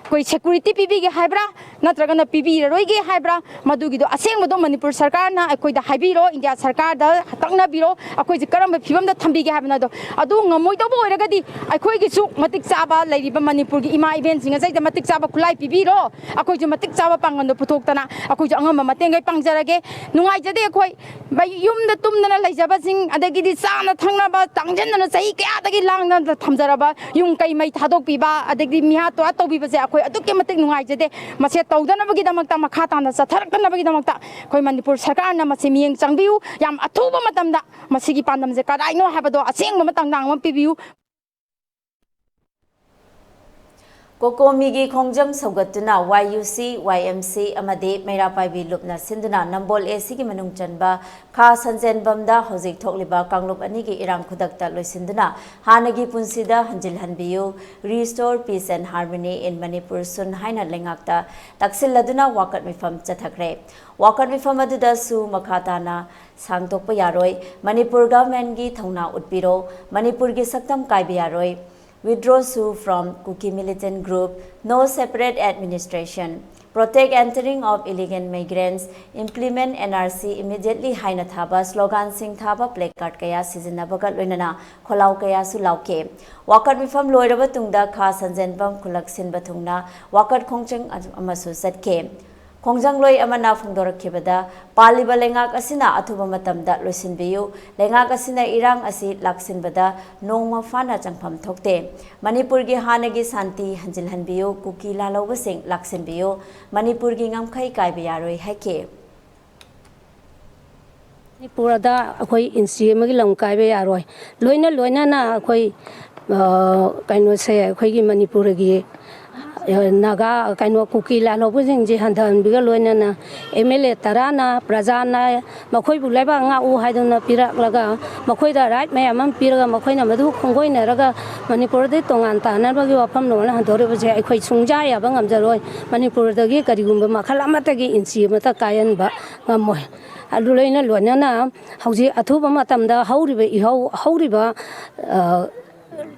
ꯑꯩꯈꯣꯏ security ꯄꯤꯕꯤꯒꯦ ꯍꯥꯏꯕ꯭ꯔꯥ, ꯅꯠꯇ꯭ꯔꯒꯅ ꯄꯤꯕꯤꯔꯔꯣꯏꯒꯦ ꯍꯥꯏꯕ꯭ꯔꯥ, ꯃꯗꯨꯒꯤꯗꯣ ꯑꯁꯦꯡꯕꯗꯣ ꯃꯅꯤꯄꯨꯔ ꯁꯔꯀꯥꯔꯅ ꯑꯩꯈꯣꯏꯗ ꯍꯥꯏꯕꯤꯔꯣ, ꯏꯟꯗꯤꯌꯥ ꯁꯔꯀꯥꯔꯗ ꯇꯛꯅꯕꯤꯔꯣ, ꯑꯩꯈꯣꯏꯁꯦ ꯀꯔꯝꯕ ꯐꯤꯕꯝꯗ ꯊꯝꯕꯤꯒꯦ ꯍꯥꯏꯕꯅꯣꯗꯣ꯫ ꯑꯗꯨ ꯉꯝꯃꯣꯏꯗꯧꯕ ꯑꯣꯏꯔꯒꯗꯤ ꯑꯩꯈꯣꯏꯒꯤꯁꯨ ꯃꯇꯤꯛ ꯆꯥꯕ ꯂꯩꯔꯤꯕ ꯃꯅꯤꯄꯨꯔꯒꯤ ꯏꯃꯥ ꯏꯕꯦꯟꯁꯤꯡ ꯑꯁꯤꯗ ꯃꯇꯤꯛ ꯆꯥꯕ ꯈꯨꯠꯂꯥꯏ ꯄꯤꯕꯤꯔꯣ, ꯑꯩꯈꯣꯏꯁꯨ ꯃꯇꯤꯛ ꯆꯥꯕ ꯄꯥꯡꯒꯜꯗꯣ ꯄꯨꯊꯣꯛꯇꯅ ꯑꯩꯈꯣꯏꯁꯨ ꯑꯉꯝꯕ ꯃꯇꯦꯡꯈꯩ ꯄꯥꯡꯖꯔꯒꯦ꯫ ꯅꯨꯡꯉꯥꯏꯖꯗꯦ ꯑꯩꯈꯣꯏ꯫ ꯚꯥꯏ, ꯌꯨꯝꯗ ꯇꯨꯝꯗꯅ ꯂꯩꯖꯕꯁꯤꯡ, ꯑꯗꯒꯤꯗꯤ ꯆꯥꯅ ꯊꯛꯅꯕ ꯇꯥꯡꯁꯤꯟꯗꯅ ꯆꯍꯤ ꯀꯌꯥꯗꯒꯤ ꯂꯥꯡꯗꯅ ꯊꯝꯖꯔꯕ ꯌꯨꯝ ꯀꯩ ꯃꯩ ꯊꯥꯗꯣꯛꯄꯤꯕ, ꯑꯗꯒꯤꯗꯤ ꯃꯤꯍꯥꯠ ꯇꯣꯍꯥꯠ ꯇꯧꯕꯤꯕꯁꯦ ꯑꯩꯈꯣꯏ ꯑꯗꯨꯛꯀꯤ ꯃꯇꯤꯛ ꯅꯨꯡꯉꯥꯏꯖꯗꯦ꯫ ꯃꯁꯦ ꯇꯧꯗꯅꯕꯒꯤꯗꯃꯛꯇ, ꯃꯈꯥ ꯇꯥꯅ ꯆꯠꯊꯔꯛꯇꯅꯕꯒꯤꯗꯃꯛꯇ ꯑꯩꯈꯣꯏ ꯃꯅꯤꯄꯨꯔ ꯁꯔꯀꯥꯔꯅ ꯃꯁꯤ ꯃꯤꯠꯌꯦꯡ ꯆꯪꯕꯤꯌꯨ꯫ ꯌꯥꯝ ꯑꯊꯨꯕ ꯃꯇꯝꯗ ꯃꯁꯤꯒꯤ ꯄꯥꯟꯗꯝꯁꯦ ꯀꯗꯥꯏꯅꯣ ꯍꯥꯏꯕꯗꯣ ꯑꯁꯦꯡꯕ ꯑꯃ ꯇꯥꯡꯗꯥꯡ ꯑꯃ ꯄꯤꯕꯤꯌꯨ꯫ ꯀꯣꯀꯣꯃꯤꯒꯤ ꯈꯣꯡꯖꯪ ꯁꯧꯒꯠꯇꯨꯅ ꯋꯥꯏ ꯌꯨ ꯁꯤ, ꯋꯥꯏ ꯑꯦꯝ ꯁꯤ ꯑꯃꯗꯤ ꯃꯩꯔꯥ ꯄꯥꯏꯕꯤ ꯂꯨꯞꯅ ꯁꯤꯟꯗꯨꯅ ꯅꯝꯕꯣꯜ ꯑꯦ ꯁꯤꯒꯤ ꯃꯅꯨꯡ ꯆꯟꯕ ꯈꯥ ꯁꯟꯖꯦꯟꯕꯝꯗ ꯍꯧꯖꯤꯛ ꯊꯣꯛꯂꯤꯕ ꯀꯥꯡꯂꯨꯞ ꯑꯅꯤꯒꯤ ꯏꯔꯥꯡ ꯈꯨꯗꯛꯇ ꯂꯣꯏꯁꯤꯟꯗꯨꯅ ꯍꯥꯟꯅꯒꯤ ꯄꯨꯟꯁꯤꯗ ꯍꯟꯖꯤꯜꯍꯟꯕꯤꯌꯨ, Restore Peace and Harmony in Manipur soon ꯍꯥꯏꯅ ꯂꯩꯉꯥꯛꯇ ꯇꯛꯁꯤꯜꯂꯗꯨꯅ ꯋꯥꯀꯠ ꯃꯤꯐꯝ ꯆꯠꯊꯈ꯭ꯔꯦ꯫ ꯋꯥꯀꯠ ꯃꯤꯐꯝ ꯑꯗꯨꯗ ꯁꯨ ꯃꯈꯥ ꯇꯥꯅ ꯁꯥꯡꯗꯣꯛꯄ ꯌꯥꯔꯣꯏ, ꯃꯅꯤꯄꯨꯔ ꯒꯚꯔꯟꯃꯦꯟꯠꯀꯤ ꯊꯧꯅꯥ ꯎꯠꯄꯤꯔꯣ, ꯃꯅꯤꯄꯨꯔꯒꯤ ꯁꯛꯇꯝ ꯀꯥꯏꯕ ꯌꯥꯔꯣꯏ, Withdraw Sue from Kuki militant group, No separate administration, Protect entering of illegal migrants, Implement N R C immediately ꯍꯥꯏꯅ ꯊꯥꯕ ꯁ꯭ꯂꯣꯒꯥꯟꯁꯤꯡ ꯊꯥꯕ ꯄ꯭ꯂꯦ ꯀꯥꯔꯗ ꯀꯌꯥ ꯁꯤꯖꯤꯟꯅꯕꯒ ꯂꯣꯏꯅꯅ ꯈꯣꯜꯂꯥꯎ ꯀꯌꯥꯁꯨ ꯂꯥꯎꯈꯤ꯫ ꯋꯥꯀꯠ ꯃꯤꯐꯝ ꯂꯣꯏꯔꯕ ꯇꯨꯡꯗ ꯈꯥ ꯁꯟꯖꯦꯟꯕꯝ ꯈꯨꯜꯂꯛ ꯁꯤꯟꯕ ꯊꯨꯡꯅ ꯋꯥꯀꯠ ꯈꯣꯡꯖꯪ ꯑꯃꯁꯨ ꯆꯠꯈꯤ꯫ ꯈꯣꯡꯖꯪꯂꯣꯏ ꯑꯃꯅ ꯐꯣꯡꯗꯣꯔꯛꯈꯤꯕꯗ, ꯄꯥꯜꯂꯤꯕ ꯂꯩꯉꯥꯛ ꯑꯁꯤꯅ ꯑꯊꯨꯕ ꯃꯇꯝꯗ ꯂꯣꯏꯁꯤꯟꯕꯤꯌꯨ꯫ ꯂꯩꯉꯥꯛ ꯑꯁꯤꯅ ꯏꯔꯥꯡ ꯑꯁꯤ ꯂꯥꯛꯁꯤꯟꯕꯗ ꯅꯣꯡꯃ ꯐꯥꯅ ꯆꯪꯐꯝ ꯊꯣꯛꯇꯦ꯫ ꯃꯅꯤꯄꯨꯔꯒꯤ ꯍꯥꯟꯅꯒꯤ ꯁꯥꯟꯇꯤ ꯍꯟꯖꯤꯜꯍꯟꯕꯤꯌꯨ꯫ ꯀꯨꯀꯤ ꯂꯥꯜꯍꯧꯕꯁꯤꯡ ꯂꯥꯛꯁꯤꯟꯕꯤꯌꯨ꯫ ꯃꯅꯤꯄꯨꯔꯒꯤ ꯉꯝꯈꯩ ꯀꯥꯏꯕ ꯌꯥꯔꯣꯏ ꯍꯥꯏꯈꯤ꯫ ꯃꯅꯤꯄꯨꯔꯗ ꯑꯩꯈꯣꯏ ꯏꯟꯆꯤ ꯑꯃꯒꯤ ꯂꯝ ꯀꯥꯏꯕ ꯌꯥꯔꯣꯏ꯫ ꯂꯣꯏꯅ ꯂꯣꯏꯅꯅ ꯑꯩꯈꯣꯏ, ꯑ, ꯀꯩꯅꯣꯁꯦ, ꯑꯩꯈꯣꯏꯒꯤ ꯃꯅꯤꯄꯨꯔꯒꯤ, ꯑ, ꯅꯥꯒꯥ, ꯀꯩꯅꯣ, ꯀꯨꯀꯤ ꯂꯥꯜꯍꯧꯕꯁꯤꯡꯁꯦ ꯍꯟꯊꯍꯟꯕꯤꯒ ꯂꯣꯏꯅꯅ ꯑꯦꯝ ꯑꯦꯜ ꯑꯦ ꯇꯔꯥꯅ ꯄ꯭ꯔꯖꯥꯅ ꯃꯈꯣꯏꯕꯨ ꯂꯩꯕꯥꯛ ꯉꯥꯛꯎ ꯍꯥꯏꯗꯨꯅ ꯄꯤꯔꯛꯂꯒ, ꯃꯈꯣꯏꯗ ꯔꯥꯏꯠ ꯃꯌꯥꯝ ꯑꯃ ꯄꯤꯔꯒ, ꯃꯈꯣꯏꯅ ꯃꯗꯨ ꯈꯣꯡꯒꯣꯏꯅꯔꯒ ꯃꯅꯤꯄꯨꯔꯗꯒꯤ ꯇꯣꯉꯥꯟ ꯇꯥꯅꯕꯒꯤ ꯋꯥꯐꯝ ꯂꯣꯝꯅ ꯍꯟꯗꯣꯔꯛꯏꯕꯁꯦ ꯑꯩꯈꯣꯏ ꯁꯨꯡꯌꯥ ꯌꯥꯕ ꯉꯝꯖꯔꯣꯏ꯫ ꯃꯅꯤꯄꯨꯔꯗꯒꯤ ꯀꯔꯤꯒꯨꯝꯕ ꯃꯈꯜ ꯑꯃꯠꯇꯒꯤ ꯏꯟꯆꯤ ꯑꯃꯠꯇ ꯀꯥꯏꯍꯟꯕ ꯉꯝꯃꯣꯏ꯫ ꯑꯗꯨ ꯂꯣꯏꯅ ꯂꯣꯏꯅꯅ ꯍꯧꯖꯤꯛ ꯑꯊꯨꯕ ꯃꯇꯝꯗ ꯍꯧꯔꯤꯕ ꯏꯍꯧ, ꯍꯧꯔꯤꯕ, ꯑ,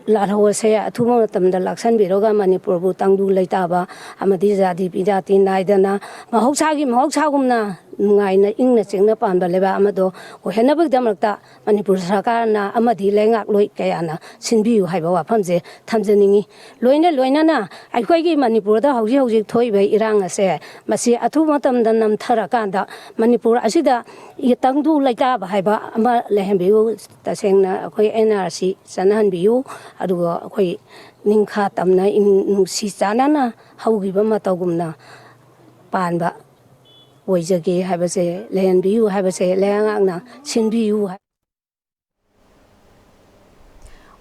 ꯂꯥꯜꯍꯧ ꯑꯁꯦ ꯑꯊꯨꯕ ꯃꯇꯝꯗ ꯂꯥꯛꯁꯟꯕꯤꯔꯒ ꯃꯅꯤꯄꯨꯔꯕꯨ ꯇꯪꯗꯨ ꯂꯩꯇꯥꯕ ꯑꯃꯗꯤ ꯖꯥꯇꯤ ꯕꯤꯖꯥꯇꯤ ꯅꯥꯏꯗꯅ ꯃꯍꯧꯁꯥꯒꯤ ꯃꯍꯧꯁꯥꯒꯨꯝꯅ ꯅꯨꯡꯉꯥꯏꯅ ꯏꯪꯅ ꯆꯤꯛꯅ ꯄꯥꯟꯕ ꯂꯩꯕꯥꯛ ꯑꯃꯗꯣ ꯑꯣꯏꯍꯟꯅꯕꯒꯤꯗꯃꯛꯇ ꯃꯅꯤꯄꯨꯔ ꯁꯔꯀꯥꯔꯅ ꯑꯃꯗꯤ ꯂꯩꯉꯥꯛꯂꯣꯏ ꯀꯌꯥꯅ ꯁꯤꯟꯕꯤꯌꯨ ꯍꯥꯏꯕ ꯋꯥꯐꯝꯁꯦ ꯊꯝꯖꯅꯤꯡꯏ꯫ ꯂꯣꯏꯅ ꯂꯣꯏꯅꯅ ꯑꯩꯈꯣꯏꯒꯤ ꯃꯅꯤꯄꯨꯔꯗ ꯍꯧꯖꯤꯛ ꯍꯧꯖꯤꯛ ꯊꯣꯛꯏꯕ ꯏꯔꯥꯡ ꯑꯁꯦ, ꯃꯁꯤ ꯑꯊꯨꯕ ꯃꯇꯝꯗ ꯅꯝꯊꯔꯀꯥꯟꯗ ꯃꯅꯤꯄꯨꯔ ꯑꯁꯤꯗ ꯇꯪꯗꯨ ꯂꯩꯇꯥꯕ ꯍꯥꯏꯕ ꯑꯃ ꯂꯩꯍꯟꯕꯤꯌꯨ꯫ ꯇꯁꯦꯡꯅ ꯑꯩꯈꯣꯏ ꯑꯦꯟ ꯑꯥꯔ ꯁꯤ ꯆꯠꯅꯍꯟꯕꯤꯌꯨ꯫ ꯑꯗꯨꯒ ꯑꯩꯈꯣꯏ ꯅꯤꯡꯈꯥ ꯇꯝꯅ ꯏꯪ-, ꯅꯨꯡꯁꯤ ꯆꯥꯟꯅꯅ ꯍꯧꯈꯤꯕ ꯃꯇꯧꯒꯨꯝꯅ ꯄꯥꯟꯕ ꯑꯣꯏꯖꯒꯦ ꯍꯥꯏꯕꯁꯦ, ꯂꯩꯍꯟꯕꯤꯌꯨ ꯍꯥꯏꯕꯁꯦ ꯂꯩꯉꯥꯛꯅ ꯁꯤꯟꯕꯤꯌꯨ ꯍꯥꯏ-,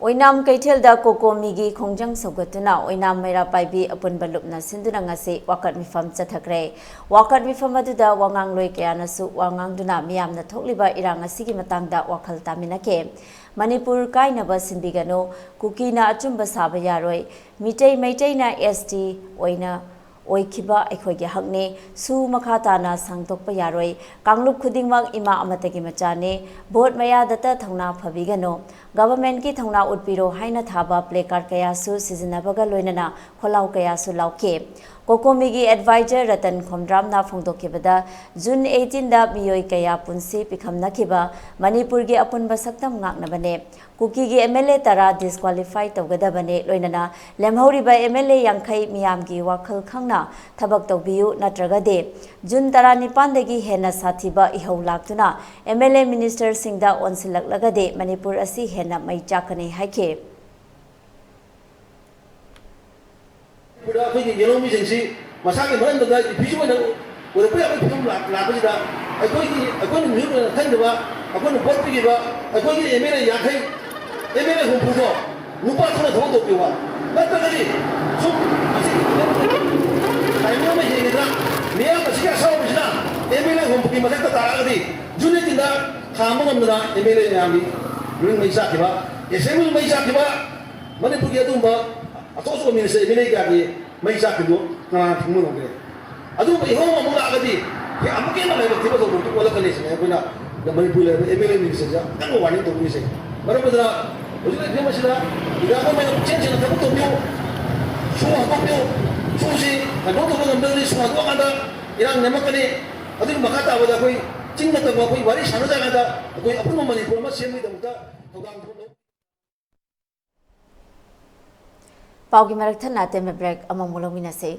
ꯑꯣꯏꯅꯥꯝ ꯀꯩꯊꯦꯜꯗ ꯀꯣꯀꯣꯃꯤꯒꯤ ꯈꯣꯡꯖꯪ ꯁꯧꯒꯠꯇꯨꯅ ꯑꯣꯏꯅꯥꯝ ꯃꯩꯔꯥ ꯄꯥꯏꯕꯤ ꯑꯄꯨꯟꯕ ꯂꯨꯞꯅ ꯁꯤꯟꯗꯨꯅ ꯉꯁꯤ ꯋꯥꯀꯠ ꯃꯤꯐꯝ ꯆꯠꯊꯈ꯭ꯔꯦ꯫ ꯋꯥꯀꯠ ꯃꯤꯐꯝ ꯑꯗꯨꯗ ꯋꯥꯉꯥꯡꯂꯣꯏ ꯀꯌꯥꯅꯁꯨ ꯋꯥ ꯉꯥꯡꯗꯨꯅ ꯃꯤꯌꯥꯝꯅ ꯊꯣꯛꯂꯤꯕ ꯏꯔꯥꯡ ꯑꯁꯤꯒꯤ ꯃꯇꯥꯡꯗ ꯋꯥꯈꯜ ꯇꯥꯃꯤꯟꯅꯈꯤ꯫ ꯃꯅꯤꯄꯨꯔ ꯀꯥꯏꯅꯕ ꯁꯤꯟꯕꯤꯒꯅꯨ, ꯀꯨꯀꯤꯅ ꯑꯆꯨꯝꯕ ꯁꯥꯕ ꯌꯥꯔꯣꯏ, ꯃꯤꯇꯩ ꯃꯩꯇꯩꯅ S T ꯑꯣꯏꯅ ꯑꯣꯏꯈꯤꯕ ꯑꯩꯈꯣꯏꯒꯤ ꯍꯛꯅꯤ꯫ ꯁꯨ ꯃꯈꯥ ꯇꯥꯅ ꯁꯥꯡꯗꯣꯛꯄ ꯌꯥꯔꯣꯏ꯫ ꯀꯥꯡꯂꯨꯞ ꯈꯨꯗꯤꯡꯃꯛ ꯏꯃꯥ ꯑꯃꯠꯇꯒꯤ ꯃꯆꯥꯅꯤ꯫ ꯚꯣꯠ ꯃꯌꯥꯗꯇ ꯊꯧꯅꯥ ꯐꯕꯤꯒꯅꯨ꯫ ꯒꯚꯔꯟꯃꯦꯟꯠꯀꯤ ꯊꯧꯅꯥ ꯎꯠꯄꯤꯔꯣ ꯍꯥꯏꯅ ꯊꯥꯕ placard ꯀꯌꯥꯁꯨ ꯁꯤꯖꯤꯟꯅꯕꯒ ꯂꯣꯏꯅꯅ ꯈꯣꯜꯂꯥꯎ ꯀꯌꯥꯁꯨ ꯂꯥꯎꯈꯤ꯫ ꯀꯣꯀꯣꯃꯤꯒꯤ advisor ꯔꯇꯟ ꯈꯣꯝꯗ꯭ꯔꯥꯝꯅ ꯐꯣꯡꯗꯣꯛꯈꯤꯕꯗ, ꯖꯨꯟ eighteenꯗ ꯃꯤꯑꯣꯏ ꯀꯌꯥ ꯄꯨꯟꯁꯤ ꯄꯤꯈꯝꯅꯈꯤꯕ ꯃꯅꯤꯄꯨꯔꯒꯤ ꯑꯄꯨꯟꯕ ꯁꯛꯇꯝ ꯉꯥꯛꯅꯕꯅꯦ꯫ ꯀꯨꯀꯤꯒꯤ M L A ꯇꯔꯥ disqualify ꯇꯧꯒꯗꯕꯅꯦ, ꯂꯣꯏꯅꯅ ꯂꯦꯝꯍꯧꯔꯤꯕ M L A ꯌꯥꯡꯈꯩ ꯃꯤꯌꯥꯝꯒꯤ ꯋꯥꯈꯜ ꯈꯪꯅ ꯊꯕꯛ ꯇꯧꯕꯤꯌꯨ, ꯅꯠꯇ꯭ꯔꯒꯗꯤ ꯖꯨꯟ ꯇꯔꯥꯅꯤꯄꯥꯟꯗꯒꯤ ꯍꯦꯟꯅ ꯁꯥꯊꯤꯕ ꯏꯍꯧ ꯂꯥꯛꯇꯨꯅ M L A ministerꯁꯤꯡꯗ ꯑꯣꯟꯁꯤꯜꯂꯛꯂꯒꯗꯤ ꯃꯅꯤꯄꯨꯔ ꯑꯁꯤ ꯍꯦꯟꯅ ꯃꯩ ꯆꯥꯛꯀꯅꯤ ꯍꯥꯏꯈꯤ꯫ ꯃꯅꯤꯄꯨꯔꯗ ꯑꯩꯈꯣꯏꯒꯤ ꯌꯦꯜꯍꯧꯃꯤꯁꯤꯡꯁꯤ ꯃꯁꯥꯒꯤ ꯃꯔꯝꯗꯝꯗ refugee ꯑꯣꯏꯅ ꯑꯣꯏꯔꯛꯄ ꯌꯥꯕꯒꯤ ꯐꯤꯕꯝ ꯂꯥꯛ-, ꯂꯥꯛꯄꯁꯤꯗ ꯑꯩꯈꯣꯏꯒꯤ, ꯑꯩꯈꯣꯏꯅ ꯃꯤꯍꯨꯠ ꯑꯣꯏꯅ ꯈꯟꯈꯤꯕ, ꯑꯩꯈꯣꯏꯅ ꯚꯣꯠ ꯄꯤꯈꯤꯕ ꯑꯩꯈꯣꯏꯒꯤ M L A ꯌꯥꯡꯈꯩ, M L A ꯍꯨꯝꯐꯨꯗꯣ ꯅꯨꯄꯥ ꯊꯣꯛꯅ ꯊꯕꯛ ꯇꯧꯕꯤꯌꯨꯕ꯫ ꯅꯠꯇ꯭ꯔꯒꯗꯤ ꯁꯨꯝ ꯑꯁꯤꯒꯤ timing ꯑꯃ ꯌꯦꯡꯒꯗ꯭ꯔꯥ? ꯃꯤꯌꯥꯝ ꯑꯁꯤꯒꯤ ꯑꯁꯥꯎꯕꯁꯤꯅ M L A ꯍꯨꯝꯐꯨꯒꯤ ꯃꯊꯛꯇ ꯇꯥꯔꯛꯑꯒꯗꯤ ꯖꯨꯟ eighteenꯗ ꯈꯥꯝꯕ ꯉꯝꯗꯅ M L A ꯃꯌꯥꯝꯒꯤ ꯌꯨꯝ ꯃꯩ ꯆꯥꯛꯈꯤꯕ, assembly ꯃꯩ ꯆꯥꯛꯈꯤꯕ, ꯃꯅꯤꯄꯨꯔꯒꯤ ꯑꯗꯨꯒꯨꯝꯕ ꯑꯆꯧ ꯑꯆꯧꯕ minister, M L A ꯀꯌꯥꯒꯤ ꯃꯩ ꯆꯥꯛꯈꯤꯕꯗꯨ ꯀꯅꯥꯅ ꯊꯤꯡꯕ ꯉꯝꯒꯅꯤ? ꯑꯗꯨꯒꯨꯝꯕ ꯏꯍꯧ ꯑꯃꯨꯛ ꯂꯥꯛꯑꯒꯗꯤ ꯍꯦꯛ ꯑꯃꯨꯛꯀ ꯍꯦꯟꯅ ꯂꯥꯏꯕꯛ ꯊꯤꯕ ꯊꯧꯗꯣꯛꯇꯨ ꯑꯣꯜꯂꯛꯀꯅꯤ ꯁꯤꯅꯤ ꯑꯩꯈꯣꯏꯅ ꯃꯅꯤꯄꯨꯔ ꯂꯩꯔꯤꯕ M L A ministerꯁꯦ ꯑꯀꯟꯕ warning ꯇꯧꯕꯤꯔꯤꯁꯦ꯫ ꯃꯔꯝ ꯑꯗꯨꯅ ꯍꯧꯖꯤꯛ ꯂꯩꯔꯤꯕ ꯐꯤꯕꯝ ꯑꯁꯤꯗ ꯏꯟꯗꯤꯌꯥ ꯒꯣꯔꯃꯦꯟꯅ ꯄꯨꯛꯆꯦꯜ ꯁꯦꯡꯅ ꯊꯕꯛ ꯇꯧꯕꯤꯌꯨ, ꯁꯨ ꯍꯥꯡꯗꯣꯛꯄꯤꯌꯨ, ꯁꯨꯁꯤ control ꯇꯧꯕ ꯉꯝꯗ꯭ꯔꯒꯗꯤ ꯁꯨ ꯍꯥꯡꯗꯣꯛꯑꯀꯥꯟꯗ ꯏꯔꯥꯡ ꯅꯦꯝꯃꯛꯀꯅꯤ꯫ ꯑꯗꯨꯒꯤ ꯃꯈꯥ ꯇꯥꯕꯗ ꯑꯩꯈꯣꯏ ꯆꯤꯡ ꯅꯠꯇꯕ ꯑꯩꯈꯣꯏ ꯋꯥꯔꯤ ꯁꯥꯟꯅꯖꯔꯀꯥꯟꯗ ꯑꯩꯈꯣꯏ ꯑꯄꯨꯟꯕ ꯃꯅꯤꯄꯨꯔ ꯑꯃ ꯁꯦꯝꯕꯒꯤꯗꯃꯛꯇ ꯊꯧꯗꯥꯡ ꯂꯧ-, ꯄꯥꯎꯒꯤ ꯃꯔꯛ ꯊꯠꯅ ꯑꯇꯦꯟꯕ break ꯑꯃꯃꯨꯛ ꯂꯧꯃꯤꯟꯅꯁꯤ꯫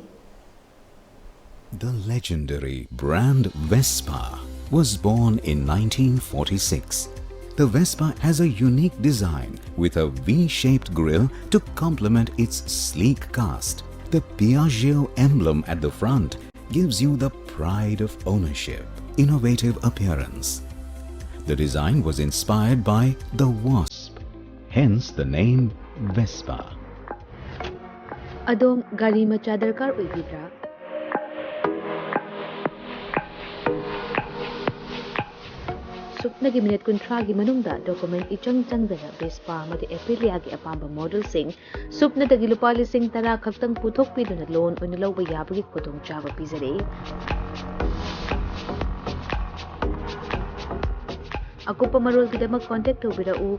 The legendary brand Vespa was born in nineteen forty-six. The Vespa has a unique design with a V-shaped grille to complement its sleek cast. The Piaggio emblem at the front gives you the pride of ownership, innovative appearance. The design was inspired by the Wasp, Hence the name Vespa. ꯑꯗꯣꯝ ꯒꯥꯔꯤ ꯃꯆꯥ ꯗꯔꯀꯥꯔ ꯑꯣꯏꯕꯤꯕ꯭ꯔꯥ? ꯁꯨꯞꯅꯒꯤ minute ꯀꯨꯟꯊ꯭ꯔꯥꯒꯤ ꯃꯅꯨꯡꯗ document ꯏꯆꯪ ꯆꯪꯗꯅ Vespa ꯑꯃꯗꯤ ꯑꯦꯄꯤꯂꯤꯌꯥꯒꯤ ꯑꯄꯥꯝꯕ ꯃꯣꯗꯦꯜꯁꯤꯡ ꯁꯨꯞꯅꯗꯒꯤ ꯂꯨꯄꯥ ꯂꯤꯁꯤꯡ ꯇꯔꯥ ꯈꯛꯇꯪ ꯄꯨꯊꯣꯛꯄꯤꯗꯨꯅ ꯂꯣꯟ ꯑꯣꯏꯅ ꯂꯧꯕ ꯌꯥꯕꯒꯤ ꯈꯨꯗꯣꯡꯆꯥꯕ ꯄꯤꯖꯔꯤ꯫ ꯑꯀꯨꯞꯄ ꯃꯔꯣꯜꯒꯤꯗꯃꯛ ꯀꯣꯟꯇꯦꯛ ꯇꯧꯕꯤꯔꯛꯎ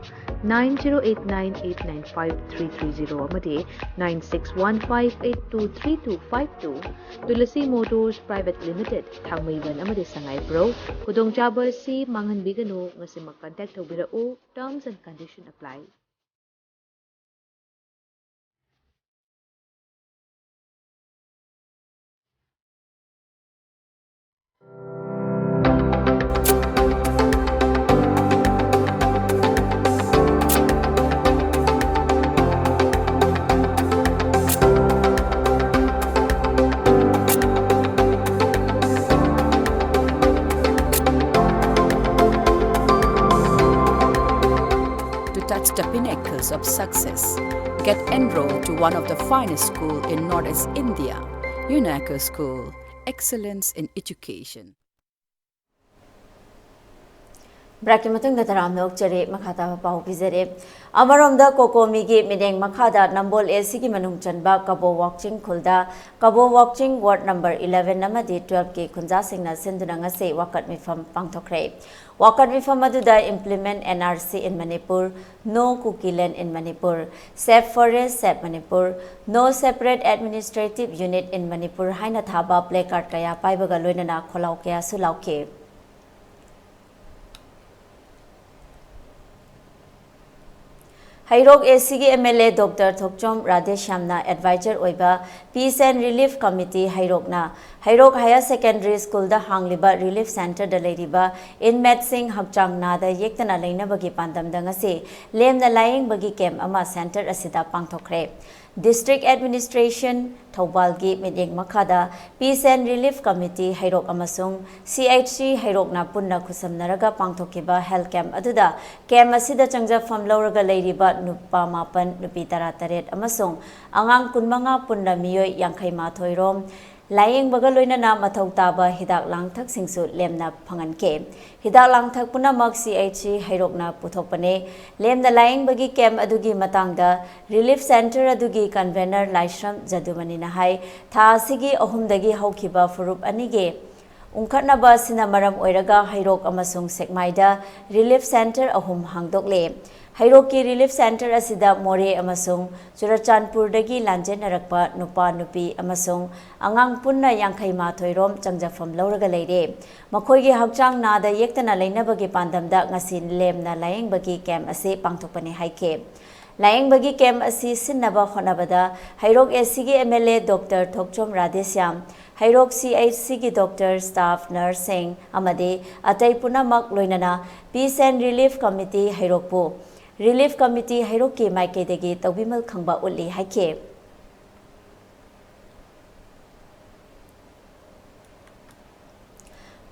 nine zero eight nine eight nine five three three zero ꯑꯃꯗꯤ nine six one five eight two three two five two꯫ Tulsi motors private limited, Thangmeiband ꯑꯃꯗꯤ ꯁꯉꯥꯏꯄ꯭ꯔꯧ꯫ ꯈꯨꯗꯣꯡꯆꯥꯕ ꯑꯁꯤ ꯃꯥꯡꯍꯟꯕꯤꯒꯅꯨ꯫ ꯉꯁꯤꯃꯛ ꯀꯟꯇꯦꯛ ꯇꯧꯕꯤꯔꯛꯎ꯫ Terms and condition apply. To touch the pinnacles of success, get enrolled to one of the finest school in Northeast India, UNACO School, excellence in education. ꯕ꯭ꯔꯦꯛꯀꯤ ꯃꯇꯨꯡꯗ ꯇꯔꯥꯝꯅ ꯑꯣꯛꯆꯔꯤ꯫ ꯃꯈꯥ ꯇꯥꯕ ꯄꯥꯎ ꯄꯤꯖꯔꯤ꯫ ꯑꯃꯔꯣꯝꯗ, ꯀꯣꯀꯣꯃꯤꯒꯤ ꯃꯤꯠꯌꯦꯡ ꯃꯈꯥꯗ ꯅꯝꯕꯣꯜ ꯑꯦ ꯁꯤꯒꯤ ꯃꯅꯨꯡ ꯆꯟꯕ ꯀꯕꯣ ꯋꯥꯛꯆꯤꯡ ꯈꯨꯜꯗ ꯀꯕꯣ ꯋꯥꯛꯆꯤꯡ ꯋꯥꯔꯗ ꯅꯝꯕꯔ eleven ꯑꯃꯗꯤ twelve ꯀꯤ ꯈꯨꯟꯖꯥꯁꯤꯡꯅ ꯁꯤꯟꯗꯨꯅ ꯉꯁꯤ ꯋꯥꯀꯠ ꯃꯤꯐꯝ ꯄꯥꯡꯊꯣꯛꯈ꯭ꯔꯦ꯫ ꯋꯥꯀꯠ ꯃꯤꯐꯝ ꯑꯗꯨꯗ Implement N R C in Manipur, No Kuki Land in Manipur, Save Forest, Save Manipur, No Separate Administrative Unit in Manipur ꯍꯥꯏꯅ ꯊꯥꯕ placard ꯀꯌꯥ ꯄꯥꯏꯕꯒ ꯂꯣꯏꯅꯅ ꯈꯣꯜꯂꯥꯎ ꯀꯌꯥꯁꯨ ꯂꯥꯎꯈꯤ꯫ ꯍꯩꯔꯣꯛ ꯑꯦ ꯁꯤꯒꯤ M L A doctor Thokchom ꯔꯥꯙꯦꯁ꯭ꯌꯥꯝꯅ advisor ꯑꯣꯏꯕ Peace and Relief Committee ꯍꯩꯔꯣꯛꯅ ꯍꯩꯔꯣꯛ Higher Secondary School ꯗ ꯍꯥꯡꯂꯤꯕ relief center ꯗ ꯂꯩꯔꯤꯕ inmate ꯁꯤꯡ ꯍꯛꯆꯥꯡ ꯅꯥꯗ ꯌꯦꯛꯇꯅ ꯂꯩꯅꯕꯒꯤ ꯄꯥꯟꯗꯝꯗ ꯉꯁꯤ ꯂꯦꯝꯅ ꯂꯥꯌꯦꯡꯕꯒꯤ camp ꯑꯃ center ꯑꯁꯤꯗ ꯄꯥꯡꯊꯣꯛꯈ꯭ꯔꯦ꯫ District Administration ꯊꯧꯕꯥꯜꯒꯤ ꯃꯤꯠꯌꯦꯡ ꯃꯈꯥꯗ Peace and Relief Committee ꯍꯩꯔꯣꯛ ꯑꯃꯁꯨꯡ C H C ꯍꯩꯔꯣꯛꯅ ꯄꯨꯟꯅ ꯈꯨꯠꯁꯝꯅꯔꯒ ꯄꯥꯡꯊꯣꯛꯈꯤꯕ health camp ꯑꯗꯨꯗ camp ꯑꯁꯤꯗ ꯆꯪꯖꯐꯝ ꯂꯧꯔꯒ ꯂꯩꯔꯤꯕ ꯅꯨꯄꯥ ꯃꯥꯄꯟ, ꯅꯨꯄꯤ ꯇꯔꯥꯇꯔꯦꯠ ꯑꯃꯁꯨꯡ ꯑꯉꯥꯡ ꯀꯨꯟꯃꯉꯥ ꯄꯨꯟꯅ ꯃꯤꯑꯣꯏ ꯌꯥꯡꯈꯩ ꯃꯥꯊꯣꯏ ꯔꯣꯝ ꯂꯥꯌꯦꯡꯕꯒ ꯂꯣꯏꯅꯅ ꯃꯊꯧ ꯇꯥꯕ ꯍꯤꯗꯥꯛ ꯂꯥꯡꯊꯛꯁꯤꯡꯁꯨ ꯂꯦꯝꯅ ꯐꯪꯍꯟꯈꯤ꯫ ꯍꯤꯗꯥꯛ ꯂꯥꯡꯊꯛ ꯄꯨꯝꯅꯃꯛ C H C ꯍꯩꯔꯣꯛꯅ ꯄꯨꯊꯣꯛꯄꯅꯤ꯫ ꯂꯦꯝꯅ ꯂꯥꯌꯦꯡꯕꯒꯤ camp ꯑꯗꯨꯒꯤ ꯃꯇꯥꯡꯗ Relief Center ꯑꯗꯨꯒꯤ convener ꯂꯥꯏꯁ꯭ꯔꯝ ꯖꯗꯨꯃꯅꯤꯅ ꯍꯥꯏ, ꯊꯥ ꯑꯁꯤꯒꯤ ꯑꯍꯨꯝꯗꯒꯤ ꯍꯧꯈꯤꯕ ꯐꯨꯔꯨꯞ ꯑꯅꯤꯒꯤ ꯎꯪꯈꯠꯅꯕ ꯑꯁꯤꯅ ꯃꯔꯝ ꯑꯣꯏꯔꯒ ꯍꯩꯔꯣꯛ ꯑꯃꯁꯨꯡ ꯁꯦꯛꯃꯥꯏꯗ Relief Center ꯑꯍꯨꯝ ꯍꯥꯡꯗꯣꯛꯂꯦ꯫ ꯍꯩꯔꯣꯛꯀꯤ Relief Center ꯑꯁꯤꯗ ꯃꯣꯔꯦ ꯑꯃꯁꯨꯡ ꯆꯨꯔꯆꯥꯟꯄꯨꯔꯗꯒꯤ ꯂꯥꯟꯖꯦꯟꯅꯔꯛꯄ ꯅꯨꯄꯥ, ꯅꯨꯄꯤ ꯑꯃꯁꯨꯡ ꯑꯉꯥꯡ ꯄꯨꯟꯅ ꯌꯥꯡꯈꯩ ꯃꯥꯊꯣꯏ ꯔꯣꯝ ꯆꯪꯖꯐꯝ ꯂꯧꯔꯒ ꯂꯩꯔꯦ꯫ ꯃꯈꯣꯏꯒꯤ ꯍꯛꯆꯥꯡ ꯅꯥꯗ ꯌꯦꯛꯇꯅ ꯂꯩꯅꯕꯒꯤ ꯄꯥꯟꯗꯝꯗ ꯉꯁꯤ ꯂꯦꯝꯅ ꯂꯥꯌꯦꯡꯕꯒꯤ camp ꯑꯁꯤ ꯄꯥꯡꯊꯣꯛꯄꯅꯤ ꯍꯥꯏꯈꯤ꯫ ꯂꯥꯌꯦꯡꯕꯒꯤ camp ꯑꯁꯤ ꯁꯤꯟꯅꯕ ꯍꯣꯠꯅꯕꯗ ꯍꯩꯔꯣꯛ A C ꯒꯤ M L A Doctor Thokchom Radheshyam, Heirok C H C ꯒꯤ doctor, staff, nurse ꯁꯤꯡ ꯑꯃꯗꯤ ꯑꯇꯩ ꯄꯨꯝꯅꯃꯛ ꯂꯣꯏꯅꯅ Peace and Relief Committee ꯍꯩꯔꯣꯛꯄꯨ Relief Committee ꯍꯩꯔꯣꯛꯀꯤ ꯃꯥꯏꯀꯩꯗꯒꯤ ꯇꯧꯕꯤꯃꯜ ꯈꯪꯕ ꯎꯠꯂꯤ ꯍꯥꯏꯈꯤ꯫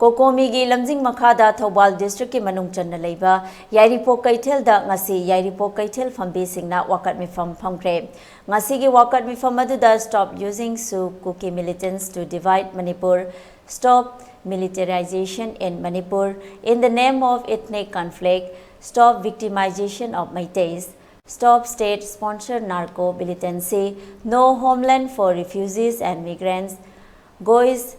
ꯀꯣꯀꯣꯃꯤꯒꯤ ꯂꯝꯖꯤꯡ ꯃꯈꯥꯗ ꯊꯧꯕꯥꯜ district ꯀꯤ ꯃꯅꯨꯡ ꯆꯟꯅ ꯂꯩꯕ ꯌꯥꯏꯔꯤꯄꯣꯛ ꯀꯩꯊꯦꯜꯗ ꯉꯁꯤ ꯌꯥꯏꯔꯤꯄꯣꯛ ꯀꯩꯊꯦꯜ ꯐꯝꯕꯤꯁꯤꯡꯅ ꯋꯥꯀꯠ ꯃꯤꯐꯝ ꯐꯝꯈ꯭ꯔꯦ꯫ ꯉꯁꯤꯒꯤ ꯋꯥꯀꯠ ꯃꯤꯐꯝ ꯑꯗꯨꯗ Stop using shoe Kuki militants to divide Manipur, Stop militarization in Manipur, In the name of ethnic conflict, Stop victimization of Meiteis, Stop state sponsored narco militancy, No homeland for refugees and migrants, Go is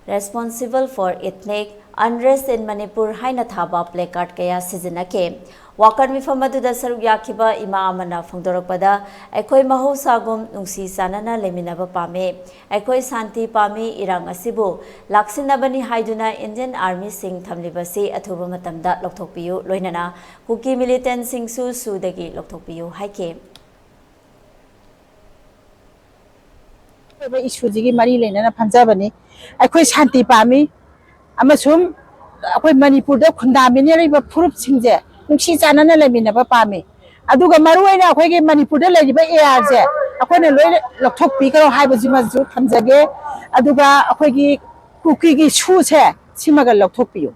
responsible for ethnic unrest in Manipur ꯍꯥꯏꯅ ꯊꯥꯕ placard ꯀꯌꯥ ꯁꯤꯖꯤꯟꯅꯈꯤ꯫ ꯋꯥꯀꯠ ꯃꯤꯐꯝ ꯑꯗꯨꯗ ꯁꯔꯨꯛ ꯌꯥꯈꯤꯕ ꯏꯃꯥ ꯑꯃꯅ ꯐꯣꯡꯗꯣꯔꯛꯄꯗ, ꯑꯩꯈꯣꯏ ꯃꯍꯧꯁꯥꯒꯨꯝ ꯅꯨꯡꯁꯤ ꯆꯥꯟꯅꯅ ꯂꯩꯃꯤꯟꯅꯕ ꯄꯥꯝꯃꯤ꯫ ꯑꯩꯈꯣꯏ ꯁꯥꯟꯇꯤ ꯄꯥꯝꯃꯤ꯫ ꯏꯔꯥꯡ ꯑꯁꯤꯕꯨ ꯂꯥꯛꯁꯤꯟꯅꯕꯅꯤ ꯍꯥꯏꯗꯨꯅ Indian Army ꯁꯤꯡ ꯊꯝꯂꯤꯕꯁꯤ ꯑꯊꯨꯕ ꯃꯇꯝꯗ ꯂꯧꯊꯣꯛꯄꯤꯌꯨ, ꯂꯣꯏꯅꯅ ꯀꯨꯀꯤ militant ꯁꯤꯡꯁꯨ ꯁꯨꯗꯒꯤ ꯂꯧꯊꯣꯛꯄꯤꯌꯨ ꯍꯥꯏꯈꯤ꯫ ꯑꯣꯏꯕ ꯏꯁꯨꯁꯤꯒꯤ ꯃꯔꯤ ꯂꯩꯅꯅ ꯐꯝꯖꯕꯅꯤ꯫ ꯑꯩꯈꯣꯏ ꯁꯥꯟꯇꯤ ꯄꯥꯝꯃꯤ ꯑꯃꯁꯨꯡ ꯑꯩꯈꯣꯏ ꯃꯅꯤꯄꯨꯔꯗ ꯈꯨꯟꯗꯥꯃꯤꯟꯅꯔꯤꯕ ꯐꯨꯔꯨꯞꯁꯤꯡꯁꯦ ꯅꯨꯡꯁꯤ ꯆꯥꯟꯅꯅ ꯂꯩꯃꯤꯟꯅꯕ ꯄꯥꯝꯃꯤ꯫ ꯑꯗꯨꯒ ꯃꯔꯨꯑꯣꯏꯅ ꯑꯩꯈꯣꯏꯒꯤ ꯃꯅꯤꯄꯨꯔꯗ ꯂꯩꯔꯤꯕ A R ꯁꯦ ꯑꯩꯈꯣꯏꯅ ꯂꯣꯏꯅ ꯂꯧꯊꯣꯛꯄꯤꯈ꯭ꯔꯣ ꯍꯥꯏꯕꯁꯤꯃꯁꯨ ꯊꯝꯖꯒꯦ꯫ ꯑꯗꯨꯒ ꯑꯩꯈꯣꯏꯒꯤ ꯀꯨꯀꯤꯒꯤ ꯁꯨꯁꯦ ꯁꯤꯃꯒ ꯂꯧꯊꯣꯛꯄꯤꯌꯨ꯫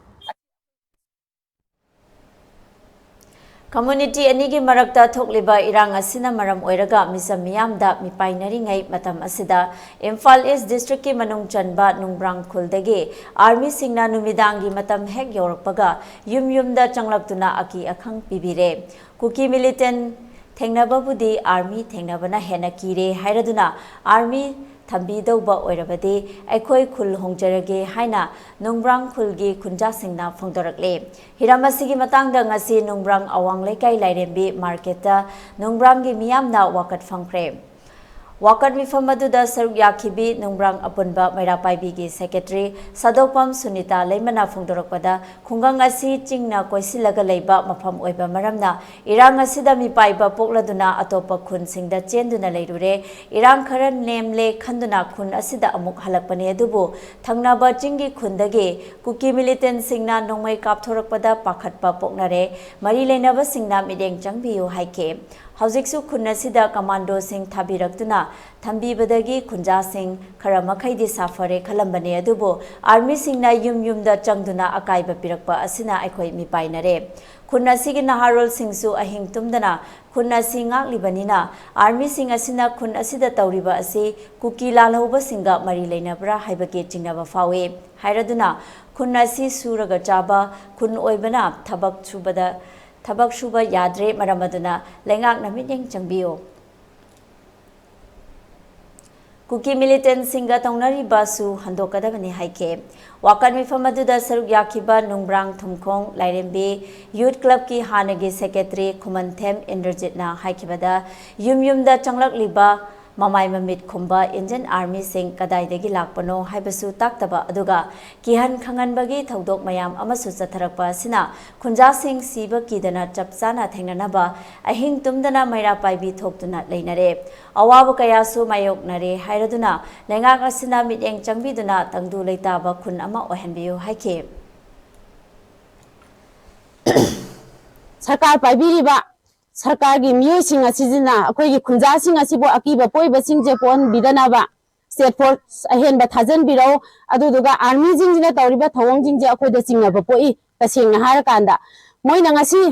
ꯀꯝꯃ꯭ꯌꯨꯅꯤꯇꯤ ꯑꯅꯤꯒꯤ ꯃꯔꯛꯇ ꯊꯣꯛꯂꯤꯕ ꯏꯔꯥꯡ ꯑꯁꯤꯅ ꯃꯔꯝ ꯑꯣꯏꯔꯒ ꯃꯤꯆꯝ ꯃꯤꯌꯥꯝꯗ ꯃꯤꯄꯥꯏꯅꯔꯤꯉꯩ ꯃꯇꯝ ꯑꯁꯤꯗ ꯏꯝꯐꯥꯜ ꯏꯁ ꯗꯤꯁꯇ꯭ꯔꯤꯛꯀꯤ ꯃꯅꯨꯡ ꯆꯟꯕ ꯅꯨꯡꯕ꯭ꯔꯥꯡ ꯈꯨꯜꯗꯒꯤ ꯑꯥꯔꯃꯤꯁꯤꯡꯅ ꯅꯨꯃꯤꯗꯥꯡꯒꯤ ꯃꯇꯝ ꯍꯦꯛ ꯌꯧꯔꯛꯄꯒ ꯌꯨꯝ ꯌꯨꯝꯗ ꯆꯪꯂꯛꯇꯨꯅ ꯑꯀꯤ ꯑꯈꯪ ꯄꯤꯕꯤꯔꯦ꯫ ꯀꯨꯀꯤ ꯃꯤꯂꯤꯇꯦꯟ ꯊꯦꯡꯅꯕꯕꯨꯗꯤ ꯑꯥꯔꯃꯤ ꯊꯦꯡꯅꯕꯅ ꯍꯦꯟꯅ ꯀꯤꯔꯦ ꯍꯥꯏꯔꯗꯨꯅ ꯑꯥꯔꯃꯤ ꯊꯝꯕꯤꯗꯧꯕ ꯑꯣꯏꯔꯕꯗꯤ ꯑꯩꯈꯣꯏ ꯈꯨꯜ ꯍꯣꯡꯖꯔꯒꯦ ꯍꯥꯏꯅ ꯅꯨꯡꯕ꯭ꯔꯥꯡ ꯈꯨꯜꯒꯤ ꯈꯨꯟꯖꯥꯁꯤꯡꯅ ꯐꯣꯡꯗꯣꯔꯛꯂꯦ꯫ ꯍꯤꯔꯝ ꯑꯁꯤꯒꯤ ꯃꯇꯥꯡꯗ ꯉꯁꯤ ꯅꯨꯡꯕ꯭ꯔꯥꯡ ꯑꯋꯥꯡ ꯂꯩꯀꯥꯏ ꯂꯥꯏꯔꯦꯝꯕꯤ ꯃꯥꯔꯀꯦꯠꯇ ꯅꯨꯡꯕ꯭ꯔꯥꯡꯒꯤ ꯃꯤꯌꯥꯝꯅ ꯋꯥꯀꯠ ꯐꯝꯈ꯭ꯔꯦ꯫ ꯋꯥꯀꯠ ꯃꯤꯐꯝ ꯑꯗꯨꯗ ꯁꯔꯨꯛ ꯌꯥꯈꯤꯕꯤ ꯅꯨꯡꯕ꯭ꯔꯥꯡ ꯑꯄꯨꯟꯕ ꯃꯩꯔꯥ ꯄꯥꯏꯕꯤꯒꯤ ꯁꯦꯀ꯭ꯔꯦꯇꯔꯤ ꯁꯥꯗꯣꯛꯄꯝ ꯁꯨꯅꯤꯇꯥ ꯂꯩꯃꯅ ꯐꯣꯡꯗꯣꯔꯛꯄꯗ, ꯈꯨꯡꯒꯪ ꯑꯁꯤ ꯆꯤꯡꯅ ꯀꯣꯏꯁꯤꯜꯂꯒ ꯂꯩꯕ ꯃꯐꯝ ꯑꯣꯏꯕ ꯃꯔꯝꯅ ꯏꯔꯥꯡ ꯑꯁꯤꯗ ꯃꯤꯄꯥꯏꯕ ꯄꯣꯛꯂꯗꯨꯅ ꯑꯇꯣꯞꯄ ꯈꯨꯟꯁꯤꯡꯗ ꯆꯦꯟꯗꯨꯅ ꯂꯩꯔꯨꯔꯦ꯫ ꯏꯔꯥꯡ ꯈꯔ ꯅꯦꯝꯂꯦ ꯈꯟꯗꯨꯅ ꯈꯨꯟ ꯑꯁꯤꯗ ꯑꯃꯨꯛ ꯍꯜꯂꯛꯄꯅꯤ, ꯑꯗꯨꯕꯨ ꯊꯪꯅꯕ ꯆꯤꯡꯒꯤ ꯈꯨꯟꯗꯒꯤ ꯀꯨꯀꯤ ꯃꯤꯂꯤꯇꯦꯟꯁꯤꯡꯅ ꯅꯣꯡꯃꯩ ꯀꯥꯞꯊꯣꯔꯛꯄꯗ ꯄꯥꯈꯠꯄ ꯄꯣꯛꯅꯔꯦ꯫ ꯃꯔꯤ ꯂꯩꯅꯕꯁꯤꯡꯅ ꯃꯤꯠꯌꯦꯡ ꯆꯪꯕꯤꯌꯨ ꯍꯥꯏꯈꯤ꯫ ꯍꯧꯖꯤꯛꯁꯨ ꯈꯨꯟ ꯑꯁꯤꯗ ꯀꯃꯥꯟꯗꯣꯁꯤꯡ ꯊꯥꯕꯤꯔꯛꯇꯨꯅ ꯊꯝꯕꯤꯕꯗꯒꯤ ꯈꯨꯟꯖꯥꯁꯤꯡ ꯈꯔ ꯃꯈꯩꯗꯤ ꯁꯥꯐꯔꯦ ꯈꯜꯂꯝꯕꯅꯤ, ꯑꯗꯨꯕꯨ ꯑꯥꯔꯃꯤꯁꯤꯡꯅ ꯌꯨꯝ ꯌꯨꯝꯗ ꯆꯪꯗꯨꯅ ꯑꯀꯥꯏꯕ ꯄꯤꯔꯛꯄ ꯑꯁꯤꯅ ꯑꯩꯈꯣꯏ ꯃꯤꯄꯥꯏꯅꯔꯦ꯫ ꯈꯨꯟ ꯑꯁꯤꯒꯤ ꯅꯍꯥꯔꯣꯜꯁꯤꯡꯁꯨ ꯑꯍꯤꯡ ꯇꯨꯝꯗꯅ ꯈꯨꯟ ꯑꯁꯤ ꯉꯥꯛꯂꯤꯕꯅꯤꯅ, ꯑꯥꯔꯃꯤꯁꯤꯡ ꯑꯁꯤꯅ ꯈꯨꯟ ꯑꯁꯤꯗ ꯇꯧꯔꯤꯕ ꯑꯁꯤ ꯀꯨꯀꯤ ꯂꯥꯜꯍꯧꯕꯁꯤꯡꯒ ꯃꯔꯤ ꯂꯩꯅꯕ꯭ꯔꯥ ꯍꯥꯏꯕꯒꯤ ꯆꯤꯡꯅꯕ ꯐꯥꯎꯏ ꯍꯥꯏꯔꯗꯨꯅ, ꯈꯨꯟ ꯑꯁꯤ ꯁꯨꯔꯒ ꯆꯥꯕ ꯈꯨꯟ ꯑꯣꯏꯕꯅ ꯊꯕꯛ ꯁꯨꯕꯗ, ꯊꯕꯛ ꯁꯨꯕ ꯌꯥꯗ꯭ꯔꯦ꯫ ꯃꯔꯝ ꯑꯗꯨꯅ ꯂꯩꯉꯥꯛꯅ ꯃꯤꯠꯌꯦꯡ ꯆꯪꯕꯤꯌꯨ꯫ ꯀꯨꯀꯤ ꯃꯤꯂꯤꯇꯦꯟꯁꯤꯡꯒ ꯇꯧꯅꯔꯤꯕꯁꯨ ꯍꯟꯗꯣꯛꯀꯗꯕꯅꯤ ꯍꯥꯏꯈꯤ꯫ ꯋꯥꯀꯠ ꯃꯤꯐꯝ ꯑꯗꯨꯗ ꯁꯔꯨꯛ ꯌꯥꯈꯤꯕ ꯅꯨꯡꯕ꯭ꯔꯥꯡ ꯊꯨꯝꯈꯣꯡ ꯂꯥꯏꯔꯦꯝꯕꯤ ꯌꯨꯠ ꯀ꯭ꯂꯕꯀꯤ ꯍꯥꯟꯅꯒꯤ ꯁꯦꯀ꯭ꯔꯦꯇꯔꯤ ꯈꯨꯃꯟꯊꯦꯝ ꯏꯟꯗ꯭ꯔꯖꯤꯠꯅ ꯍꯥꯏꯈꯤꯕꯗ, ꯌꯨꯝ ꯌꯨꯝꯗ ꯆꯪꯂꯛꯂꯤꯕ ꯃꯃꯥꯏ ꯃꯃꯤꯠ ꯈꯨꯝꯕ ꯏꯟꯗꯤꯌꯟ ꯑꯥꯔꯃꯤꯁꯤꯡ ꯀꯗꯥꯏꯗꯒꯤ ꯂꯥꯛꯄꯅꯣ ꯍꯥꯏꯕꯁꯨ ꯇꯥꯛꯇꯕ, ꯑꯗꯨꯒ ꯀꯤꯍꯟ ꯈꯪꯍꯟꯕꯒꯤ ꯊꯧꯗꯣꯛ ꯃꯌꯥꯝ ꯑꯃꯁꯨ ꯆꯠꯊꯔꯛꯄ ꯑꯁꯤꯅ ꯈꯨꯟꯖꯥꯁꯤꯡ ꯁꯤꯕ ꯀꯤꯗꯅ ꯆꯞ ꯆꯥꯅ ꯊꯦꯡꯅꯅꯕ ꯑꯍꯤꯡ ꯇꯨꯝꯗꯅ ꯃꯩꯔꯥ ꯄꯥꯏꯕꯤ ꯊꯣꯛꯇꯨꯅ ꯂꯩꯅꯔꯦ꯫ ꯑꯋꯥꯕ ꯀꯌꯥꯁꯨ ꯃꯥꯌꯣꯛꯅꯔꯦ ꯍꯥꯏꯔꯗꯨꯅ ꯂꯩꯉꯥꯛ ꯑꯁꯤꯅ ꯃꯤꯠꯌꯦꯡ ꯆꯪꯕꯤꯗꯨꯅ ꯇꯪꯗꯨ ꯂꯩꯇꯥꯕ ꯈꯨꯟ ꯑꯃ ꯑꯣꯏꯍꯟꯕꯤꯌꯨ ꯍꯥꯏꯈꯤ꯫ ꯁꯔꯀꯥꯔ ꯄꯥꯏꯕꯤꯔꯤꯕ ꯁꯔꯀꯥꯔꯒꯤ ꯃꯤꯑꯣꯏꯁꯤꯡ ꯑꯁꯤꯁꯤꯅ ꯑꯩꯈꯣꯏꯒꯤ ꯈꯨꯟꯖꯥꯁꯤꯡ ꯑꯁꯤꯕꯨ ꯑꯀꯤꯕ ꯄꯣꯛꯏꯕꯁꯤꯡꯁꯦ ꯄꯣꯛꯍꯟꯕꯤꯗꯅꯕ state force ꯑꯍꯦꯟꯕ ꯊꯥꯖꯤꯟꯕꯤꯔꯛꯎ꯫ ꯑꯗꯨꯗꯨꯒ armyꯁꯤꯡꯁꯤꯅ ꯇꯧꯔꯤꯕ ꯊꯧꯑꯣꯡꯁꯤꯡꯁꯦ ꯑꯩꯈꯣꯏꯗ ꯆꯤꯡꯅꯕ ꯄꯣꯛꯏ꯫ ꯇꯁꯦꯡꯅ ꯍꯥꯏꯔꯀꯥꯟꯗ ꯃꯣꯏꯅ ꯉꯁꯤ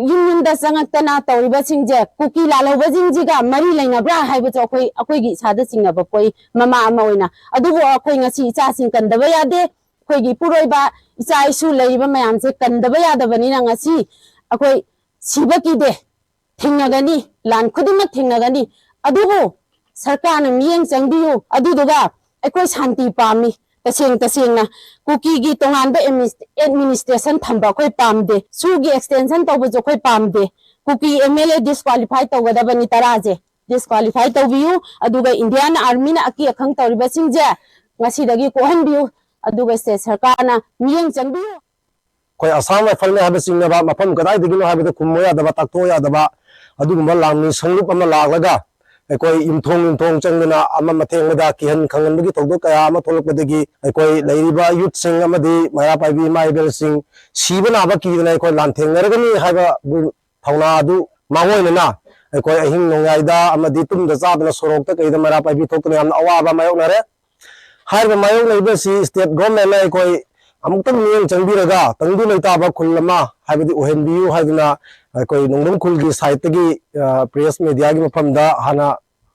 ꯌꯨꯝ ꯌꯨꯝꯗ ꯆꯪꯉꯛꯇꯅ ꯇꯧꯔꯤꯕꯁꯤꯡꯁꯦ ꯀꯨꯀꯤ ꯂꯥꯜꯍꯧꯕꯁꯤꯡꯁꯤꯒ ꯃꯔꯤ ꯂꯩꯅꯕ꯭ꯔꯥ ꯍꯥꯏꯕꯁꯨ ꯑꯩꯈꯣꯏ, ꯑꯩꯈꯣꯏꯒꯤ ꯏꯁꯥꯗ ꯆꯤꯡꯅꯕ ꯄꯣꯛꯏ ꯃꯃꯥ ꯑꯃ ꯑꯣꯏꯅ꯫ ꯑꯗꯨꯕꯨ ꯑꯩꯈꯣꯏ ꯉꯁꯤ ꯏꯆꯥꯁꯤꯡ ꯀꯟꯗꯕ ꯌꯥꯗꯦ꯫ ꯑꯩꯈꯣꯏꯒꯤ ꯏꯄꯨꯔꯣꯏꯕ ꯏꯆꯥ ꯏꯁꯨ ꯂꯩꯔꯤꯕ ꯃꯌꯥꯝꯁꯦ ꯀꯟꯗꯕ ꯌꯥꯗꯕꯅꯤꯅ ꯉꯁꯤ ꯑꯩꯈꯣꯏ ꯁꯤꯕ ꯀꯤꯗꯦ, ꯊꯦꯡꯅꯒꯅꯤ, ꯂꯥꯟ ꯈꯨꯗꯤꯡꯃꯛ ꯊꯦꯡꯅꯒꯅꯤ꯫ ꯑꯗꯨꯕꯨ ꯁꯔꯀꯥꯔꯅ ꯃꯤꯠꯌꯦꯡ ꯆꯪꯕꯤꯌꯨ꯫ ꯑꯗꯨꯗꯨꯒ ꯑꯩꯈꯣꯏ ꯁꯥꯟꯇꯤ ꯄꯥꯝꯃꯤ꯫ ꯇꯁꯦꯡ ꯇꯁꯦꯡꯅ ꯀꯨꯀꯤꯒꯤ ꯇꯣꯉꯥꯟꯕ administration ꯊꯝꯕ ꯑꯩꯈꯣꯏ ꯄꯥꯝꯗꯦ꯫ ꯁꯨꯒꯤ extension ꯇꯧꯕꯁꯨ ꯑꯩꯈꯣꯏ ꯄꯥꯝꯗꯦ꯫ ꯀꯨꯀꯤ MLA disqualify ꯇꯧꯒꯗꯕꯅꯤ ꯇꯔꯥꯁꯦ꯫ Disqualify ꯇꯧꯕꯤꯌꯨ꯫ ꯑꯗꯨꯒ Indian armyꯅ ꯑꯀꯤ ꯑꯈꯪ ꯇꯧꯔꯤꯕꯁꯤꯡꯁꯦ ꯉꯁꯤꯗꯒꯤ ꯀꯣꯛꯍꯟꯕꯤꯌꯨ꯫ ꯑꯗꯨꯒ state ꯁꯔꯀꯥꯔꯅ ꯃꯤꯠꯌꯦꯡ ꯆꯪꯕꯤꯌꯨ꯫ ꯑꯩꯈꯣꯏ Assam Riflesꯅꯦ ꯍꯥꯏꯕ ꯆꯤꯡꯅꯕ ꯃꯐꯝ ꯀꯗꯥꯏꯗꯒꯤꯅꯣ ꯍꯥꯏꯕꯗ ꯈꯨꯝꯃꯨ ꯌꯥꯗꯕ, ꯇꯥꯛꯊꯣꯛꯎ ꯌꯥꯗꯕ ꯑꯗꯨꯒꯨꯝꯕ ꯂꯥꯟꯃꯤ ꯁꯪꯂꯨꯞ ꯑꯃ ꯂꯥꯛꯂꯒ ꯑꯩꯈꯣꯏ ꯌꯨꯝꯊꯣꯡ ꯌꯨꯝꯊꯣꯡ ꯆꯪꯗꯨꯅ ꯑꯃ ꯃꯊꯦꯡꯕꯗ ꯀꯤꯍꯟ ꯈꯪꯍꯟꯕꯒꯤ ꯊꯧꯗꯣꯛ ꯀꯌꯥ ꯑꯃ ꯊꯣꯛꯂꯛꯄꯗꯒꯤ ꯑꯩꯈꯣꯏ ꯂꯩꯔꯤꯕ youthꯁꯤꯡ ꯑꯃꯗꯤ ꯃꯩꯔꯥ ꯄꯥꯏꯕꯤ ꯏꯃꯥ ꯏꯕꯦꯜꯁꯤꯡ ꯁꯤꯕ ꯅꯥꯕ ꯀꯤꯗꯅ ꯑꯩꯈꯣꯏ ꯂꯥꯟꯊꯦꯡꯅꯔꯒꯅꯤ ꯍꯥꯏꯕ ꯊꯧꯅꯥ ꯑꯗꯨ ꯃꯥꯡꯑꯣꯏꯅꯅ ꯑꯩꯈꯣꯏ ꯑꯍꯤꯡ ꯅꯣꯡꯌꯥꯏꯗ ꯑꯃꯗꯤ ꯇꯨꯝꯗ ꯆꯥꯗꯅ ꯁꯣꯔꯣꯛꯇ ꯀꯩꯗ ꯃꯩꯔꯥ ꯄꯥꯏꯕꯤ ꯊꯣꯛꯇꯨꯅ ꯌꯥꯝꯅ ꯑꯋꯥꯕ ꯃꯥꯌꯣꯛꯅꯔꯦ꯫ ꯍꯥꯏꯔꯤꯕ ꯃꯥꯌꯣꯛꯅꯔꯤꯕ ꯑꯁꯤ state governmentꯅ ꯑꯩꯈꯣꯏ ꯑꯃꯨꯛꯇꯪ ꯃꯤꯠꯌꯦꯡ ꯆꯪꯕꯤꯔꯒ ꯇꯪꯗꯨ ꯂꯩꯇꯥꯕ ꯈꯨꯜ ꯑꯃ ꯍꯥꯏꯕꯗꯤ ꯑꯣꯏꯍꯟꯕꯤꯌꯨ ꯍꯥꯏꯗꯨꯅ ꯑꯩꯈꯣꯏ ꯅꯣꯡꯗꯝ ꯈꯨꯜꯒꯤ sideꯇꯒꯤ press mediaꯒꯤ ꯃꯐꯝꯗ ꯍꯥꯟꯅ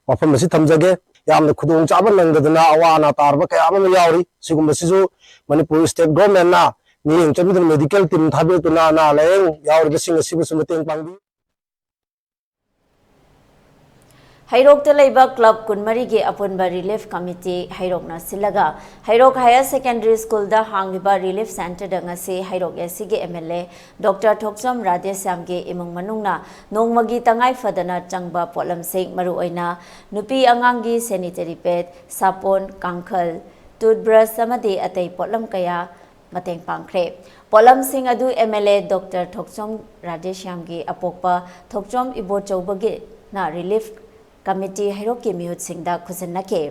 ꯋꯥꯐꯝ ꯑꯁꯤ ꯊꯝꯖꯒꯦ꯫ ꯌꯥꯝꯅ ꯈꯨꯗꯣꯡ ꯆꯥꯕ ꯅꯪꯗꯗꯅ ꯑꯋꯥ ꯑꯅꯥ ꯇꯥꯔꯕ ꯀꯌꯥ ꯑꯃ ꯌꯥꯎꯔꯤ꯫ ꯁꯤꯒꯨꯝꯕꯁꯤꯁꯨ ꯃꯅꯤꯄꯨꯔ state governmentꯅ ꯃꯤꯠꯌꯦꯡ ꯆꯪꯕꯤꯗꯨꯅ medical team ꯊꯥꯕꯤꯔꯛꯇꯨꯅ ꯑꯅꯥ ꯂꯥꯌꯦꯡ ꯌꯥꯎꯔꯤꯕꯁꯤꯡ ꯑꯁꯤꯕꯨꯁꯨ ꯃꯇꯦꯡ ꯄꯥꯡꯕꯤꯌꯨ꯫ ꯍꯩꯔꯣꯛꯇ ꯂꯩꯕ club ꯀꯨꯟꯃꯔꯤꯒꯤ ꯑꯄꯨꯟꯕ relief committee ꯍꯩꯔꯣꯛꯅ ꯁꯤꯜꯂꯒ ꯍꯩꯔꯣꯛ Higher Secondary Schoolꯗ ꯍꯥꯡꯂꯤꯕ relief centreꯗ ꯉꯁꯤ ꯍꯩꯔꯣꯛ ACꯒꯤ MLA Doctor ꯊꯣꯛꯆꯣꯝ ꯔꯥꯙꯦꯁ꯭ꯌꯥꯝꯒꯤ ꯏꯃꯨꯡ ꯃꯅꯨꯡꯅ ꯅꯣꯡꯃꯒꯤ ꯇꯉꯥꯏ ꯐꯗꯅ ꯆꯪꯕ ꯄꯣꯠꯂꯝꯁꯤꯡ, ꯃꯔꯨꯑꯣꯏꯅ ꯅꯨꯄꯤ ꯑꯉꯥꯡꯒꯤ sanitary pad, ꯁꯥꯄꯣꯟ, ꯀꯥꯡꯈꯜ, toothbrush ꯑꯃꯗꯤ ꯑꯇꯩ ꯄꯣꯠꯂꯝ ꯀꯌꯥ ꯃꯇꯦꯡ ꯄꯥꯡꯈ꯭ꯔꯦ꯫ ꯄꯣꯠꯂꯝꯁꯤꯡ ꯑꯗꯨ MLA Doctor ꯊꯣꯛꯆꯣꯝ ꯔꯥꯙꯦꯁ꯭ꯌꯥꯝꯒꯤ ꯑꯄꯣꯛꯄ ꯊꯣꯛꯆꯣꯝ ꯏꯕꯣꯆꯧꯕꯒꯤꯅ relief committee ꯍꯩꯔꯣꯛꯀꯤ ꯃꯤꯍꯨꯠꯁꯤꯡꯗ ꯈꯨꯠꯁꯤꯟꯅꯈꯤ꯫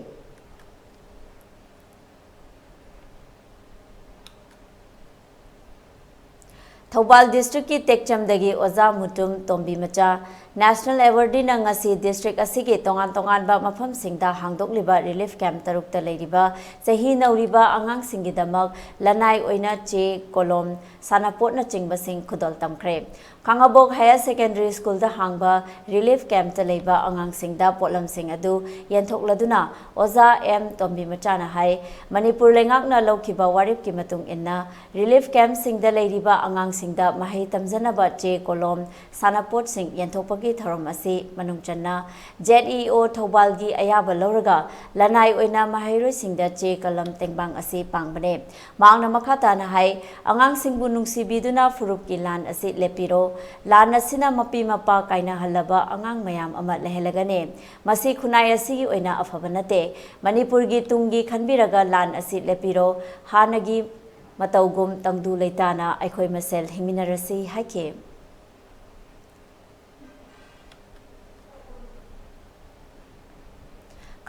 ꯊꯧꯕꯥꯜ ꯗꯤꯁꯇ꯭ꯔꯤꯛꯀꯤ ꯇꯦꯛꯆꯝꯗꯒꯤ ꯑꯣꯖꯥ ꯃꯨꯇꯨꯝ ꯇꯣꯝꯕꯤ ꯃꯆꯥ꯫ National Awardꯅ ꯉꯁꯤ ꯗꯤꯁꯇ꯭ꯔꯤꯛ ꯑꯁꯤꯒꯤ ꯇꯣꯉꯥꯟ ꯇꯣꯉꯥꯟꯕ ꯃꯐꯝꯁꯤꯡꯗ ꯍꯥꯡꯗꯣꯛꯂꯤꯕ ꯔꯤꯂꯤꯐ ꯀꯦꯝꯞ ꯇꯔꯨꯛꯇ ꯂꯩꯔꯤꯕ ꯆꯍꯤ ꯅꯧꯔꯤꯕ ꯑꯉꯥꯡꯁꯤꯡꯒꯤꯗꯃꯛ ꯂꯅꯥꯏ ꯑꯣꯏꯅ ꯆꯦ, ꯀꯣꯂꯣꯝ, ꯁꯥꯟꯅꯄꯣꯠꯅꯆꯤꯡꯕꯁꯤꯡ ꯈꯨꯗꯣꯜ ꯇꯝꯈ꯭ꯔꯦ꯫ ꯈꯥꯉꯕꯣꯛ ꯍꯥꯌꯔ ꯁꯦꯀꯦꯟꯗꯔꯤ ꯁ꯭ꯀꯨꯜꯗ ꯍꯥꯡꯕ ꯔꯤꯂꯤꯐ ꯀꯦꯝꯞꯇ ꯂꯩꯕ ꯑꯉꯥꯡꯁꯤꯡꯗ ꯄꯣꯠꯂꯝꯁꯤꯡ ꯑꯗꯨ ꯌꯦꯟꯊꯣꯛꯂꯗꯨꯅ ꯑꯣꯖꯥ ꯑꯦꯝ ꯇꯣꯝꯕꯤ ꯃꯆꯥꯅ ꯍꯥꯏ, ꯃꯅꯤꯄꯨꯔ ꯂꯩꯉꯥꯛꯅ ꯂꯧꯈꯤꯕ ꯋꯥꯔꯦꯞꯀꯤ ꯃꯇꯨꯡ ꯏꯟꯅ ꯔꯤꯂꯤꯐ ꯀꯦꯝꯞꯁꯤꯡꯗ ꯂꯩꯔꯤꯕ ꯑꯉꯥꯡꯁꯤꯡꯗ ꯃꯍꯩ ꯇꯝꯖꯅꯕ ꯆꯦ, ꯀꯣꯂꯣꯝ, ꯁꯥꯟꯅꯄꯣꯠꯁꯤꯡ ꯌꯦꯟꯊꯣꯛꯄꯒꯤ ꯊꯧꯔꯝ ꯑꯁꯤ ꯃꯅꯨꯡ ꯆꯟꯅ ꯖꯦꯠ ꯏ ꯑꯣ ꯊꯧꯕꯥꯜꯒꯤ ꯑꯌꯥꯕ ꯂꯧꯔꯒ ꯂꯅꯥꯏ ꯑꯣꯏꯅ ꯃꯍꯩꯔꯣꯏꯁꯤꯡꯗ ꯆꯦ, ꯀꯂꯝ, ꯇꯦꯡꯕꯥꯡ ꯑꯁꯤ ꯄꯥꯡꯕꯅꯦ꯫ ꯃꯍꯥꯛꯅ ꯃꯈꯥ ꯇꯥꯅ ꯍꯥꯏ, ꯑꯉꯥꯡꯁꯤꯡꯕꯨ ꯅꯨꯡꯁꯤꯕꯤꯗꯨꯅ ꯐꯨꯔꯨꯞꯀꯤ ꯂꯥꯟ ꯑꯁꯤ ꯂꯦꯞꯄꯤꯔꯣ꯫ ꯂꯥꯟ ꯑꯁꯤꯅ ꯃꯄꯤ ꯃꯄꯥ ꯀꯥꯏꯅꯍꯜꯂꯕ ꯑꯉꯥꯡ ꯃꯌꯥꯝ ꯑꯃ ꯂꯩꯍꯜꯂꯒꯅꯦ꯫ ꯃꯁꯤ ꯈꯨꯟꯅꯥꯏ ꯑꯁꯤꯒꯤ ꯑꯣꯏꯅ ꯑꯐꯕ ꯅꯠꯇꯦ꯫ ꯃꯅꯤꯄꯨꯔꯒꯤ ꯇꯨꯡꯒꯤ ꯈꯟꯕꯤꯔꯒ ꯂꯥꯟ ꯑꯁꯤ ꯂꯦꯞꯄꯤꯔꯣ꯫ ꯍꯥꯟꯅꯒꯤ ꯃꯇꯧꯒꯨꯝ ꯇꯪꯗꯨ ꯂꯩꯇꯥꯅ ꯑꯩꯈꯣꯏ ꯃꯁꯦꯜ ꯍꯤꯡꯃꯤꯟꯅꯔꯁꯤ ꯍꯥꯏꯈꯤ꯫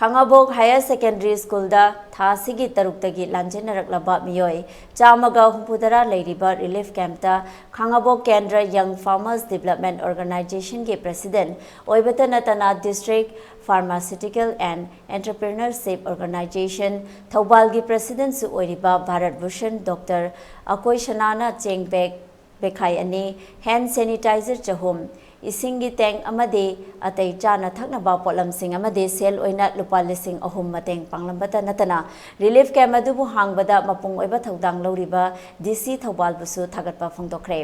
ꯈꯥꯉꯕꯣꯛ ꯍꯥꯌꯔ ꯁꯦꯀꯦꯟꯗꯔꯤ ꯁ꯭ꯀꯨꯜꯗ ꯊꯥ ꯑꯁꯤꯒꯤ ꯇꯔꯨꯛꯇꯒꯤ ꯂꯥꯟꯖꯦꯟꯅꯔꯛꯂꯕ ꯃꯤꯑꯣꯏ ꯆꯥꯝꯃꯒ ꯍꯨꯝꯐꯨꯇꯔꯥ ꯂꯩꯔꯤꯕ ꯔꯤꯂꯤꯐ ꯀꯦꯝꯞꯇ ꯈꯥꯉꯕꯣꯛ ꯀꯦꯟꯗ꯭ꯔ ꯌꯪ ꯐꯥꯔꯃꯔꯁ ꯗꯤꯕꯂꯞꯃꯦꯟ ꯑꯣꯔꯒꯅꯥꯏꯖꯦꯁꯟꯒꯤ ꯄ꯭ꯔꯦꯁꯤꯗꯦꯟꯠ ꯑꯣꯏꯕꯇ ꯅꯠꯇꯅ ꯗꯤꯁꯇ꯭ꯔꯤꯛ ꯐꯥꯔꯃꯥꯁꯤꯇꯤꯀꯦꯜ ꯑꯦꯟ ꯑꯦꯟꯇꯔꯄ꯭ꯔꯤꯅꯔꯁꯤꯞ ꯑꯣꯔꯒꯅꯥꯏꯖꯦꯁꯟ ꯊꯧꯕꯥꯜꯒꯤ ꯄ꯭ꯔꯦꯁꯤꯗꯦꯟꯠꯁꯨ ꯑꯣꯏꯔꯤꯕ ꯚꯥꯔꯠ ꯚꯨꯁꯟ ꯗꯣꯛꯇꯔ ꯑꯀꯣꯏ ꯁꯅꯥꯅ ꯆꯦꯡ ꯕꯦꯒ ꯕꯦꯈꯥꯏ ꯑꯅꯤ, ꯍꯦꯟ ꯁꯦꯅꯤꯇꯥꯏꯖꯔ ꯆꯍꯨꯝ, ꯏꯁꯤꯡꯒꯤ ꯇꯦꯡ ꯑꯃꯗꯤ ꯑꯇꯩ ꯆꯥꯅ ꯊꯛꯅꯕ ꯄꯣꯠꯂꯝꯁꯤꯡ ꯑꯃꯗꯤ ꯁꯦꯜ ꯑꯣꯏꯅ ꯂꯨꯄꯥ ꯂꯤꯁꯤꯡ ꯑꯍꯨꯝ ꯃꯇꯦꯡ ꯄꯥꯡꯂꯝꯕꯇ ꯅꯠꯇꯅ ꯔꯤꯂꯤꯐ ꯀꯦꯝꯞ ꯑꯗꯨꯕꯨ ꯍꯥꯡꯕꯗ ꯃꯄꯨꯡ ꯑꯣꯏꯕ ꯊꯧꯗꯥꯡ ꯂꯧꯔꯤꯕ ꯗꯤ ꯁꯤ ꯊꯧꯕꯥꯜꯕꯨꯁꯨ ꯊꯥꯒꯠꯄ ꯐꯣꯡꯗꯣꯛꯈ꯭ꯔꯦ꯫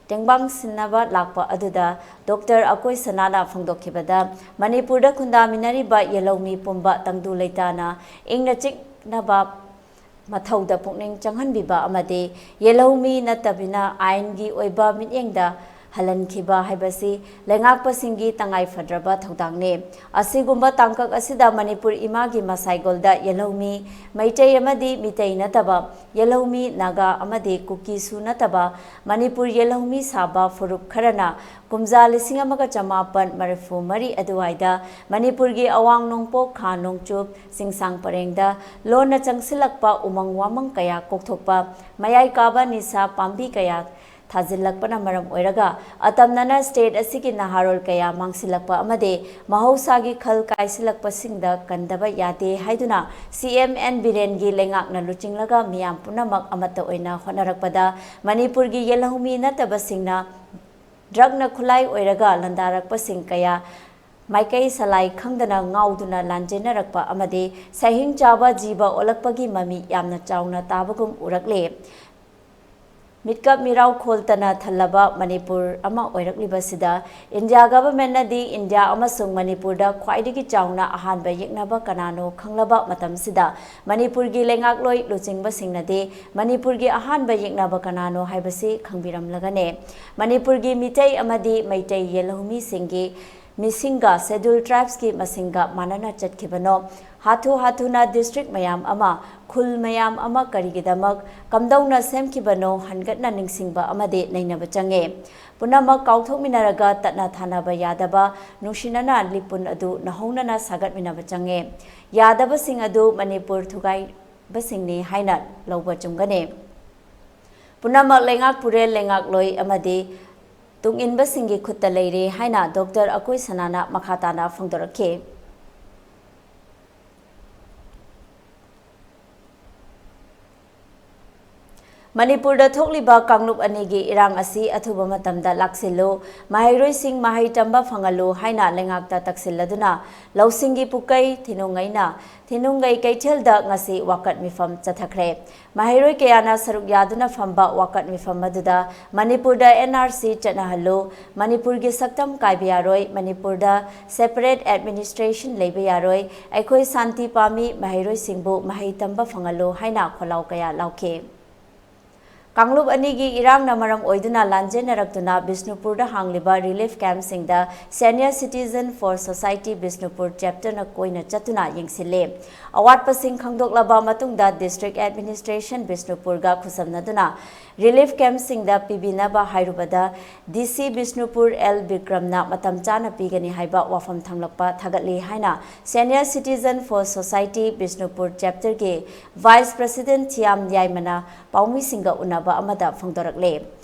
ꯇꯦꯡꯕꯥꯡ ꯁꯤꯟꯅꯕ ꯂꯥꯛꯄ ꯑꯗꯨꯗ ꯗꯣꯛꯇꯔ ꯑꯀꯣꯏ ꯁꯅꯥꯅ ꯐꯣꯡꯗꯣꯛꯈꯤꯕꯗ, ꯃꯅꯤꯄꯨꯔꯗ ꯈꯨꯟꯗꯥꯃꯤꯟꯅꯔꯤꯕ ꯌꯦꯜꯍꯧꯃꯤ ꯄꯨꯝꯕ ꯇꯪꯗꯨ ꯂꯩꯇꯥꯅ ꯏꯪꯅ ꯆꯤꯛꯅꯕ ꯃꯊꯧꯗ ꯄꯨꯛꯅꯤꯡ ꯆꯪꯍꯟꯕꯤꯕ ꯑꯃꯗꯤ ꯌꯦꯜꯍꯧꯃꯤ ꯅꯠꯇꯕꯤꯅ ꯑꯥꯏꯟꯒꯤ ꯑꯣꯏꯕ ꯃꯤꯠꯌꯦꯡꯗ ꯍꯜꯍꯟꯈꯤꯕ ꯍꯥꯏꯕꯁꯤ ꯂꯩꯉꯥꯛꯄꯁꯤꯡꯒꯤ ꯇꯉꯥꯏ ꯐꯗ꯭ꯔꯕ ꯊꯧꯗꯥꯡꯅꯤ꯫ ꯑꯁꯤꯒꯨꯝꯕ ꯇꯥꯡꯀꯛ ꯑꯁꯤꯗ ꯃꯅꯤꯄꯨꯔ ꯏꯃꯥꯒꯤ ꯃꯁꯥꯏꯒꯣꯜꯗ ꯌꯦꯜꯍꯧꯃꯤ, ꯃꯩꯇꯩ ꯑꯃꯗꯤ ꯃꯤꯇꯩ ꯅꯠꯇꯕ ꯌꯦꯜꯍꯧꯃꯤ, ꯅꯥꯒꯥ ꯑꯃꯗꯤ ꯀꯨꯀꯤꯁꯨ ꯅꯠꯇꯕ ꯃꯅꯤꯄꯨꯔ ꯌꯦꯜꯍꯧꯃꯤ ꯁꯥꯕ ꯐꯨꯔꯨꯞ ꯈꯔꯅ ꯀꯨꯝꯖꯥ ꯂꯤꯁꯤꯡ ꯑꯃꯒ ꯆꯃꯥꯄꯟ ꯃꯔꯤꯐꯨ ꯃꯔꯤ ꯑꯗꯨꯋꯥꯏꯗ ꯃꯅꯤꯄꯨꯔꯒꯤ ꯑꯋꯥꯡ ꯅꯣꯡꯄꯣꯛ, ꯈꯥ ꯅꯣꯡꯆꯨꯞ, ꯆꯤꯡꯁꯥꯡ ꯄꯔꯦꯡꯗ ꯂꯣꯟꯅ ꯆꯪꯁꯤꯜꯂꯛꯄ ꯎꯃꯪ ꯋꯥꯃꯪ ꯀꯌꯥ ꯀꯣꯛꯊꯣꯛꯄ, ꯃꯌꯥꯏ ꯀꯥꯕ ꯅꯤꯁꯥ ꯄꯥꯝꯕꯤ ꯀꯌꯥ ꯊꯥꯖꯤꯜꯂꯛꯄꯅ ꯃꯔꯝ ꯑꯣꯏꯔꯒ ꯑꯇꯝꯅꯅ state ꯑꯁꯤꯒꯤ ꯅꯍꯥꯔꯣꯜ ꯀꯌꯥ ꯃꯥꯡꯁꯤꯜꯂꯛꯄ ꯑꯃꯗꯤ ꯃꯍꯧꯁꯥꯒꯤ ꯈꯜ ꯀꯥꯏꯁꯤꯜꯂꯛꯄꯁꯤꯡꯗ ꯀꯟꯗꯕ ꯌꯥꯗꯦ ꯍꯥꯏꯗꯨꯅ C M N ꯕꯤꯔꯦꯟꯒꯤ ꯂꯩꯉꯥꯛꯅ ꯂꯨꯆꯤꯡꯂꯒ ꯃꯤꯌꯥꯝ ꯄꯨꯝꯅꯃꯛ ꯑꯃꯠꯇ ꯑꯣꯏꯅ ꯍꯣꯠꯅꯔꯛꯄꯗ ꯃꯅꯤꯄꯨꯔꯒꯤ ꯌꯦꯜꯍꯧꯃꯤ ꯅꯠꯇꯕꯁꯤꯡꯅ drugꯅ ꯈꯨꯠꯂꯥꯏ ꯑꯣꯏꯔꯒ ꯂꯥꯟꯗꯥꯔꯛꯄꯁꯤꯡ ꯀꯌꯥ ꯃꯥꯏꯀꯩ ꯁꯂꯥꯏ ꯈꯪꯗꯅ ꯉꯥꯎꯗꯨꯅ ꯂꯥꯟꯖꯦꯟꯅꯔꯛꯄ ꯑꯃꯗꯤ ꯁꯍꯤꯡ ꯆꯥꯕ ꯖꯤꯕ ꯑꯣꯜꯂꯛꯄꯒꯤ ꯃꯃꯤ ꯌꯥꯝꯅ ꯆꯥꯎꯅ ꯇꯥꯕꯒꯨꯝ ꯎꯔꯛꯂꯦ꯫ ꯃꯤꯠꯀꯞ ꯃꯤꯔꯥꯎ ꯈꯣꯜꯇꯅ ꯊꯜꯂꯕ ꯃꯅꯤꯄꯨꯔ ꯑꯃ ꯑꯣꯏꯔꯛꯂꯤꯕꯁꯤꯗ India governmentꯅꯗꯤ India ꯑꯃꯁꯨꯡ ꯃꯅꯤꯄꯨꯔꯗ ꯈ꯭ꯋꯥꯏꯗꯒꯤ ꯆꯥꯎꯅ ꯑꯍꯥꯟꯕ ꯌꯦꯛꯅꯕ ꯀꯅꯥꯅꯣ ꯈꯪꯂꯕ ꯃꯇꯝꯁꯤꯗ ꯃꯅꯤꯄꯨꯔꯒꯤ ꯂꯩꯉꯥꯛꯂꯣꯏ ꯂꯨꯆꯤꯡꯕꯁꯤꯡꯅꯗꯤ ꯃꯅꯤꯄꯨꯔꯒꯤ ꯑꯍꯥꯟꯕ ꯌꯦꯛꯅꯕ ꯀꯅꯥꯅꯣ ꯍꯥꯏꯕꯁꯤ ꯈꯪꯕꯤꯔꯝꯂꯒꯅꯤ꯫ ꯃꯅꯤꯄꯨꯔꯒꯤ ꯃꯤꯇꯩ ꯑꯃꯗꯤ ꯃꯩꯇꯩ ꯌꯦꯜꯍꯧꯃꯤꯁꯤꯡꯒꯤ ꯃꯤꯁꯤꯡꯒ Scheduled Tribesꯀꯤ ꯃꯁꯤꯡꯒ ꯃꯥꯟꯅꯅ ꯆꯠꯈꯤꯕꯅꯣ? ꯍꯥꯊꯨ ꯍꯥꯊꯨꯅ district ꯃꯌꯥꯝ ꯑꯃ, ꯈꯨꯜ ꯃꯌꯥꯝ ꯑꯃ ꯀꯔꯤꯒꯤꯗꯃꯛ, ꯀꯝꯗꯧꯅ ꯁꯦꯝꯈꯤꯕꯅꯣ ꯍꯟꯒꯠꯅ ꯅꯤꯡꯁꯤꯡꯕ ꯑꯃꯗꯤ ꯅꯩꯅꯕ ꯆꯪꯉꯦ꯫ ꯄꯨꯝꯅꯃꯛ ꯀꯥꯎꯊꯣꯛꯃꯤꯟꯅꯔꯒ ꯇꯠꯅ ꯊꯥꯅꯕ ꯌꯥꯗꯕ ꯅꯨꯡꯁꯤꯅꯅ ꯂꯤꯄꯨꯟ ꯑꯗꯨ ꯅꯧꯍꯧꯅꯅ ꯁꯥꯒꯠꯃꯤꯟꯅꯕ ꯆꯪꯉꯦ꯫ ꯌꯥꯗꯕꯁꯤꯡ ꯑꯗꯨ ꯃꯅꯤꯄꯨꯔ ꯊꯨꯒꯥꯏꯕꯁꯤꯡꯅꯤ ꯍꯥꯏꯅ ꯂꯧꯕ ꯆꯨꯝꯒꯅꯤ꯫ ꯄꯨꯝꯅꯃꯛ ꯂꯩꯉꯥꯛ ꯄꯨꯔꯦꯜ, ꯂꯩꯉꯥꯛꯂꯣꯏ ꯑꯃꯗꯤ ꯇꯨꯡꯏꯟꯕꯁꯤꯡꯒꯤ ꯈꯨꯠꯇ ꯂꯩꯔꯦ ꯍꯥꯏꯅ Doctor ꯑꯀꯣꯏ ꯁꯅꯥꯅ ꯃꯈꯥ ꯇꯥꯅ ꯐꯣꯡꯗꯣꯔꯛꯈꯤ꯫ ꯃꯅꯤꯄꯨꯔꯗ ꯊꯣꯛꯂꯤꯕ ꯀꯥꯡꯂꯨꯞ ꯑꯅꯤꯒꯤ ꯏꯔꯥꯡ ꯑꯁꯤ ꯑꯊꯨꯕ ꯃꯇꯝꯗ ꯂꯥꯛꯁꯤꯜꯂꯨ, ꯃꯍꯩꯔꯣꯏꯁꯤꯡ ꯃꯍꯩ ꯇꯝꯕ ꯐꯪꯍꯜꯂꯨ ꯍꯥꯏꯅ ꯂꯩꯉꯥꯛꯇ ꯇꯛꯁꯤꯜꯂꯗꯨꯅ ꯂꯧꯁꯤꯡꯒꯤ ꯄꯨꯀꯩ ꯊꯤꯅꯨꯡꯉꯩꯅ ꯊꯤꯅꯨꯡꯒꯩ ꯀꯩꯊꯦꯜꯗ ꯉꯁꯤ ꯋꯥꯀꯠ ꯃꯤꯐꯝ ꯆꯠꯊꯈ꯭ꯔꯦ꯫ ꯃꯍꯩꯔꯣꯏ ꯀꯌꯥꯅ ꯁꯔꯨꯛ ꯌꯥꯗꯨꯅ ꯐꯝꯕ ꯋꯥꯀꯠ ꯃꯤꯐꯝ ꯑꯗꯨꯗ ꯃꯅꯤꯄꯨꯔꯗ N R C ꯆꯠꯅꯍꯜꯂꯨ, ꯃꯅꯤꯄꯨꯔꯒꯤ ꯁꯛꯇꯝ ꯀꯥꯏꯕ ꯌꯥꯔꯣꯏ, ꯃꯅꯤꯄꯨꯔꯗ separate administration ꯂꯩꯕ ꯌꯥꯔꯣꯏ, ꯑꯩꯈꯣꯏ ꯁꯥꯟꯇꯤ ꯄꯥꯝꯃꯤ, ꯃꯍꯩꯔꯣꯏꯁꯤꯡꯕꯨ ꯃꯍꯩ ꯇꯝꯕ ꯐꯪꯍꯜꯂꯨ ꯍꯥꯏꯅ ꯈꯣꯜꯂꯥꯎ ꯀꯌꯥ ꯂꯥꯎꯈꯤ꯫ ꯀꯥꯡꯂꯨꯞ ꯑꯅꯤꯒꯤ ꯏꯔꯥꯡꯅ ꯃꯔꯝ ꯑꯣꯏꯗꯨꯅ ꯂꯥꯟꯖꯦꯟꯅꯔꯛꯇꯨꯅ ꯕꯤꯁꯅꯨꯄꯨꯔꯗ ꯍꯥꯡꯂꯤꯕ relief campꯁꯤꯡꯗ Senior Citizen for Society Bishnupur chapterꯅ ꯀꯣꯏꯅ ꯆꯠꯇꯨꯅ ꯌꯦꯡꯁꯤꯜꯂꯦ꯫ ꯑꯋꯥꯠꯄꯁꯤꯡ ꯈꯪꯗꯣꯛꯂꯕ ꯃꯇꯨꯡꯗ district administration ꯕꯤꯁꯅꯨꯄꯨꯔꯒ ꯈꯨꯠꯁꯝꯅꯗꯨꯅ relief campꯁꯤꯡꯗ ꯄꯤꯕꯤꯅꯕ ꯍꯥꯏꯔꯨꯕꯗ D C Bishnupur L ꯕꯤꯀ꯭ꯔꯝꯅ ꯃꯇꯝ ꯆꯥꯅ ꯄꯤꯒꯅꯤ ꯍꯥꯏꯕ ꯋꯥꯐꯝ ꯊꯝꯂꯛꯄ ꯊꯥꯒꯠꯂꯤ ꯍꯥꯏꯅ Senior Citizen for Society Bishnupur chapterꯒꯤ Vice President ꯊꯤꯌꯥꯝ ꯌꯥꯏꯃꯅ ꯄꯥꯎꯃꯤꯁꯤꯡꯒ ꯎꯅꯕ ꯑꯃꯗ ꯐꯣꯡꯗꯣꯔꯛꯂꯦ꯫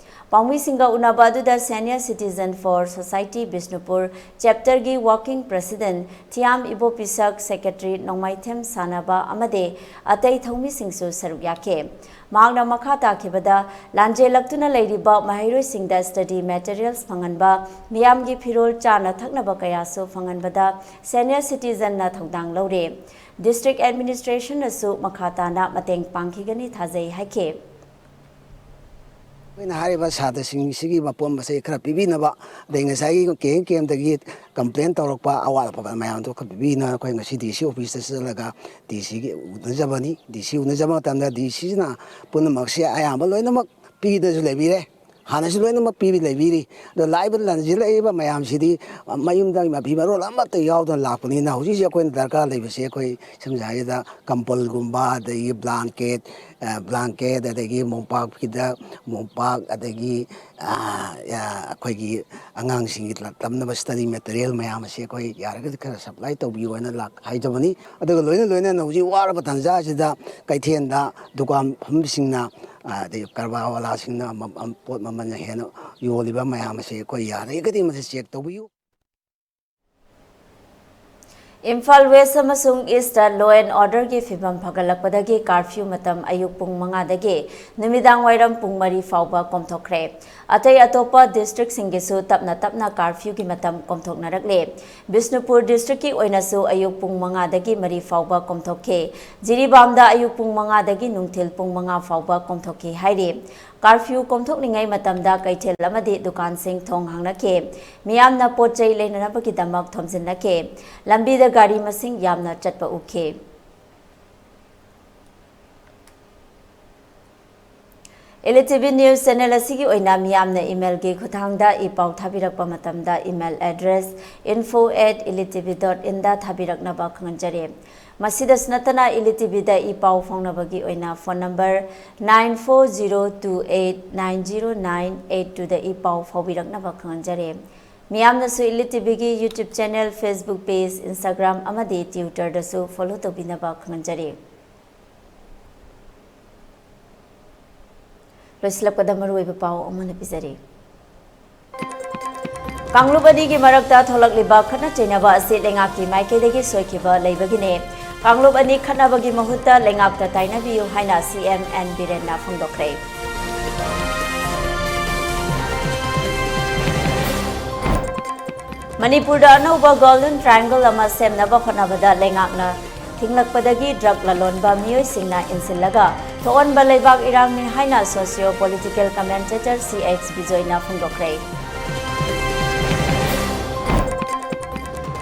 ꯄꯥꯎꯃꯤꯁꯤꯡꯒ ꯎꯅꯕ ꯑꯗꯨꯗ Senior Citizen for Society Bishnupur ꯆꯦꯞꯇꯔꯒꯤ working president Thiyam Ibopishak, secretary Nongmaithem Sanaba ꯑꯃꯗꯤ ꯑꯇꯩ ꯊꯧꯃꯤꯁꯤꯡꯁꯨ ꯁꯔꯨꯛ ꯌꯥꯈꯤ꯫ ꯃꯍꯥꯛꯅ ꯃꯈꯥ ꯇꯥꯈꯤꯕꯗ, ꯂꯥꯟꯖꯦꯜꯂꯛꯇꯨꯅ ꯂꯩꯔꯤꯕ ꯃꯍꯩꯔꯣꯏꯁꯤꯡꯗ study materials ꯐꯪꯍꯟꯕ, ꯃꯤꯌꯥꯝꯒꯤ ꯐꯤꯔꯣꯜ, ꯆꯥꯅ ꯊꯛꯅꯕ ꯀꯌꯥꯁꯨ ꯐꯪꯍꯟꯕꯗ Senior Citizenꯅ ꯊꯧꯗꯥꯡ ꯂꯧꯔꯦ꯫ District Administrationꯅꯁꯨ ꯃꯈꯥ ꯇꯥꯅ ꯃꯇꯦꯡ ꯄꯥꯡꯈꯤꯒꯅꯤ ꯊꯥꯖꯩ ꯍꯥꯏꯈꯤ꯫ ꯑꯩꯈꯣꯏꯅ ꯍꯥꯏꯔꯤꯕ ꯁꯥꯇ꯭ꯔꯁꯤꯡꯁꯤꯒꯤ ꯃꯄꯣꯠ ꯃꯆꯩ ꯈꯔ ꯄꯤꯕꯤꯅꯕ, ꯑꯗꯩ ꯉꯁꯥꯏꯒꯤ ꯀꯦꯝ ꯀꯦꯝꯗꯒꯤ complain ꯇꯧꯔꯛꯄ ꯑꯋꯥꯠ ꯑꯄ ꯃꯌꯥꯝꯗꯣ ꯈꯔ ꯄꯤꯕꯤꯅꯕ ꯑꯩꯈꯣꯏ ꯉꯁꯤ DC officeꯇ ꯆꯠꯂꯒ DCꯒꯤ ꯎꯅꯖꯕꯅꯤ꯫ DC ꯎꯅꯖꯕ ꯃꯇꯝꯗ DCꯁꯤꯅ ꯄꯨꯝꯅꯃꯛꯁꯦ ꯑꯌꯥꯝꯕ ꯂꯣꯏꯅꯃꯛ ꯄꯤꯗꯅꯁꯨ ꯂꯩꯕꯤꯔꯦ, ꯍꯥꯟꯅꯁꯨ ꯂꯣꯏꯅꯃꯛ ꯄꯤꯔꯤ ꯂꯩꯕꯤꯔꯤ꯫ ꯑꯗꯣ ꯂꯥꯛꯏꯕ ꯂꯟꯁꯤꯜꯂꯛꯏꯕ ꯃꯌꯥꯝꯁꯤꯗꯤ ꯃꯌꯨꯝꯗ ꯃꯐꯤ ꯃꯔꯣꯜ ꯑꯃꯠꯇ ꯌꯥꯎꯗꯅ ꯂꯥꯛꯄꯅꯤꯅ ꯍꯧꯖꯤꯛ ꯍꯧꯖꯤꯛ ꯑꯩꯈꯣꯏꯅ ꯗꯔꯀꯥꯔ ꯂꯩꯕꯁꯦ ꯑꯩꯈꯣꯏ ꯁꯝꯅ ꯍꯥꯏꯔꯕꯗ ꯀꯝꯄꯜꯒꯨꯝꯕ, ꯑꯗꯒꯤ blanket, blanket, ꯑꯗꯒꯤ ꯃꯣꯝꯄꯥꯛ ꯐꯤꯗꯛ, ꯃꯣꯝꯄꯥꯛ, ꯑꯗꯒꯤ ꯑꯩꯈꯣꯏꯒꯤ ꯑꯉꯥꯡꯁꯤꯡꯒꯤ ꯇꯝꯅꯕ study material ꯃꯌꯥꯝ ꯑꯁꯤ ꯑꯩꯈꯣꯏ ꯌꯥꯔꯒꯗꯤ ꯈꯔ supply ꯇꯧꯕꯤꯌꯨ ꯍꯥꯏꯅ ꯍꯥꯏꯖꯕꯅꯤ꯫ ꯑꯗꯨꯒ ꯂꯣꯏꯅ ꯂꯣꯏꯅꯅ ꯍꯧꯖꯤꯛ ꯋꯥꯔꯕ ꯇꯥꯟꯖꯥꯁꯤꯗ ꯀꯩꯊꯦꯜꯗ ꯗꯨꯀꯥꯟ ꯐꯝꯕꯁꯤꯡꯅ, ꯑꯗꯩ ꯀꯔꯕꯥꯔ ꯋꯥꯂꯥꯁꯤꯡꯅ ꯄꯣꯠ ꯃꯃꯜ ꯍꯦꯟꯅ ꯌꯣꯜꯂꯤꯕ ꯃꯌꯥꯝ ꯑꯁꯤ ꯑꯩꯈꯣꯏ ꯌꯥꯔꯒꯗꯤ ꯃꯁꯤ check ꯇꯧꯕꯤꯌꯨ꯫ ꯏꯝꯐꯥꯜ West ꯑꯃꯁꯨꯡ Eastꯇ law and orderꯒꯤ ꯐꯤꯚꯝ ꯐꯒꯠꯂꯛꯄꯗꯒꯤ curfew ꯃꯇꯝ ꯑꯌꯨꯛ ꯄꯨꯡ ꯃꯉꯥꯗꯒꯤ ꯅꯨꯃꯤꯗꯥꯡ ꯋꯥꯏꯔꯝ ꯄꯨꯡ ꯃꯔꯤ ꯐꯥꯎꯕ ꯀꯣꯝꯊꯣꯛꯈ꯭ꯔꯦ꯫ ꯑꯇꯩ ꯑꯇꯣꯞꯄ districtꯁꯤꯡꯒꯤꯁꯨ ꯇꯞꯅ ꯇꯞꯅ curfewꯒꯤ ꯃꯇꯝ ꯀꯣꯝꯊꯣꯛꯅꯔꯛꯂꯦ꯫ ꯕꯤꯁꯅꯨꯄꯨꯔ districtꯀꯤ ꯑꯣꯏꯅꯁꯨ ꯑꯌꯨꯛ ꯄꯨꯡ ꯃꯉꯥꯗꯒꯤ ꯃꯔꯤ ꯐꯥꯎꯕ ꯀꯣꯝꯊꯣꯛꯈꯤ꯫ ꯖꯤꯔꯤꯕꯥꯝꯗ ꯑꯌꯨꯛ ꯄꯨꯡ ꯃꯉꯥꯗꯒꯤ ꯅꯨꯡꯊꯤꯜ ꯄꯨꯡ ꯃꯉꯥ ꯐꯥꯎꯕ ꯀꯣꯝꯊꯣꯛꯈꯤ ꯍꯥꯏꯔꯤ꯫ Curfew ꯀꯣꯝꯊꯣꯛꯂꯤꯉꯩ ꯃꯇꯝꯗ ꯀꯩꯊꯦꯜ ꯑꯃꯗꯤ ꯗꯨꯀꯥꯟꯁꯤꯡ ꯊꯣꯡ ꯍꯥꯡꯅꯈꯤ꯫ ꯃꯤꯌꯥꯝꯅ ꯄꯣꯠ ꯆꯩ ꯂꯩꯅꯅꯕꯒꯤꯗꯃꯛ ꯊꯣꯝꯖꯤꯟꯅꯈꯤ꯫ ꯂꯝꯕꯤꯗ ꯒꯥꯔꯤ ꯃꯁꯤꯡ ꯌꯥꯝꯅ ꯆꯠꯄ ꯎꯈꯤ꯫ Elite TV News Channel ꯑꯁꯤꯒꯤ ꯑꯣꯏꯅ ꯃꯤꯌꯥꯝꯅ emailꯒꯤ ꯈꯨꯠꯊꯥꯡꯗ ꯏ ꯄꯥꯎ ꯊꯥꯕꯤꯔꯛꯄ ꯃꯇꯝꯗ email address info at elitetv dot inꯗ ꯊꯥꯕꯤꯔꯛꯅꯕ ꯈꯪꯍꯟꯖꯔꯤ꯫ ꯃꯁꯤꯗꯁꯨ ꯅꯠꯇꯅ Elite TVꯗ ꯏ ꯄꯥꯎ ꯐꯥꯎꯅꯕꯒꯤ ꯑꯣꯏꯅ phone number nine four zero two eight nine zero nine eight twoꯗ E ꯄꯥꯎ ꯐꯥꯎꯕꯤꯔꯛꯅꯕ ꯈꯪꯍꯟꯖꯔꯤ꯫ ꯃꯤꯌꯥꯝꯅꯁꯨ Elite TVꯒꯤ YouTube channel, Facebook page, Instagram ꯑꯃꯗꯤ Twitterꯗꯁꯨ follow ꯇꯧꯕꯤꯅꯕ ꯈꯪꯍꯟꯖꯔꯤ꯫ ꯂꯣꯏꯁꯤꯜꯂꯛꯄꯗ ꯃꯔꯨꯑꯣꯏꯕ ꯄꯥꯎ ꯑꯃꯅ ꯄꯤꯖꯔꯤ꯫ ꯀꯥꯡꯂꯨꯞ ꯑꯅꯤꯒꯤ ꯃꯔꯛꯇ ꯊꯣꯛꯂꯛꯂꯤꯕ ꯈꯠꯅ ꯆꯩꯅꯕ ꯑꯁꯤ ꯂꯩꯉꯥꯛꯀꯤ ꯃꯥꯏꯀꯩꯗꯒꯤ ꯁꯣꯏꯈꯤꯕ ꯂꯩꯕꯒꯤꯅꯤ꯫ ꯀꯥꯡꯂꯨꯞ ꯑꯅꯤ ꯈꯠꯅꯕꯒꯤ ꯃꯍꯨꯠꯇ ꯂꯩꯉꯥꯛꯇ ꯇꯥꯏꯅꯕꯤꯌꯨ ꯍꯥꯏꯅ ꯁꯤ ꯑꯦꯝ ꯑꯦꯟ ꯕꯤꯔꯦꯟꯅ ꯐꯣꯡꯗꯣꯛꯈ꯭ꯔꯦ꯫ ꯃꯅꯤꯄꯨꯔꯗ ꯑꯅꯧꯕ Golden Triangle ꯑꯃ ꯁꯦꯝꯅꯕ ꯍꯣꯠꯅꯕꯗ ꯂꯩꯉꯥꯛꯅ ꯊꯤꯡꯂꯛꯄꯗꯒꯤ drug ꯂꯂꯣꯟꯕ ꯃꯤꯑꯣꯏꯁꯤꯡꯅ ꯏꯟꯁꯤꯜꯂꯒ ꯊꯣꯛꯍꯟꯕ ꯂꯩꯕꯥꯛ ꯏꯔꯥꯡꯅꯤ ꯍꯥꯏꯅ socio political commentator ꯁꯤ ꯑꯩꯆ ꯕꯤꯖꯣꯏꯅ ꯐꯣꯡꯗꯣꯛꯈ꯭ꯔꯦ꯫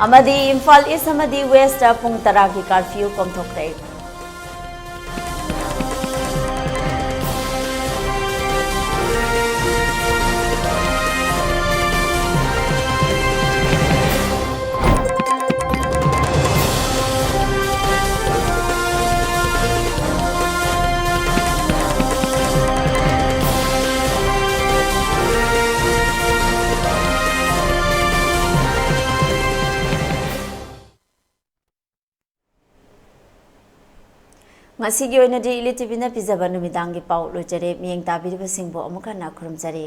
ꯑꯃꯗꯤ ꯏꯝꯐꯥꯜ ꯏꯁ ꯑꯃꯗꯤ ꯋꯦꯁꯇ ꯄꯨꯡ ꯇꯔꯥꯒꯤ curfew ꯀꯣꯝꯊꯣꯛꯈ꯭ꯔꯦ꯫ ꯉꯁꯤꯒꯤ ꯑꯣꯏꯅꯗꯤ ꯏꯂꯤꯇꯤꯚꯤꯅ ꯄꯤꯖꯕ ꯅꯨꯃꯤꯗꯥꯡꯒꯤ ꯄꯥꯎ ꯂꯣꯏꯖꯔꯦ꯫ ꯃꯤꯠꯌꯦꯡ ꯇꯥꯕꯤꯔꯤꯕꯁꯤꯡꯕꯨ ꯑꯃꯨꯛ ꯍꯟꯅ ꯈꯨꯔꯨꯝꯖꯔꯤ꯫